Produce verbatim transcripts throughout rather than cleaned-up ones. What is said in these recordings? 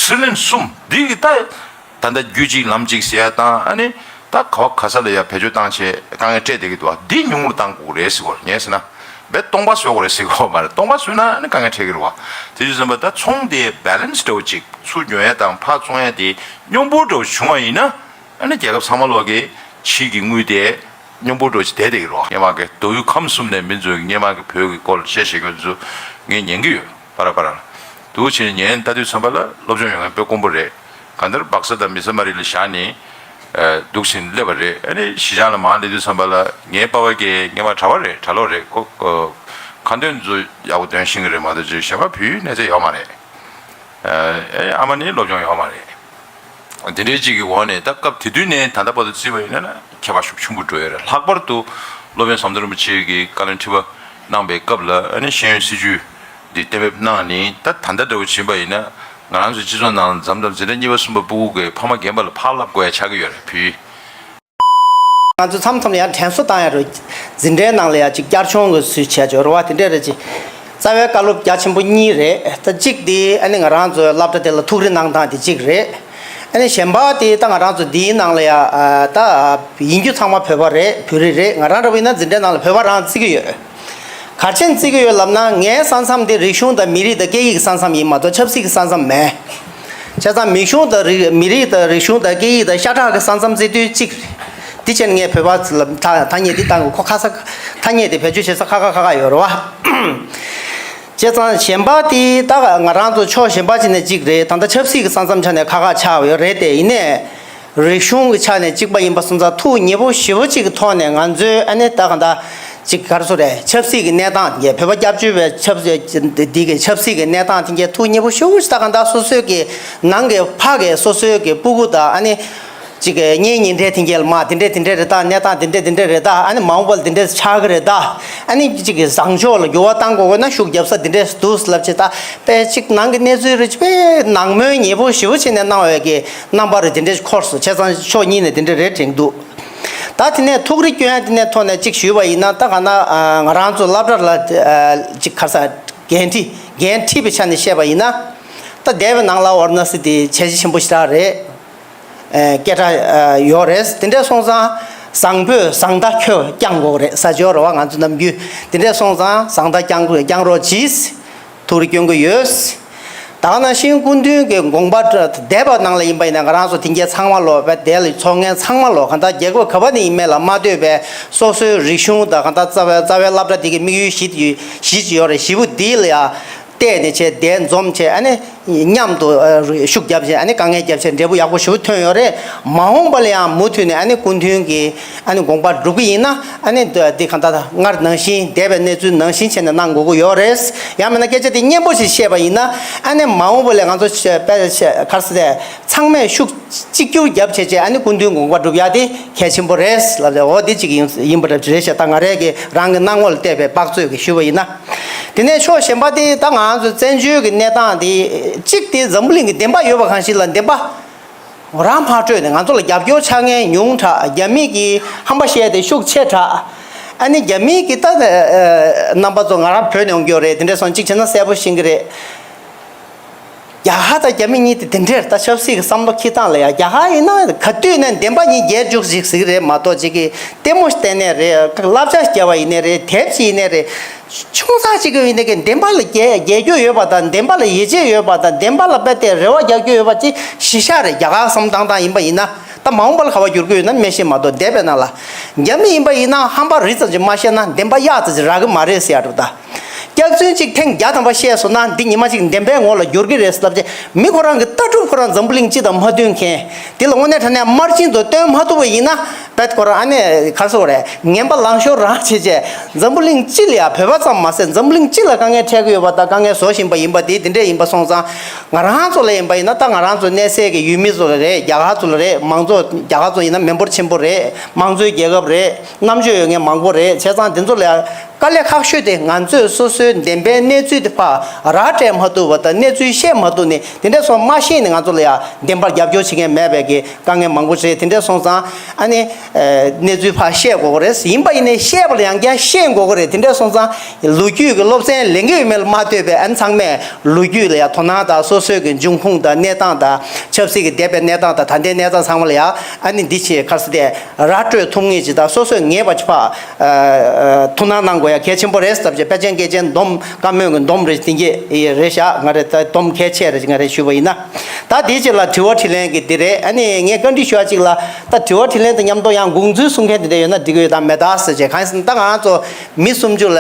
ཚུར་ལན་གསུམ་འདི་གི་ད། ད་ལྟ་རྒྱུད་གཅིག་ལམ་གཅིག་ཟེར་ཡ་དང་ཨ་ནི། ད་ག་བ་ག་ས་ལ་ཡ་བེད་སྤྱོད་བཏང་བྱས་དཀའ་ངལ་སྤྲད་བསྡད་ཀྱི་འདུག་བ། འདི་ཉུང་རུ་བཏང་དགོས་རེད་ཟེར་གོ་ངས་ཟེར་ན། བས་སྟོང་པ་བཟོ་དགོས་རེད་ཟེར་གོ་མ་རེད། སྟོང་པ་བཟོས་ན་ཨ་ནི་དཀའ་ངལ་འཕྲད་ཀྱི་རེད་བ། དེ་བྱས་ཙང་ད་ཚོང་དེ་བེ་ལན་སི་འདྲ་བོ་ཅིག་ཚུར་ཉོ་ཡ་དང་ཕར་བཙོང་ཡ་དེ་སྙོམས་པོ་འདྲ་བོ་བྱུང་བ་ཡིན་ན། ཨ་ནི་རྒྱལ་ཁབ་ཚང་མ་ལོག་གི་ཕྱི་གི་དངུལ་དེ་སྙོམས་པོ་འགྲོ་ཅིག་བསྡད་བསྡད་ཀྱི་རོ། སྔོན་མ་གི་མདོ་དབུས་ཁམས་གསུམ་ནས་མི་ཚོས་སྔོན་མ་གི་བོད་ཀྱི་སྐོར་བཤད་བཤད་རྒྱུ་ཚོ་ངས་ཉན་གྱི་ཡོད། པ་ར་པ་ར། འདུག་བྱས་ནས་ཉན་ལྟ་དུས་ཙམ་པ་ལ་སློབ་སྦྱོང་ཡོད་མཁན་དཔེ་དཀོན་པོ་རེད། གང་ལྟར་སྦག་ས་དང་མི་ཚང་མ་རེད་ལ་བཞག་ནས་འདུག་བྱས་ནས་སླེབས་པ་རེད། ཨ་ནི་གཞིས་ཆགས་ལ་མར་སླེབས་དུས་ཙམ་པ་ལ་ངའི་པ་ཕ་གི་སྔོན་མ་གྲྭ་པ་རེད། གྲྭ་ལོག་རེད་ཀོ། ཁ་འདོན་ཚོ་ཡག་པོ་འདོན་ཤེས་ཀྱི་རེད་མ་གཏོགས་ཅིག་གཞན་པ་བོད་ཡིག་གནས་ཚད་ཡོད་མ་རེད། ཨ་ཨ་མ་ནི་སློབ་སྦྱོང་ཡོད་མ་རེད། དེ་འདྲའི་གཅིག་གི་འོག་ནས་ད་སྐབས་དེ་དུས་ནས་ད་ལྟ་བར་དུ་བརྩིས་པ་ཡིན་ན་ན་ཁྱད་པར་ཤུགས་ཆེན་པོ་འགྲོ་ཡོད་རེད། ལྷག་པར་དུ་སློབ་དཔོན་ཟམ་གདོང་རིན་པོ་ཆེ་གིས་བཀའ་བློན་ཁྲི་པ་གནང་པའི་སྐབས་ལ་ཨ་ནི་ཤེས་ཡོན་སྲིད་བྱུས་འདི་གཏན་འབེབས་གནང་ནས་ད་ད་ལྟ་འདྲ་བོ་བྱེད་པ་ཡིན་ན་ང་རང་ཚོའི་སྤྱི་ཚོགས་ནང་འཛམ་དང་འཛིན་གྲྭ་གཉིས་པ་གསུམ་པ་ཕྲུ་གུ་གི་ཕ་མ་རྒན་པ་ལ་ཕར་བསླབ་དགོས་ཡ་ཆགས་ཀྱི་ཡོད་རེད་བུ། ང་ཚོ་མཚམས་མཚམས་ལ་ཡང་དྲན་གསོ་བཏང་ཡ་རུ་འཛིན་གྲྭའི་ནང་ལ་ཡ་ཅིག་བསྐྱར་སྦྱོང་གི་སུས་བྱས་ཆོག་རེད་བ། དེ་འདྲས་རེད་ཅིག་རྩ་བའི་བཀའ་སློབ་རྒྱ་ཆེན་པོ་གཉིས་རེད། ད་གཅིག་དེ་ཨ་ནི་ང་རང་ཚོའི་སློབ་གྲྭ་དེ་ལ་ཐུགས་རེ་གནང་སྟངས་དེ་གཅིག་རེད། ཨ་ནི་གཞན་པ་དེ་ད་ང་རང་ཚོ་འདིའི་ནང་ལ་ཡ་ད་ཡིན་རྒྱུ་ཚང་མ་བོད་པ་རེད། བོད་རིགས་རེད། ང་རང་འདྲ་བོ་ཡིན་ན་འཛིན་གྲྭའི་ནང་ལ་བོད་པ་རང་བརྩི་གི་ཡོད། ག་རེ་བྱས་ནས་བརྩི་གི་ཡོད་ལབ་ན་ངའི་ས་མཚམས་དེ་རིག་གཞུང་དང་མི་རིགས་དང་སྐད་ཡིག་གི་ས་མཚམས་ཡིན་མ་གཏོགས་ཆབ་སྲིད་ཀྱི་ས་མཚམས་མེད། བྱས་ཙང་མི་གཞུང་དང་རིག་མི་རིགས་དང་རིག་གཞུང་དང་སྐད་ཡིག་དང་ཤ་ཁྲག་གི་ས་མཚམས་བརྩི་དུས་གཅིག་འདི་བྱས་ནས་ངས་བོད་པ་ཚོ་ལ་ཐ་ཐ་སྙད་འདི་བཏང་གི་ཁོ་ཁ་ས་ཐ་སྙད་དེ་བེད་སྤྱོད་བྱེད་ས་ཁ་ཁ་ཁ་ཁ་ཡོད་རེད་བ། བྱས་ཙང་གཞན་པ་དེ་ད་ང་རང་ཚོ་ཕྱོགས་གཞན་པ་ཅིག་ནས་གཅིག་རེད། ད་ལྟ་ཆབ་སྲིད་ཀྱི་ས་མཚམས་ཆ་ནས་ཁ་ཁ་ཆགས་ཡོད་རེད། དེ་ཡིན་ནའི་རིག་གཞུང་གི་ཆ་ནས་གཅིག་པ་ཡིན་པ་སོང་ཙང་ཐུགས་མཉེས་པོ་ཞེ་པོ་གཅིག་གི་ཐོག་ནས་ང་ཚོའི་ཨ་ནི་ད་གང་ལྟར་གཅིག་ག་རེ་ཟེར་རེད། ཆབ་སྲིད་ཀྱི་གནས་སྟངས་དེ་གས་བོད་པ་སྐྱབས་བཅོལ་བའི་ཆབ་སྲིད་འདི་གི་ཆབ་སྲིད་ཀྱི་གནས་སྟངས་དེ་གས་ཐུགས་མཉེས་པོ་ཞེ་པོ་ཞིག་ད་གང་ལྟར་སོ་སོའི་གི་ནང་གི་ཕ་གི་སོ་སོའི་གི་སྤུ་གུ་དང་ཨ་ནི་གཅིག་གི་གཉེན་ཉེ་འབྲེལ་དེ་གས་ལ་མ་དེ་འདྲས་དེ་འདྲས་རེད་ད། གནས་སྟངས་དེ་འདྲས་དེ་འདྲས་རེད་ད། ཨ་ནི་མ་འོངས་པ་ལ་དེ་འདྲས་ཆགས་ཀྱི་རེད་ད། ཨ་ནི་གཅིག་གི་བཟང་ཕྱོགས་ལ་འགྱུར་བ་གཏང་དགོས་དགོས་ན་ཤུགས་རྒྱབ་ས་དེ་འདྲས་འདུག་ལབ་བྱས་ད་དཔེ་གཅིག་ནང་གི་གནས་ཚུལ་རེ་དཔེ་ནང་མོལ་ཉེ་པོ་ཞེ་པོ་བྱས་ནས་གནང་བའི་གི་རྣམ་པ་རེ་དེ་འདྲས་འཁོར་སོང་། བྱས་ཙང་ཕྱོགས་གཉིས་ནས་དེ་འདྲས་རེད་དྲན་འདུག་ད་དེ་ནས་ཐུགས་རེ་སྐྱོན་ཡ་དེ་ནས་ཐོག་ནས་གཅིག་ཞུས་པ་ཡིན་ན་ད་ག་ན་ང་རང་ཚོ་སློབ་གྲྭ་ལ་གཅིག་ག་རེ་ཟེར་འགན་འཁྲི་འགན་འཁྲི་བའི་ཆ་ནས་བཤད་པ་ཡིན་ན་ད་འདས་པའི་ནང་ལ་ཨོ་ར་ན་སི་དེ་བྱས་རྗེས་ཆེན་པོ་ཞེ་དྲག་རེད། སྐད་གྲགས་ཡོད་རེད། དེ་འདྲས་སོང་ཙང་བཟང་པོས་བཟང་མཐའ་ཁྱོད་བསྐྱང་དགོས་རེད། ས་ཇོ་ར་བ་ང་ཚོ་ནམ་རྒྱུན་དེ་འདྲས་སོང་ཙང་བཟང་མཐའ་བསྐྱང་དགོས་བསྐྱང་རོགས་གྱིས། ཐུགས་རེ་སྐྱོན་གྱི་ཡོད། ད་ག་ནང་བཞིན་སྐུ་མདུན་གྱི་དགོངས་པ་འདས་པ་ནང་ལ་ཡིན་པ་ཡིན་ན་ང་རང་ཚོ་དེང་གི་ཚང་མ་ལོ་བས་དེ་ལ་ཚོགས་ངན་ཚང་མ་ལོ་གང་ལྟར་རྒྱལ་ཁབ་ག་བ་ནས་ཡིན་མིན་ལ་མ་ལྟོས་པའི་སོ་སོའི་རིག་གཞུང་དང་གང་ལྟར་རྩ་བའི་རྩ་བའི་སློབ་གྲྭ་དེ་གི་དམིགས་ཡུལ་བཞི་ཡོད་བཞི་ཅིག་ཡོད་རེད། བཞི་པོ་འདི་ལ་ཡ། བལྟས་ནས་བྱས་དེ་འཛོམས་བྱས་ཨ་ནི་མཉམ་དུ་ཤུགས་རྒྱབ་བྱས་ཨ་ནི་དཀའ་ངལ་རྒྱབ་བྱས་འབྲས་བུ་ཡག་པོ་ཞིག་ཐོན་ཡོད་རེད། མ་འོངས་པ་ལ་ཡང་མུ་མཐུད་ནས་ཨ་ནི་སྐུ་མདུན་གྱི་ཨ་ནི་དགོངས་པ་སྒྲུབ་ཀྱི་ཡིན་ན་ཨ་ནི་འདི་གང་ལྟར་སྔར་ནང་བཞིན་འདས་པའི་གནས་ཚུལ་ནང་བཞིན་བྱས་ནས་གནང་དགོས་ཀྱི་ཡོད་རེད། ཡང་མིན་ན་སྐད་ཆ་དེ་སྙན་པོ་ཞིག་བཤད་པ་ཡིན་ན་ཨ་ནི་མ་འོངས་པ་ལ་ང་ཚོ་དཔེ་ག་རེ་ཟེར་ཚང་མས་ཤུགས་གཅིག་གྱུར་རྒྱབ་བྱས་བྱས་ཨ་ནི་སྐུ་མདུན་དགོངས་པ་སྒྲུབ་ཡ་དེ་གལ་ཆེན་པོ་རེད་ལབ་ལས་འོ་དེ་གཅིག་ཡིན་ཡིན་པ་འདྲ་རེད་ཤག་ད་ང་རང་གི་རང་གི་སྣང་ངོ་ལ་བལྟས་པའི་དཔག་ཚོད་ཀྱི་ཞུས་པ་ཡིན་ན། དེ་ནས་ཕྱོགས་གཞན་པ་དེ་ད་ང་ཚོ་བཙན་བྱོལ་གྱི་གནས་སྟངས་དེ་གཅིག་དེ་འཛམ་བུ་གླིང་གི་བདེན་པ་ཡོད་པ་གང་ཞིག་ལ་བདེན་པ་རང་ཕར་སྤྲོད་ནས་ང་ཚོ་ལ་རྒྱབ་སྐྱོར་ཆགས་མཁན་ཉུང་དྲགས། རྒྱ་མི་གི་ཧམ་པ་བཤད་དེ་ཤུགས་ཆེ་དྲགས། ཨ་ནི་རྒྱ་མི་གི་ད་རྣམ་པ་ཚོ་ང་རང་བོད་ནས་ཡོང་རྒྱུ་རེད། དེ་འདྲས་སོང་གཅིག་བྱས་ན་གསལ་པོ་ཤེས་ཀྱི་རེད། རྒྱ་གར་དང་རྒྱ་མི་གཉིས་དེ་དེ་འདྲས་ད་ཆབ་སྲིད་ཀྱི་བསམ་བློ་འཁྱེར་སྟངས་ལ་ཡ་རྒྱ་གར་ཡིན་ན་ག་དུས་ནས་བདེན་པ་གཉིས་རྒྱལ་འཇུག་ཞིག་ཟིག་རེད་མ་གཏོགས་ཅིག་གི་ལྟད་མོ་བལྟས་ནས་རེད། བསླབ་བྱ་བརྒྱབ་པ་ཡིན་ནས་རེད། དེབ་ཅིག་ཡིན་ནས་རེད། ཆུང་ཙག་ཅིག་གི་ཡིན་ནས་ཀྱི་བདེན་པ་ལ་རྒྱལ་རྒྱལ་རྒྱུ་ཡོད་པ་དང་བདེན་པ་ལ་ཡིད་ཆེས་ཡོད་པ་དང་བདེན་པ་ལ་དཔེ་དེ་རེ་བ་རྒྱག་རྒྱུ་ཡོད་པ་ཅིག་གཞི་བཞག་རེད། རྒྱ་གར་བསམ་སྟངས་སྟངས་ཡིན་པ་ཡིན་ན་ད་མ་འོངས་པ་ལ་ག་བ་འགྱུར་གི་ཡོད་ན་མི་ཤེས་མ་གཏོགས་འདས་པའི་ནང་ལ་རྒྱ་མི་ཡིན་པ་ཡིན་ན་ཧམ་པ་རི་ཙམ་ཅིག་མ་བཤད་ན་བདེན་པ་གཡག་ཙམ་ཅིག་རག་གི་མ་རེད་ཟེར་ཡ་འགྲོ་ད། སྐྱག་རྫུན་གཅིག་ཐེངས་བརྒྱ་ཐམ་པ་བཤད་སོང་ན་འདི་ཉི་མ་གཅིག་བདེན་པའི་ངོ་ལ་འགྱུར་གྱི་རེད་ཟེར་ལབ་བྱས་མི་ཁོ་རང་གི་ལྟ་གྲུབ་ཁོ་རང་འཛམ་བུ་གླིང་སྤྱི་དང་མ་མཐུན་མཁན་དེ་ལ་དངོས་གནས་དྲང་གནས་དམར་རྗེན་དུ་སྟོན་མ་ཐུབ་པ་ཡིན་ན་བེད་ཁོ་རང་ཨ་ནེ་ག་རེ་ཟེར་དགོས་རེད། ངན་པ་ལང་ཤོར་རང་བྱེད་བྱས་འཛམ་བུ་གླིང་སྤྱི་ལ་ཡ་བོད་པ་ཙམ་མ་ཟད་འཛམ་བུ་གླིང་སྤྱི་ལ་དཀའ་ངལ་འཕྲད་ཀྱི་ཡོད་པ་དང་དཀའ་ངལ་བཟོ་བཞིན་པ་ཡིན་པ་དེ་དེ་འདྲས་ཡིན་པ་སོང་ཙང་ང་རང་ཚོ་ལ་ཡིན་པ་ཡིན་ན་ད་ང་རང་ཚོ་གནས་སའི་གི་ཡུལ་མི་ཚོ་ལ་རེད། རྒྱ་གར་ཚོ་ལ་རེད། མང་གཙོ་རྒྱ་གར་ཚོ་ཡིན་ན་མི་འབོར་ཆེན་པོ་རེད། དམངས་གཙོའི་རྒྱལ་ཁབ་རེད། རྣམ་དཔྱོད་ཡོད་མཁན་མང་པོ་རེད། བྱས་ཙང་དེ་ཚོ་ལ་ཡ་དཀའ་ལས་ཁག་ཤོས་དེ་ང་ཚོས་སོ་སོའི་ བདེན་པའི་གནས་ཚུལ་དེ་ཕར་ར་སྤྲད་མ་ཐུབ་པ་དང་གནས་ཚུལ་བཤད་མ་ཐུབ་ནས་དེ་འདྲ་སོང་མ་ཤེས་ནས་ང་ཚོ་ལ་ཡང་བདེན་པར་རྒྱབ་སྐྱོར་བྱེད་མཁན་མེད་པའི་གི་དཀའ་ངལ་མང་པོ་རེད། དེ་འདྲ་སོང་ཙང་ཨ་ནི་གནས་ཚུལ་ཕར་བཤད་དགོས་ཀྱི་རེད། ཡིན་པ་ཡིན་ནའི་བཤད་པ་ལ་ཡང་བསྐྱར་ཤེས་དགོས་ཀྱི་རེད། དེ་འདྲ་སོང་ཙང་ལོ་རྒྱུས་ཀྱི་སློབ་ཚན་ལེན་གྱི་ཡོད་མེད་ལ་མ་ལྟོས་པའི་ཨ་ནི་ཚང་མས་ལོ་རྒྱུས་ལ་ཡང་དོ་སྣང་དང་སོ་སོའི་གི་འབྱུང་ཁུངས་དང་གནས་སྟངས་དང་ཆབ་སྲིད་ཀྱི་འདས་པའི་གནས་སྟངས་དང་ད་ལྟའི་གནས་སྟངས་ཚང་མ་ལ་ཡང་ཨ་ནི་འདི་བྱས་ག་རེ་ཟེར་དེ་ར་སྤྲོད་ཐུབ་ངེས་ཅིག་དང་སོ་སོས་ངེས་པ་ཅིག་ཕར་ཐུགས་སྣང་གནང་དགོས་ཡ་གལ་ཆེན་པོ་རེད་ཟེར་བྱས་དཔེ་ཆ་འགེལ་ཆེན་འདོམས་བཀའ་མོལ་གྱི་འདོམས་རེ་དེ་འགྱེད་རེད་བཞག་ང་རེ་ད་འདོམས་གལ་ཆེ་རེད་ང་རེ་ཞུས་པ་ཡིན་ན། ད་དེའི་རྗེས་ལ་དྲི་བ་དྲིས་ལན་གྱི་འདི་རེད། ཨ་ནི་ངས་བཀའ་འདྲི་ཞུ་བ་ཅིག་ལ་ད་དྲི་བ་དྲིས་ལན་དང་མཉམ་དུ་ཡང་དགོངས་ཚུལ་གསུང་མཁན་དེ་འདྲ་ཡོད་ན་འགྲིག་གི་ཡོད་དམ་མེད་ད་ཟེར་བྱས་གང་ཡིན་ཟེར་ན་ད་ང་རང་ཚོ་མི་སུམ་ཅུ་ལ་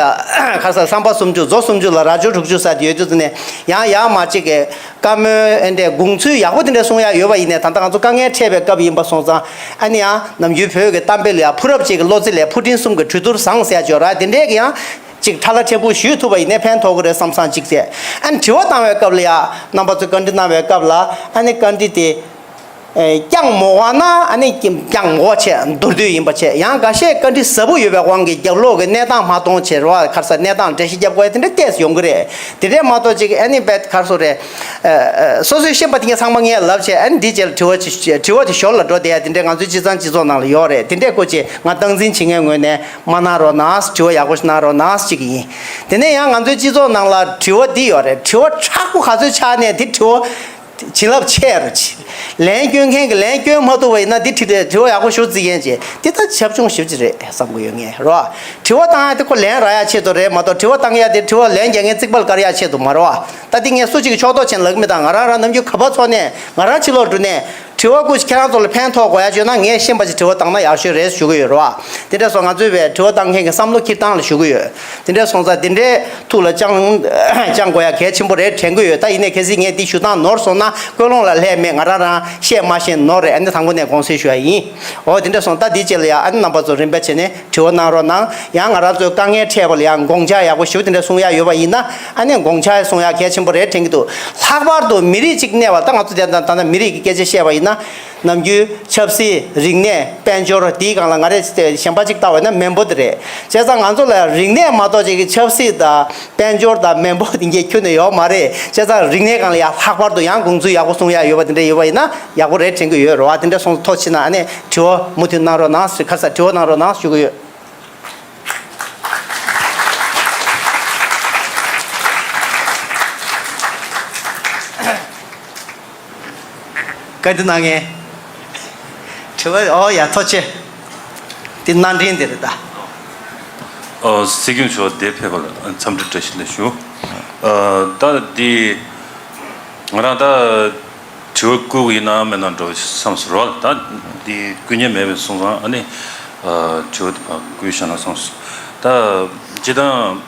ཁ་ས་བསམ་པ་སུམ་ཅུ་མཛོ་སུམ་ཅུ་ལ་རྭ་ཅོ་དྲུག་ཅུ་ཟེར་དེ་ཡོད་དུས་ཙམ་ནས་ཡང་ཡང་མ་གཅིག་གི་བཀའ་མོལ་ཨེ་འདྲས་དགོངས་ཚུལ་ཡག་པོ་དེ་འདྲ་གསུང་ཡག་ཡོད་པ་ཡིན་ནའི་ད་ལྟ་ང་ཚོ་དཀའ་ངལ་འཕྲད་པའི་སྐབས་ཡིན་པ་སོང་ཙང་ཨ་ནི་ཡང་ནམ་རྒྱུན་བོད་ཀྱི་གཏམ་དཔེ་ལ་ཡང་ཕུ་རབ་ཅིག་གི་བློ་རྩེ་ལས་ཕུ་འདྲེན་གསུམ་གྱི་གྲོས་བསྡུར་བཟང་ཟེར་ཡག་ཅིག་ཡོད་ར། དེ་འདྲས་ཀྱི་ཡང་ཅིག་ཁྲ་ལ་ཕྲན་བུ་ཞུས་ཐུབ་པ་ཡིན་ནའི་ཕན་ཐོགས་ཀྱི་རེད་བསམ་བསམ་ཅིག་བྱས། ཨ་ནི་དྲི་བ་བཏང་བའི་སྐབས་ལ་ཡང་རྣམ་པ་ཚོས་བཀའ་འདྲི་གནང་བའི་སྐབས་ལ་ཨ་ནི་བཀའ་འདྲི་དེ་ཨེ་བསྐྱངས་མ་དགོས་ན་ཨ་ནི་བསྐྱངས་དགོས་བྱས་མདོར་བསྡུས་ཡིན་པ་བྱས། ཡང་འགའ་ཤས་བཀའ་འདྲི་ཟབ་པོ་ཡོད་པའི་དབང་གིས་རྒྱབ་ལོགས་ཀྱི་གནས་སྟངས་མ་མཐོང་བྱས་རོགས་ག་རེ་ཟེར་གནས་སྟངས་འགྲེལ་བཤད་རྒྱབ་དགོས་ཡ་དེ་འདྲ་ཏོག་ཙམ་ཡོང་གི་རེད། དེ་འདྲས་མ་གཏོགས་ཅིག་ཨ་ནི་བེད་ག་རེ་ཟེར་རེད། ཨ་ཨ་སོ་སོས་ཤེས་པ་དེ་ངས་ཚང་མ་ངས་ལབ་བྱས་ཨ་ནི་འདིའི་རྗེས་ལ་དྲི་བ་ཅིག་དྲི་བ་དེ་ཞོར་ལ་འགྲོ་བསྡད་ཡ་དེ་འདྲས་ང་ཚོའི་སྤྱི་ཚང་སྤྱི་ཚོགས་ནང་ལ་ཡོད་རེད། དེ་འདྲས་སྐོར་ཅིག་ང་སྟངས་འཛིན་བྱེད་མཁན་ངོས་ནས་མ་གནང་རོགས་གནང་། དྲི་བ་ཡག་པོ་ཞིག་གནང་རོགས་གནང་ཅིག་ཡིན། དེ་ནས་ཡང་ང་ཚོའི་སྤྱི་ཚོགས་ནང་ལ་དྲི་བ་འདི་ཡོད་རེད། དྲི་བ་མཁྲེགས་པོ་ག་ཚོད་ཆགས་ནས་དེ་དྲི་བ་བྱིན་རླབས་ཆེ་རུ་ཆེ། ལན་སྐྱོན་མཁན་གྱི་ལན་སྐྱོན་མ་ཐུབ་པ་ཡིན་ན་འདི་དྲི་དྲི་བ་ཡག་པོ་ཞུ་རྩིས་མཁན་ཅིག་འདི་ད་ཞབས་ཕྱུག་ཞེ་པོ་ཅིག་རེད་བསམ་གྱི་ཡོད་ངས་རོ། དྲི་བ་བཏང་ཡ་དེ་ཁོ་ལན་རག་ཡ་ཆེད་དུ་རེད་མ་གཏོགས་དྲི་བ་བཏང་ཡ་དེ་དྲི་བ་ལན་རྒྱག་མཁན་རྩིག་པར་བཀར་ཡ་ཆེད་དུ་མ་རེད་བ། ད་འདི་ངས་སུ་གཅིག་གི་ཕྱོགས་གཏོགས་བྱས་ནས་ལབ་ཀྱི་མེད། ད་ང་རང་རང་ནམ་རྒྱུན་ག་པར་ཚོགས་ནས་ང་རང་ཕྱི་ལོགས་འགྲོ་ནས་དྲི་བ་ཁོ་ཁྱེད་རང་ཚོ་ལ་ཕན་ཐོགས་དགོས་ཡ་བརྗོད་ན་ངས་ཤེས་པ་ཅིག་དྲི་བ་བཏང་ན་ཡག་ཤོས་རེད་ཞུ་གི་ཡོད་རེད་བ། དེ་འདྲ་སོང་ང་ཚོས་བས་དྲི་བ་བཏང་མཁན་གྱི་བསམ་བློ་འཁྱེར་སྟངས་ལ་ཞུ་གི་ཡོད། དེ་འདྲ་སོང་ཙང་དེ་འདྲའི་ཐུགས་ལ་བཅངས་བཅངས་དགོས་ཡ་གལ་ཆེན་པོ་རེད་དྲན་གྱི་ཡོད། ད་ཡིན་ནའི་གལ་སྲིད་ངས་འདི་ཞུ་སྟངས་ནོར་སོང་ན་ཀུན་སློང་ལ་ལྷད་མེད། ང་རང་རང་བཤད་མ་ཤེས་ནོར་རེད། ཨ་ནི་དང་པོ་ནས་དགོངས་སེལ་ཞུ་ཡ་ཡིན། འོ་དེ་འདྲ་སོང་ད་འདི་རྗེས་ལ་ཡ་ཨ་ནི་རྣམ་པ་ཚོ་རིམ་པ་བྱས་ནས་དྲི་བ་གནང་རོགས་གནང་། ཡང་ང་རང་ཚོའི་དཀའ་ངལ་འཕྲད་པ་ལ་ཡང་དགོངས་འཆར་ཡག་པོ་ཞིག་དེ་འདྲ་གསུང་ཡ་ཡོད་པ་ཡིན་ན་ཨ་ནི་དགོངས་འཆར་གསུང་ཡ་གལ་ཆེན་པོ་རེད་དྲན་གྱི་འདུག་ལྷག་པར་དུ་མི་རིགས་གཅིག་གནས་པ་ད་ང་ཚོ་དེ་ད་ད་ལྟ་མི་རིགས་ཀྱི་སྐད་ཆ་བཤད་པ་ཡིན་ན་ནམ་རྒྱུན་ཆབ་སྲིད་རིག་གནས་དཔལ་འབྱོར་དེའི་སྒང་ལ་ང་རེ་གཞན་པ་གཅིག་ལྟ་བས་ན་མེན་པོ་དེ་རེད། བྱས་ཙང་ང་ཚོ་ལ་རིག་གནས་མ་གཏོགས་ཅིག་གི་ཆབ་སྲིད་དང་དཔལ་འབྱོར་དང་མེན་པོ་དེ་འགྱེད་ཁྱོན་ནས་ཡོད་མ་རེད། བྱས་ཙང་རིག་གནས་སྒང་ལ་ཡང་ལྷག་པར་དུ་ཡང་དགོངས་ཚུལ་ཡག་པོ་གསུང་ཡ་ཡོད་པ་དེ་འདྲ་ཡོད་པ་ཡིན་ན་ཡག་པོ་རེད་དྲན་གྱི་ཡོད་རེད་བ། དེ་འདྲ་སོང་ཙང་ཐུགས་རྗེ་ཆེ་གནང་། ཨ་ནི་དྲི་བ་མུ་མཐུད་གནང་རོགས་གནང་ཟེར། ཁ་ས་དྲི་བ་གནང་རོགས་གནང་ཞུ་གི་ཡོད། བཀའ་འདྲི་གནང་མཁན། དྲི་བ། ཨོ་ཡ། ཐུགས་རྗེ་ཆེ། འདི་སྣ་འདྲེན་དེ་རེད་ད། ཨོ། སྲིད་སྐྱོང་མཆོག་འདིར་ཕེབས་པར་འཚམས་འདྲི་བཀྲ་ཤིས་བདེ་ལེགས་ཞུ། ཨ། ད་འདི་ང་རང་ད་དྲི་བ་བསྐུར་གྱི་ཡིན་ན་མེད་ན་འགྲོ་བསམ་སོང་རོགས། ད་འདི་བསྐུར་མཁན་མེད་པའི་སོང་ཙང་ཨ་ནི་ཨ་དྲི་བ་དེ་ཕར་བསྐུར་བཞག་ན་བསམ་སོང་། ད་སྤྱིར་བཏང་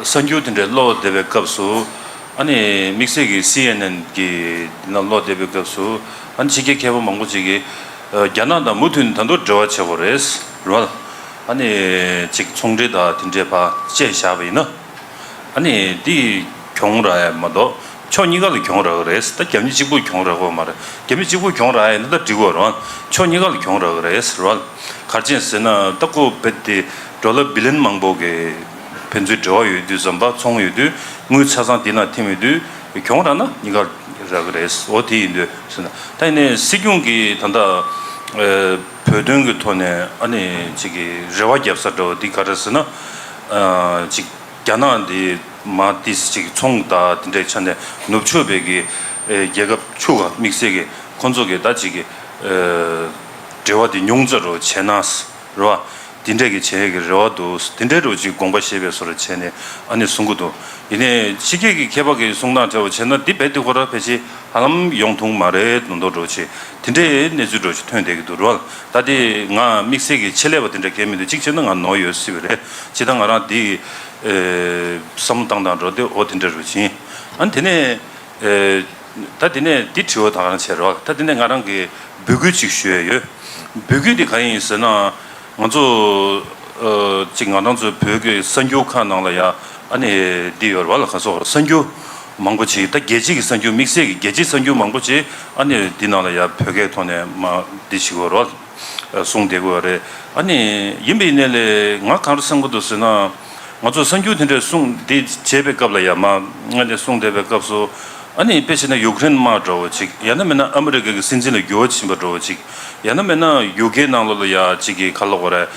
གསར་འགྱུར་དེ་འདྲ་ཀློག་བསྡད་པའི་སྐབས་སུ་ཨ་ནི་དམིགས་བསལ་གྱི་སི་ཨེན་ཨེན་གྱི་འདི་ནང་ཀློག་བསྡད་པའི་སྐབས་སུ་ཨ་ནི་ཕྱི་རྒྱལ་མཁས་པ་མང་པོ་ཅིག་གིས་ཨ་རྒྱ་ནག་དང་མུ་མཐུད་ནས་ད་དུང་འབྲེལ་བ་བྱེད་དགོས་རེད་རོ། ཨ་ནི་ཅིག་ཚོང་འབྲེལ་དང་དེ་འདྲའི་བར་བཅད་བཞག་པ་ཡིན་ན། ཨ་ནི་འདི་གྱོང་རག་ཡ་མ་གཏོགས་ཕྱོགས་གཉིས་ཀ་ལ་གྱོང་རག་གི་རེད། ད་རྒྱ་མི་གཅིག་པུ་གྱོང་རག་གི་ཡོད་མ་རེད། རྒྱ་མི་གཅིག་པུ་གྱོང་རག་ཡ་ཡིན་ན་ད་འགྲིག་གི་རེད། ཕྱོགས་གཉིས་ཀ་ལ་གྱོང་རག་གི་རེད་ཟེར་བ། ག་རེ་བྱས་ཟེར་ན་ད་ཁོ་རྦད་དེ་ཌོ་ལར་བི་ལི་ཡོན་མང་པོ་གི་ཕན་ཚུན་འབྲེལ་བ་ཡོད་དུས་ཙམ་པ་ཚོང་ཡོད་དུས་དངུལ་ཆ་ཚང་འདི་ན་ཐིམ་ཡོད་དུས་གྱོང་རག་ན་གཉིས་ཀ་རག་གི་རེད། འོ་དེ་ཡིན་དུས་ཟེར་ན་ད་ཡིན་ནའི་སྲིད་སྐྱོང་གིས་ད་ལྟ་བོད་དོན་གྱི་ཐོག་ནས་ཨ་ནི་ཅིག་གི་རེ་བ་བརྒྱབ་ས་འདྲ་བོ་འདི་ག་རེ་ཟེར་ན་ཅིག་རྒྱ་ནག་འདི་མ་ཏིས་ཅིག་ཚོང་དང་དེ་འདྲའི་ཆ་ནས་ནུབ་ཕྱོགས་པའི་གི་ཨེ་རྒྱལ་ཁབ་ཆུ་ག་དམིགས་བསལ་གི་ཁོང་ཚོ་གི་ད་ཅིག་གི་ཨེ་འབྲེལ་བ་དེ་ཉུང་ཙམ་རོ་བྱས་ན་རོ་དེ་འདྲའི་གི་བྱེད་ཡས་གི་རེ་བ་འདུག་དེ་འདྲའི་རོ་ཅིག་དགོངས་པ་བཞེས་པའི་བཟོ་འདྲ་བྱས་ནས་ཨ་ནི་གསུང་གི་འདུག་ཡིན་ནའི་ཕྱི་རྒྱལ་གི་མཁས་པ་གི་གསུང་སྟངས་འདྲ་བོ་བྱས་ན་འདི་རྦད་དེ་ཁོ་ར་ཕལ་ཆེར་ཧ་ལམ་ཡོང་ཐུབ་མ་རེད་མདོག་མདོག་འདྲ་བོ་ཅིག་དེ་འདྲའི་གནས་ཚུལ་འདྲ་བོ་ཅིག་ཐོན་བསྡད་ཀྱི་འདུག་རོ། ད་དེ་ང་དམིགས་བསལ་གྱི་ཆེད་ལས་པ་དེ་འདྲ་གལ་མི་འདུག་གཅིག་བྱས་ན་ང་ནོར་ཡོད་སྲིད་པ་རེད། ཇི་ལྟར་ང་རང་འདི་ཨེ་བསམ་བློ་བཏང་སྟངས་འདྲ་བོ་དེ་འོ་དེ་འདྲ་རུ་ཕྱིན། ཨ་ནི་དེ་ནས་ཨེ་ད་དེ་ནས་འདི་དྲི་བ་དང་རང་བྱས་རོགས། ད་དེ་ནས་ང་རང་གི་འབོད་སྐུལ་ཅིག་ཞུ་ཡས་ཡོད། འབོད་སྐུལ་འདི་གང་ཡིན་ཟེར་ན། ང་ཚོ་ཨ་ཅིག་ང་རང་ཚོའི་བོད་ཀྱི་གསར་འགྱུར་ཁག་ནང་ལ་ཡ་ཨ་ནི་འདི་ཡོད་རེད་བ་ལ། ག་ཚོད་གསར་འགྱུར་མང་པོ་ཅིག་ད་རྒྱལ་སྤྱི་གི་གསར་འགྱུར་དམིགས་བསལ་གྱི་རྒྱལ་སྤྱིའི་གསར་འགྱུར་མང་པོ་ཅིག་ཨ་ནི་འདི་ནང་ལ་ཡ་བོད་སྐད་ཐོག་ནས་མ་འདི་བྱེད་ཀྱི་ཡོད་རེད་བ། གསུངས་བསྡད་ཀྱི་ཡོད་རེད། ཨ་ནི་ཡིན་པའི་གནས་ལས་ང་གང་རེ་བསམ་གྱི་འདུག་ཟེར་ན། ང་ཚོ་གསར་འགྱུར་དེ་འདྲའི་གསུང་འདི་བྱེད་པའི་སྐབས་ལ་ཡང་མ་ང་ནས་གསུང་བསྡད་པའི་སྐབས་སུ། ཨ་ནི་དཔེ་བྱས་ན་ཡུཀ་རེན་དམག་འདྲ་བོ་ཅིག་ཡང་ན་མིན་ན་ཨ་མི་རི་ཀ་གི་སྲིད་འཛིན་ལ་འགྱུར་བ་ཕྱིན་པ་འདྲ་བོ་ཅིག་ཡང་ན་མིན་ན་ཡུ་ཀེ་ནང་ལོགས་ལ་ཡ་ཅིག་གི་ཁ་ལོ་གོ་རེ།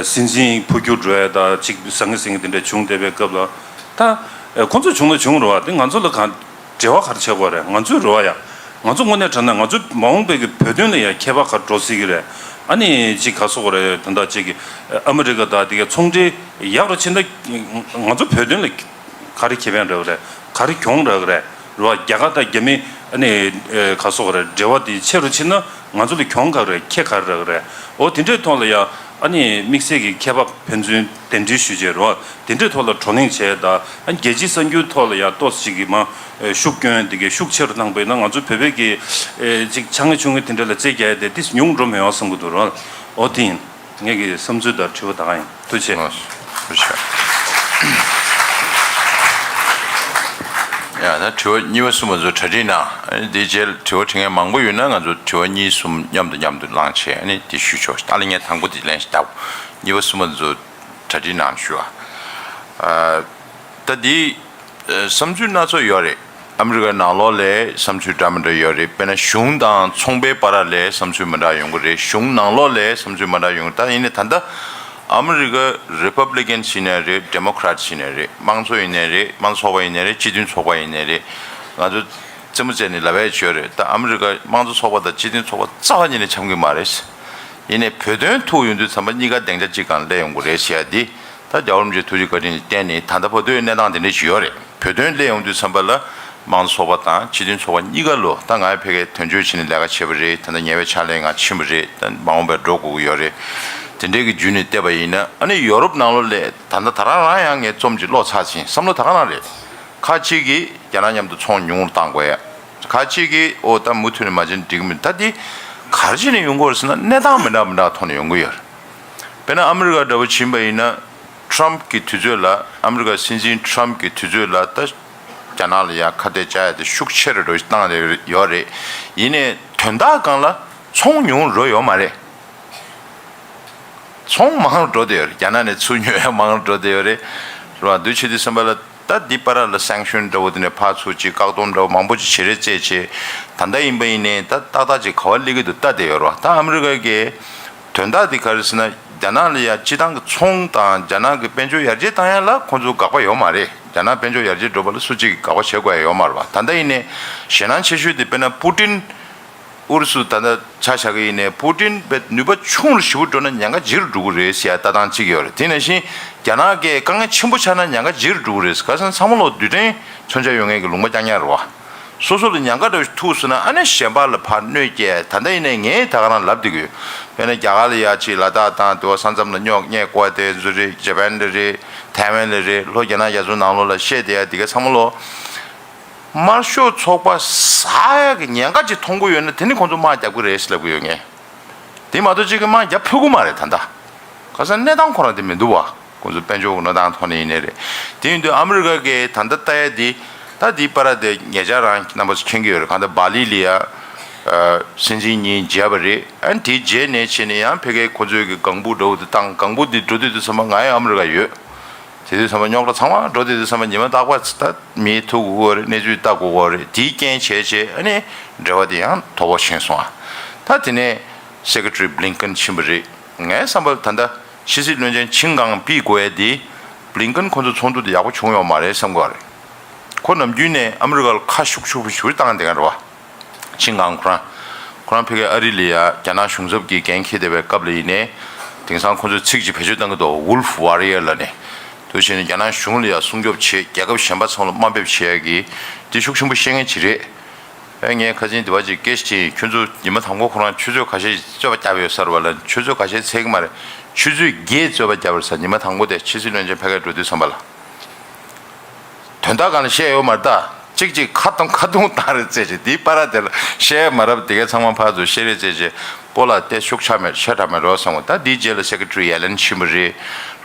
སྲིད་འཛིན་འཕོ་འགྱུར་འགྲོ་ཡ་ད་ཅིག་ཟང་ངེ་ཟིང་ངེ་དེ་འདྲ་བྱུང་བསྡད་པའི་སྐབས་ལ། ད་ཁོང་ཚོ་བྱུང་ན་བྱུང་རུང་བ་དེ་ང་ཚོ་ལ་གང་འབྲེལ་བ་ག་རེ་བྱེད་དགོས་རེད། ང་ཚོའི་རེ་བ་ཡ། ང་ཚོ་དངོས་གནས་དྲང་གནས་ང་ཚོའི་མ་འོངས་པའི་གི་བོད་དོན་ལ་ཡ་ཁྱད་པར་ག་རེ་འགྲོ་སྲིད་ཀྱི་རེད། ཨ་ནི་ཅིག་ག་སོགས་རེད། ད་ལྟ་ཅིག་གི་ཨ་མི་རི་ཀ་དང་དེ་གའི་ཚོང་འབྲེལ་ཡག་རུ་ཕྱིན་ན་ང་ཚོ་བོད་དོན་ལ་ག་རེ་ཁེ་ཕན་རག་གི་རེད། ག་རེ་གྱོང་རག་གི་རེད། རེད་བ། རྒྱ་གར་དང་རྒྱ་མི་ཨ་ནི་ག་སོགས་རེད། འབྲེལ་བ་དེ་ཆེ་རུ་ཕྱིན་ན་ང་ཚོ་ལ་གྱོང་ག་རེ་རེད། ཁེ་ག་རེ་རག་གི་རེད། འོ་དེ་འདྲའི་ཐོག་ལ་ཡ། ཨ་ནི་དམིགས་བསལ་གྱི་མཁས་པ་ཕན་ཚུན་གདན་འདྲེན་ཞུས་བྱས་རོགས། དེ་འདྲའི་ཐོག་ལ་བགྲོ་གླེང་བྱས་དང་། ཨ་ནི་རྒྱལ་སྤྱིའི་གསར་འགྱུར་ཐོག་ལ་ཡང་ཏོག་ཙམ་ཅིག་གི་མ་ཤུགས་སྐྱོན་དེ་གའི་ཤུགས་ཆེ་རུ་བཏང་པ་ཡིན་ན་ང་ཚོ་བོད་པའི་གི་ཨེ་ཅིག་ཆ་ངེ་ཆུང་ངེ་དེ་འདྲ་ལ་རྩེ་རྒྱག་ཡ་དེ་ཏིས་ཉུང་འགྲོ་མེད་ཡོང་བསམ་གི་འདུག་རོགས། འོ་དེ་ཡིན། ངེད་ཀྱི་བསམ་ཚུལ་དང་དྲི་བ་ད་ག་ཡིན། ཐུགས་རྗེ་ཆེ། ལགས་སོ། ཐུགས་རྗེ་ཆེ། ཡ་ད་དྲི་བ་གཉིས་པ་གསུམ་པ་ཚོ་གྲ་སྒྲིག་གནང་། ཨ་ནི་དེའི་རྗེས་དྲི་བ་དྲི་མཁན་མང་པོ་ཡོད་ན་ང་ཚོ་དྲི་བ་གཉིས་གསུམ་མཉམ་དུ་མཉམ་དུ་བླངས་བྱས་ཨ་ནི་དེ་ཞུ་ཆོག་ད་ལ་ངས་དང་པོ་དེ་ལན་ཞིག་བཏབ། གཉིས་པ་གསུམ་པ་ཚོ་གྲ་སྒྲིག་གནང་ཞུ་བ། ཨ་ད་འདི་ཨ་བསམ་ཚུལ་སྣ་ཚོགས་ཡོད་རེད། ཨ་མི་རི་ཀའི་ནང་ལོགས་ལ་བསམ་ཚུལ་འདྲ་མི་འདྲ་ཡོད་རེད། དཔེར་ན་གཞུང་དང་ཚོང་པའི་བར་ལ་བསམ་ཚུལ་མི་འདྲ་ཡོང་གི་རེད། གཞུང་ནང་ལོགས་ལ་བསམ་ཚུལ་མི་འདྲ་ཡོང་གི། ད་ཡིན་ནའི་ད་ལྟ་ཨ་མི་རི་ཀ་རི་པབ་ལི་ཀན་ཡིན་ནའི་རེད། ཌེ་མོ་ཀ་ར་ཊི་ཡིན་ནའི་རེད། དམངས་གཙོ་ཡིན་ནའི་རེད། དམངས་གཙོ་ཚོགས་པ་ཡིན་ནའི་རེད། སྤྱི་མཐུན་ཚོགས་པ་ཡིན་ནའི་རེད། ང་ཚོ་རྩེད་མོ་རྩེ་ནས་ལབ་ཡ་ཅིག་ཡོད་རེད། ད་ཨ་མི་རི་ཀ་དམངས་གཙོ་ཚོགས་པ་དང་སྤྱི་མཐུན་ཚོགས་པ་རྩ་བ་ཉིད་ནས་འཆམ་གྱི་མ་རེད། ཡིན་ནའི་བོད་དོན་ཐུག་ཡོང་དུས་ཙམ་པ་གཉིས་ཀ་སྡིངས་ཆ་གཅིག་སྒང་སླེབས་ཡོང་གི་རེད་ཟེར་ཡ་འདི། ད་རྒྱལ་བ་རིན་པོ་ཆེ་ཐུགས་རྗེ་བཀའ་དྲིན་གྱི་བརྟེན་ནས་ད་ལྟ་བར་དུ་གནས་སྟངས་དེ་འདྲ་ཞིག་ཡོད་རེད། བོད་དོན་སླེབས་ཡོང་དུས་ཙམ་པ་ལ་དམངས་གཙོ་ཚོགས་པ་དང་སྤྱི་མཐུན་ཚོགས་པ་གཉིས་ཀ་ལོ། ད་ང་ཕ་གིར་དོན་གཅོད་བྱས་ནས་ལས་ཀ་བྱས་པ་རེད། ད་ལྟ་ཉེ་བའི་ཕྱག་ལས་ང་ཕྱིན་པ་རེད། ད་མ་འོངས་པར་འགྲོ་དགོས་ཀྱི་ཡོད་རེད། དེ་འདྲའི་གི་བརྒྱུད་ནས་བལྟས་པ་ཡིན་ན་ཨ་ནི་ཡོ་རོབ་ནང་ལོགས་ལ་ད་ལྟ་ད་རང་རང་ཡང་ངས་རྩོམ་ཅིག་ཀློག་ཚར་ཟིན། བསམ་བློ་ད་ག་རང་རེད། ཁ་ཅིག་གིས་རྒྱ་ནག་མཉམ་དུ་ཚོང་ཉུང་རུ་བཏང་དགོས་ཡ། ཁ་ཅིག་གིས་ཨོ་ད་མུ་མཐུད་ནས་མ་བྱས་ན་འགྲིག་གི་མིན། ད་འདི་ག་རེ་བྱས་ནས་ཡོང་གི་ཡོད་རེད་ཟེར་ན་གནས་སྟངས་མི་འདྲ་མི་འདྲ་ཐོག་ནས་ཡོང་གི་ཡོད་རེད། དཔེར་ན་ཨ་མི་རི་ཀ་འདྲ་བོ་ཕྱིན་པ་ཡིན་ན། ཊམ་གྱི་དུས་ཚོད་ལ། ཨ་མི་རི་ཀ་སྲིད་འཛིན་ཊམ་གྱི་དུས་ཚོད་ལ་ད་རྒྱ་ནག་ལ་ཡ་ཁ་གཏད་བཅག་ཡ་དེ་ཤུགས་ཆེ་རུ་འགྲོ་བཏང་ཡོད་རེད། ཡིན་ནའི་དོན་དག་སྒང་ལ་ཚོང་ཉུང་རུ་འགྲོ་ཡོད་མ་རེད། ཚོང་མང་རུ་འགྲོ་བསྡད་ཡོད་རེད། རྒྱ་ནག་ནས་ཚུར་ཉོ་ཡ་མང་རུ་འགྲོ་བསྡད་ཡོད་རེད། རེད་བ། དུས་ཕྱིན་དུས་ཙམ་པ་ལ་ད་འདི་བར་ལ་སེང་ཤོན་འདྲ་བོ་དེ་ནས་ཕར་ཚུར་ཅིག་བཀག་སྡོམ་འདྲ་བོ་མང་པོ་ཅིག་བྱེད་རེས་བྱས་བྱས། ད་ལྟ་ཡིན་པ་ཡིན་ནའི་ད་ཏག་ཏག་ཅིག་ག་པར་སླེབས་ཀྱི་འདུག་ལྟ་བསྡད་ཡོད་རེད་བ། ད་ཨ་མི་རི་ཀ་གི་དོན་དག་འདི་ག་རེ་ཟེར་ན། རྒྱ་ནག་ལ་ཡ་སྤྱི་བཏང་གི་ཚོང་དང་རྒྱ་ནག་གི་དཔལ་འབྱོར་ཡར་རྒྱས་བཏང་ཡ་ལ་ཁོང་ཚོ་དགག་པ་ཡོད་མ་རེད། རྒྱ་ནག་དཔལ་འབྱོར་ཡར་རྒྱས་འགྲོ་བ་ལ་སུ་གཅིག་གིས་དགག་པ་བྱེད་དགོས་ཡ་ཡོད་མ་རེད་བ། ད་ལྟ་ཡིན་ནའི་ཞེད་སྣང་ཆེ་ཤོས་དེ་དཔེར་ན་པུ་ཏིན། ཨུ་རུ་སུ་ད་ལྟ་ཆ་བཞག་གི་ཡིན་ནའི་པུ་ཏིན་པའི་ནུས་པ་ཆུང་རུ་ཞེ་པོ་འགྲོ་ན་ཉེན་ཁ་ལྗིད་རུ་འགྲོ་གི་རེད་ཟེར་ཡ་ལྟ་སྟངས་གཅིག་ཡོད་རེད། དེ་ནང་བཞིན་རྒྱ་ནག་གིས་དཀའ་ངལ་ཆེན་པོ་ཆགས་ན་ཉེན་ཁ་ལྗིད་རུ་འགྲོ་གི་རེད། ག་ཟེར་ན་ཚང་མ་ལོ་རྡུལ་ཕྲན་མཚོན་ཆ་ཡོད་མཁན་གྱི་ལུང་པ་རྐྱང་རྐྱང་རེད་བ། སོ་སོ་ལ་ཉེན་ཁ་འདྲ་བོ་ཞིག་ཐུག་སོང་ན་ཨ་ནི་གཞན་པ་ལ་ཕར་གནོད་སྐྱེལ། ད་ལྟ་ཡིན་ནའི་ངས་ད་ག་རང་ལབ་བསྡད་ཀྱི་ཡོད། དཔེར་ན་རྒྱ་གར་ལ་ཡ་ཅིག་ལ་དྭགས་དང་དེ་བ་ས་མཚམས་ལ་རྙོག་གཉེར་བཀོད་དེ་ཚོ་རེད། ཇ་པན་ལ་རེད། ཐའེ་ཝན་ལ་རེད། ལྷོ་རྒྱ་ནག་རྒྱ་མཚོ་ནང་ལོགས་ལ་བཤད་བསྡད་ཡ་དེ་ག་ཚང་མ་ལོ། དམར་ཤོག་ཚོགས་པ་ཟ་ཡག་གི་ཉེན་ཁ་ཅིག་མཐོང་གི་ཡོད་ན་དེ་ནི་ཁོང་ཚོ་དམག་རྒྱབ་ཀྱི་རེད་ཟེར་ལབ་ཀྱི་ཡོད་ངས། དེ་མ་གཏོགས་ཅིག་གི་དམག་རྒྱབ་ཕོད་ཀྱི་མ་རེད་ད་ལྟ། ག་ས་གནས་སྟངས་ཁོ་རང་དེ་མི་འདུག་བ། ཁོང་ཚོ་དཔལ་འབྱོར་གྱི་གནས་སྟངས་ཐོག་ནས་ཡིན་ནའི་རེད། དེ་ཡིན་དུས་ཨ་མི་རི་ཀ་གིས་ད་ལྟ་ལྟ་ཡ་དེ། ད་དེའི་བར་དེ་ཉེ་ཆར་རང་རྣམ་པ་ཚོ་མཁྱེན་གྱི་ཡོད་རེད། གང་ལྟར་སྦ་ལི་ལ་ཡ་སྲིད་འཛིན་གཉིས་མཇལ་བ་རེད། ཨ་ནི་དེའི་རྗེས་ནས་བྱས་ནས་ཡང་ཕ་གིར་ཁོང་ཚོའི་གི་ལྒང་བུ་འདྲ་བོ་དེ་བཏང་། ལྒང་བུ་དེ་འགྲོ་དུས་དུས་ཙམ་པ་ང་ཡང་ཨ་མི་རི་ཀ་ཡོད། དེ་དུས་ཙམ་པ་རྙོག་དྲ་ཚང་མ་འགྲོ་དུས་དུས་ཙམ་པ་ཉི་མ་རྟག་པར་ད་མིའི་ཐུག་དགོས་རེད། གནས་ཚུལ་ལྟ་དགོས་རེད། དེའི་རྐྱེན་བྱས་བྱས་ཨ་ནི་འབྲེལ་བ་དེ་ཡང་དོ་ཕོག་ཕྱིན་སོང་ཨ། ད་དེ་ནས་སེ་ཀེ་ཊི་རི་བྷི་ལིན་ཀན་ཕྱིན་པ་རེད། ངའི་བསམ་པར་ད་ལྟ་ཕྱི་སྲིད་བློན་ཆེན་ཆིན་ཀང་པི་དགོས་ཡ་དེ་བྷི་ལིན་ཀན་ཁོ་ཚོ་ཚོགས་འདུ་དེ་ཡག་པོ་བྱུང་ཡོད་མ་རེད་བསམ་གྱི་ཡོད་རེད། ཁོ་ནམ་རྒྱུན་ནས་ཨ་མི་རི་ཀ་ལ་ཁ་ཤུགས་ཤུགས་པོ་ཞེ་པོ་བཏང་བསྡད་མཁན་རེད་བ། ཆིན་ཀང་ཁོ་རང་། ཁོ་རང་ཕ་གིའི་ཨ་རི་ལ་ཡ་རྒྱ་ནག་གཞུང་ཚབ་ཀྱི་འགན་འཁྱེར་བསྡད་པའི་སྐབས་ལ་ཡིན་ནའི། དེང་སང་ཁོ་ཚོས་ཚིག་ཅིག་བེད་སྤྱོད་བཏང་གི་འདུག Wolf Warrior ལབ་ནས། དེ་བྱས་ནས་རྒྱ་ནག་གཞུང་ལ་ཡ་སྲུང་སྐྱོབ་བྱེད། རྒྱལ་ཁབ་གཞན་པ་ཚང་ལ་དམའ་འབེབས་བྱེད་ཡ་གི་དེ་ཤུགས་ཆེན་པོ་བཤད་མཁན་ཅིག་རེད། ཨེ་ངས་ཁ་སང་དེ་བ་ཅིག་སྐད་ཆ་དྲིས། ཁྱོད་ཚོ་ཉི་མ་དང་པོ་ཁོ་རང་ཆུ་ཚོད་ཁ་ཤས་རྩོད་པ་བརྒྱབ་ཡོད་ས་རེད་བ་ལབ། ཆུ་ཚོད་ཁ་ཤས་ཚད་ཀྱི་མ་རེད། ཆུ་ཚོད་བརྒྱད་རྩོད་པ་བརྒྱབ་ཡོད་ས། ཉི་མ་དང་པོ་དེ་ཕྱི་སྲིད་བློན་ཆེན་ཕ་གིར་འགྲོ་དུས་ཙམ་པ་ལ། དོན་དག་གང་ལ་བཤད་ཡོད་མ་རེད་ད། གཅིག་གཅིག་ཁ་གཏོང་ཁ་གཏོང་བཏང་རེད་ཟེར་བྱས། དེའི་བར་དེ་ལ་བཤད་ཡ་མ་རབས་དེ་གའི་ཚང་མ་ཕར་ཚུར་བཤད་རེས་བྱས་བྱས། སྤོ་ལགས་དེ་ཤུགས་ཆག་མེད། ཤ་ཁྲག་མེད་རོགས་སོང་བ། ད་དེའི་རྗེས་ལ་སེ་ཀེ་ཊི་རི་ཡེ་ལེན་ཕྱིན་པ་རེད།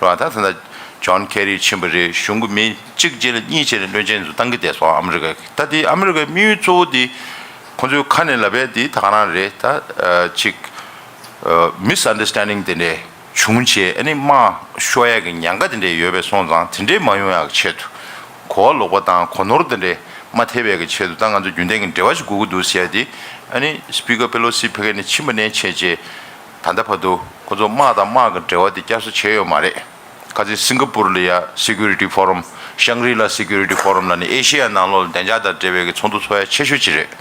རོགས་ད་ད་ད་ཇོན་ཁེ་རི་ཕྱིན་པ་རེད། གཞུང་གི་མི་གཅིག་རྗེས་ལ་གཉིས་བྱས་ནས་བློན་ཆེན་ཚོ་བཏང་གི་བསྡད་སོང་ཨ་མི་རི་ཀ་གི། ད་དེ་ཨ་མི་རི་ཀའི་དམིགས་ཡུལ་གཙོ་བོ་དེ་ཁོང་ཚོའི་ཁ་ནས་ལབ་ཡ་དེ་ད་ག་རང་རེད། ད་ཨ་ཅིག་ཨ་མི་སི་ཨན་ཌར་སི་ཊེན་ཌིང་དེ་འདྲས། བྱུང་བྱས་ཨ་ནི་དམག་ཤོར་ཡག་གི་ཉེན་ཁ་དེ་འདྲས་ཡོད་པས་སོང་ཙང་དེ་འདྲས་མ་ཡོང་ཡག་གི་ཆེད་དུ་གོ་བ་ལོག་པ་དང་གོ་ནོར་དེ་འདྲས་མ་ཐེབས་ཡག་གི་ཆེད་དུ་ད་ང་ཚོ་རྒྱུན་ལྡན་གྱི་འབྲེལ་བ་ཞིག་དགོས་ཀྱི་འདུག་ཟེར་ཏེ་ཨ་ནི་སི་པི་ཀར་པེ་ལོ་སི་ཕ་གི་ནས་ཕྱིན་པ་ནས་བྱས་རྗེས་ད་ལྟ་བར་དུ་ཁོ་ཚོ་དམག་དང་དམག་གི་འབྲེལ་བ་དེ་བསྐྱར་གསོ་བྱས་ཡོད་མ་རེད། ཁ་སང་སིང་ག་པུར་ལ་ཡ་Security Forum, Shangri-La Security Forum ལ་ནི་ཨེ་ཤེ་ཡ་ནང་ལོགས་ལ་བདེ་འཇགས་དང་འབྲེལ་བའི་གི་ཚོགས་འདུ་ཚོགས་ཡ་ཆེ་ཤོས་ཅིག་རེད།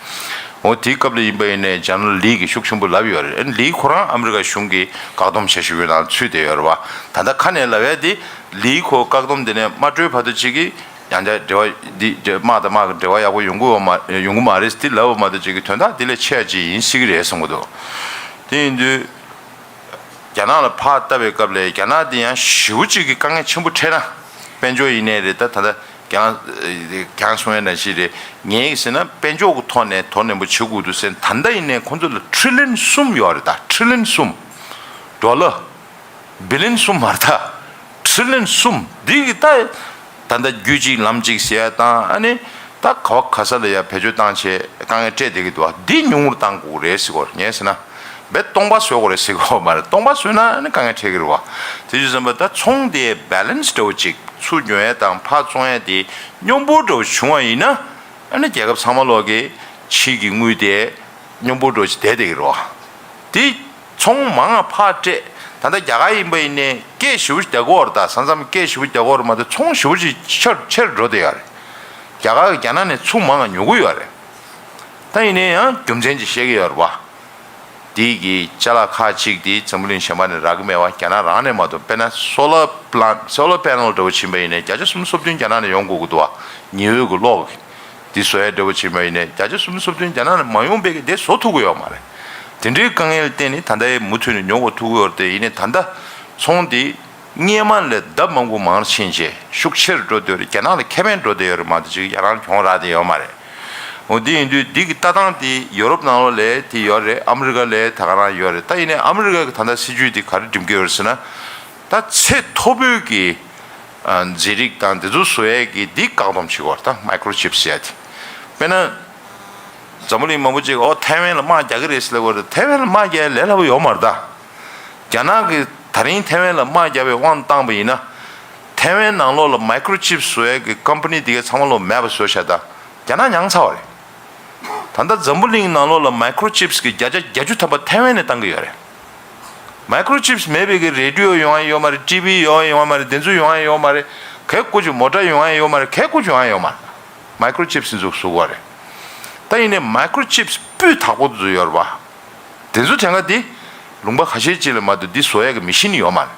འོ་དེའི་སྐབས་ལ་ཡིན་པ་ཡིན་ནའི་ཇེ་ནེ་རལ་ལི་གིས་ཤུགས་ཆེན་པོ་ལབ་ཡོད་རེད། ཨ་ནི་ལི་ཁོ་རང་ཨ་མི་རི་ཀ་གཞུང་གིས་བཀག་སྡོམ་བྱ་བཞིན་ཡོད་ནང་ཚུད་བསྡད་ཡོད་རེད་བ། ད་ལྟ་ཁ་ནས་ལབ་ཡ་དེ་ལི་ཁོ་བཀག་སྡོམ་དེ་ནས་མ་སྤྲོད་བར་དུ་ཅིག་གིས་ཡང་བསྐྱར་འབྲེལ་བ་འདི་དམག་དང་དམག་གི་འབྲེལ་བ་ཡག་པོ་ཡོང་གི་ཡོད་མ་ཡོང་གི་མ་རེད་དེ་ལབ་པ་མ་གཏོགས་ཅིག་གི་དོན་དག་དེ་ལས་ཆེ་བ་ཅིག་ཡིན་སྲིད་ཀྱི་རེད་བསམ་གྱི་འདུག་དེ་ཡིན་དུས། རྒྱ་ནག་ལ་ཕར་བལྟ་བའི་སྐབས་ལ་རྒྱ་ནག་འདི་ཡང་ཞེ་པོ་ཅིག་གི་དཀའ་ངལ་ཆེན་པོ་འཕྲད་ན། དཔལ་འབྱོར་ཡིན་ནའི་རེད། ད་ད་ལྟ་ཁྱེད་རང་ཁྱེད་རང་གསུང་ཡ་ནང་བཞིན་རེད། ངས་ཟེར་ན་དཔལ་འབྱོར་གྱི་ཐོག་ནས་དོ་ནན་པོ་བྱེད་དགོས་འདུག་ཟེར་ན་ད་ལྟ་ཡིན་ནའི་ཁོང་ཚོ་ལ་ཁྲི་ལན་གསུམ་ཡོད་རེད། ད་ཁྲི་ལན་གསུམ། ཌོ་ལར་བི་ལན་གསུམ་མ་རེད་ད། ཁྲི་ལན་གསུམ་འདི་གི་ད། ད་ལྟ་རྒྱུད་གཅིག་ལམ་གཅིག་ཟེར་ཡ་དང་ཨ་ནི་ད་ག་བ་ག་ས་ལ་ཡ་བེད་སྤྱོད་བཏང་བྱས་དཀའ་ངལ་སྤྲད་བསྡད་ཀྱི་འདུག་བ། འདི་ཉུང་རུ་བཏང་དགོས་རེད་ཟེར་གོ་ངས་ཟེར་ན། བས་སྟོང་པ་བཟོ་དགོས་རེད་ཟེར་གོ་མ་རེད། སྟོང་པ་བཟོས་ན་ཨ་ནི་དཀའ་ངལ་འཕྲད་ཀྱི་རེད་བ། དེ་བྱས་ཙམ་པ་ད་ཚོང་དེ་བེ་ལན་སི་འདྲ་བོ་ཅིག་ཚུར་ཉོ་ཡ་དང་ཕར་བཙོང་ཡ་དེ་སྙོམས་པོ་འདྲ་བོ་བྱུང་བ་ཡིན་ན་ཨ་ནི་རྒྱལ་ཁབ་ཚང་མ་ལོག་གི་ཕྱི་གི་དངུལ་དེ། སྙོམས་པོ་འགྲོ་ཞིག་བསྡད་བསྡད་ཀྱི་རེད་བ། དེ་ཚོང་མང་ང་ཕར་སྤྲད། ད་ལྟ་རྒྱ་གར་ཡིན་པ་ཡིན་ནའི་སྐད་ཞེ་པོ་ཞིག་རྒྱག་གི་ཡོད་རེད། ད་ས་མཚམས་སྐད་ཞེ་པོ་རྒྱག་གི་ཡོད་རེད་མ་གཏོགས་ཚོང་ཞེ་པོ་ཞིག་ཆེར་ཆེར་འགྲོ་བསྡད་ཡོད་རེད། རྒྱ་གར་གྱིས་རྒྱ་ནག་ནས་ཚུར་མང་ང་ཉོ་གི་ཡོད་རེད། ད་ཡིན་ནའི་ཡང་རྒྱུ་མཚན་ཅིག་བཤད་ཀྱི་ཡོད་རེད་བ། དེ་གི་ཅ་ལག་ཁག་ཅིག་དེ་འཛམ་བུ་གླིང་གཞན་པ་ནས་རག་གི་མེད་པ་རྒྱ་ནག་རང་ནས་མ་གཏོགས། དཔེར་ན་སོ་ལར་པི་ལན་སོ་ལར་པེ་ནལ་འདྲ་བོ་ཕྱིན་པ་ཡིན་ནའི་བརྒྱ་ཆ་སུམ་ཅུ་སོ་བདུན་རྒྱ་ནག་ནས་ཡོང་དགོས་ཀྱི་འདུག་བ། ཉི་འོད་ཀྱི་གློག་གི། འདི་བཟོ་ཡ་འདྲ་བོ་བྱེད་པ་ཡིན་ནའི་བརྒྱ་ཆ་སུམ་ཅུ་སོ་བདུན་རྒྱ་ནག་ནས་མ་ཡོང་བས་ཀྱི་དེ་བཟོ་ཐུབ་ཀྱི་ཡོད་མ་རེད། དེ་འདྲའི་དཀའ་ངལ་བརྟེན་ནས་ད་ལྟ་མུ་མཐུད་ནས་ཉོ་དགོས་ཐུག་གི་ཡོད་རེད་དེ། ཡིན་ནའི་ད་ལྟ་ཚོང་འདི་སྔོན་མ་ལས་ལྡབ་མང་པོ་མང་རུ་ཕྱིན་རྗེས་ཤུགས་ཆེ་རུ་འགྲོ་བསྡད་ཡོད་རེད། རྒྱ་ནག་ལ་ཁེ་ཕན་འགྲོ་བསྡད་ཡོད་རེད་མ་གཏོགས་ཅིག་རྒྱ་ནག་ལ་གྱོང་རག་བསྡད་ཡོད་མ་རེད། འོ་དེ་ཡིན་དུས་འདི་གི་ལྟ་སྟངས་དེ་ཡོ་རོབ་ནང་ལོགས་ལ་དེ་ཡོད་རེད། ཨ་མི་རི་ཀ་ལ་ད་ག་རང་ཡོད་རེད། ད་ཡིན་ནའི་ཨ་མི་རི་ཀ་གི་ད་ལྟ་སྲིད་ཇུས་དེ་ག་རེ་འགྲིམ་གྱི་ཡོད་རེད་ཟེར་ན། ད་ཚད་མཐོ་པོའི་གི་ཨ་རྫས་རིགས་དང་དེ་ཚོ་བཟོ་ཡས་ཀྱི་འདི་བཀག་སྡོམ་བྱེད་ཀྱི་ཡོད་རེད། ད་མའི་ཀྲོ་ཅིབ་ཟེར་ཡ་དེ། དཔེར་ན། འཛམ་བུ་གླིང་མང་པོ་ཅིག་ཨོ་ཐའེ་ཝན་ལ་དམག་རྒྱག་གི་རེད་ཟེར་ལབ་ཀྱི་ཡོད་རེད། ཐའེ་ཝན་ལ་དམག་རྒྱག་ཡ་ལས་སླ་པོ་ཡོད་མ་རེད་ད། རྒྱ་ནག་གིས་ད་རིང་ཐའེ་ཝན་ལ་དམག་རྒྱག་པའི་དབང་བཏང་པ་ཡིན་ན། ཐའེ་ཝན་ནང་ལོགས་ལ་མའི་ཀྲོ་ཅིབ་བཟོ་ཡས་ཀྱི་ཀམ་པ་ནི་དེ་གའི་ཚང་མ་ལོག་མེད་པ་བཟོས་བཞག་ད། རྒྱ་ནག་མྱངས་ཚར་བ་རེད། ད་ལྟ་འཛམ་བུ་གླིང་ནང་ལོགས་ལ་མའི་ཀྲོ་ཅིབ་གི་བརྒྱ་ཆ་བརྒྱད་ཅུ་ཐམ་པ་ཐའེ་ཝན་ནས་བཏང་གི་ཡོད་རེད། མའི་ཀྲོ་ཅིབ་མེད་པའི་གི་རེ་ཌི་ཡོ་ཡོང་ཡ་ཡོད་མ་རེད། ཊི་ཝི་ཡོང་ཡ་ཡོད་མ་རེད། དེ་ཚོ་ཡོང་ཡ་ཡོད་མ་རེད། གལ་ཀོ་ཅིག་མོ་ཊ་ཡོང་ཡ་ཡོད་མ་རེད། གལ་ཀོ་ཅིག་ཡོང་ཡ་ཡོད་མ་རེད། མའི་ཀྲོ་ཅིབ་ཟེར་ཚུགས་བཟོ་དགོས་རེད། ད་ཡིན་ནའི་མའི་ཀྲོ་ཅིབ་སྤུས་དག་པོ་བཟོ་ཡོད་རེད་བ། དེ་ཚོ་གྲངས་ཀ་འདི་ལུང་པ་ཁ་ཤས་ཅིག་ལ་མ་གཏོགས་འདི་བཟོ་ཡ་གི་མེ་ཤིན་ཡོད་མ་རེད།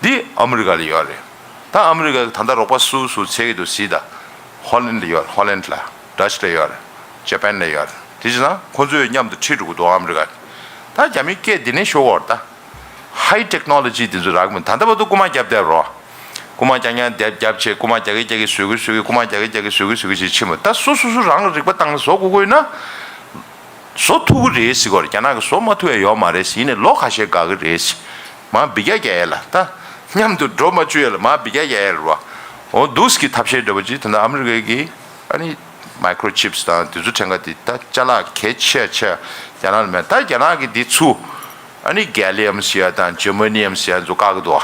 འདི་ཨ་མི་རི་ཀ་ལ་ཡོད་རེད། ད་ཨ་མི་རི་ཀ་གི་ད་ལྟ་རོགས་པ་སུ་སུ་འཚོལ་གྱི་འདུག་གཟིགས་དང་། ཧོ་ལན་ལ་ཡོད་རེད། ཧོ་ལན་ལ། ཌ་ཅི་ལ་ཡོད་རེད། ཇ་པན་ལ་ཡོད་རེད། དེ་བྱས་ཙང་ཁོ་ཚོས་མཉམ་དུ་ཁྲིད་འགྲོ་གི་འདུག་ཨ་མི་རི་ཀ་གིས། ད་རྒྱ་མིའི་སྐད་འདི་ནས་ཤོར་བ་རེད་ད། ཧའི་ཊེག་ནོ་ལོ་ཇི་འདི་ཚོ་རག་མི་ད་ལྟ་བར་དུ་རྐུ་མ་རྒྱབ་བསྡད་རོགས། རྐུ་མ་རྐྱང་རྐྱང་རྒྱབ་རྒྱབ་བྱས་རྐུ་མ་རྒྱག་གི་རྒྱག་གི་བཟོ་གི་བཟོ་གི་རྐུ་མ་རྒྱག་གི་རྒྱག་གི་བཟོ་གི་བཟོ་གི་བྱས་ཕྱིན་པ། ད་སོ་སོ་སོ་རང་གི་རིག་པ་བཏང་ནས་བཟོ་དགོས་ཀྱི་ཡོད་ན། བཟོ་ཐུབ་ཀྱི་རེད་ཟེར་གྱི་ཡོད་རེད། རྒྱ་ནག་གིས་བཟོ་མ་ཐུབ་ཡ་ཡོད་མ་རེད་ཟེར། ཡིན་ནའི་ལོ་ཁ་ཤས་འགོར་གྱི་རེད་ཟེར། མར་འབུད་རྒྱག་རྒྱག་ཡ་ལ་ད། མཉམ་དུ་འགྲོ་མ་བཅུག་ཡ་ལ་མར་འབུད་རྒྱག་རྒྱག་ཡ་རེད་བ། འོ་འདུག་སེ་གི་ཐབས་ཤེས་འདྲ་པོ་ཅིག་ད་ལྟ་ཨ་མི་རི་ཀའི་གི་ཨ་ནི་མའི་ཀྲོ་ཅིབ་དང་དེ་ཚོ་གྲངས་ཀ་དེ་ད་ཅ་ལག་གལ་ཆེ་ཆེ་རྒྱ་ནག་ལ་མེད། ད་རྒྱ་ནག་གིས་འདི་ཚུར་ཨ་ནི་གེ་ལི་ཡམ་ཟེར་ཡ་དང་ཇར་མ་ནི་ཡམ་ཟེར་ཡ་ཚོ་བཀག་གི་འདུག་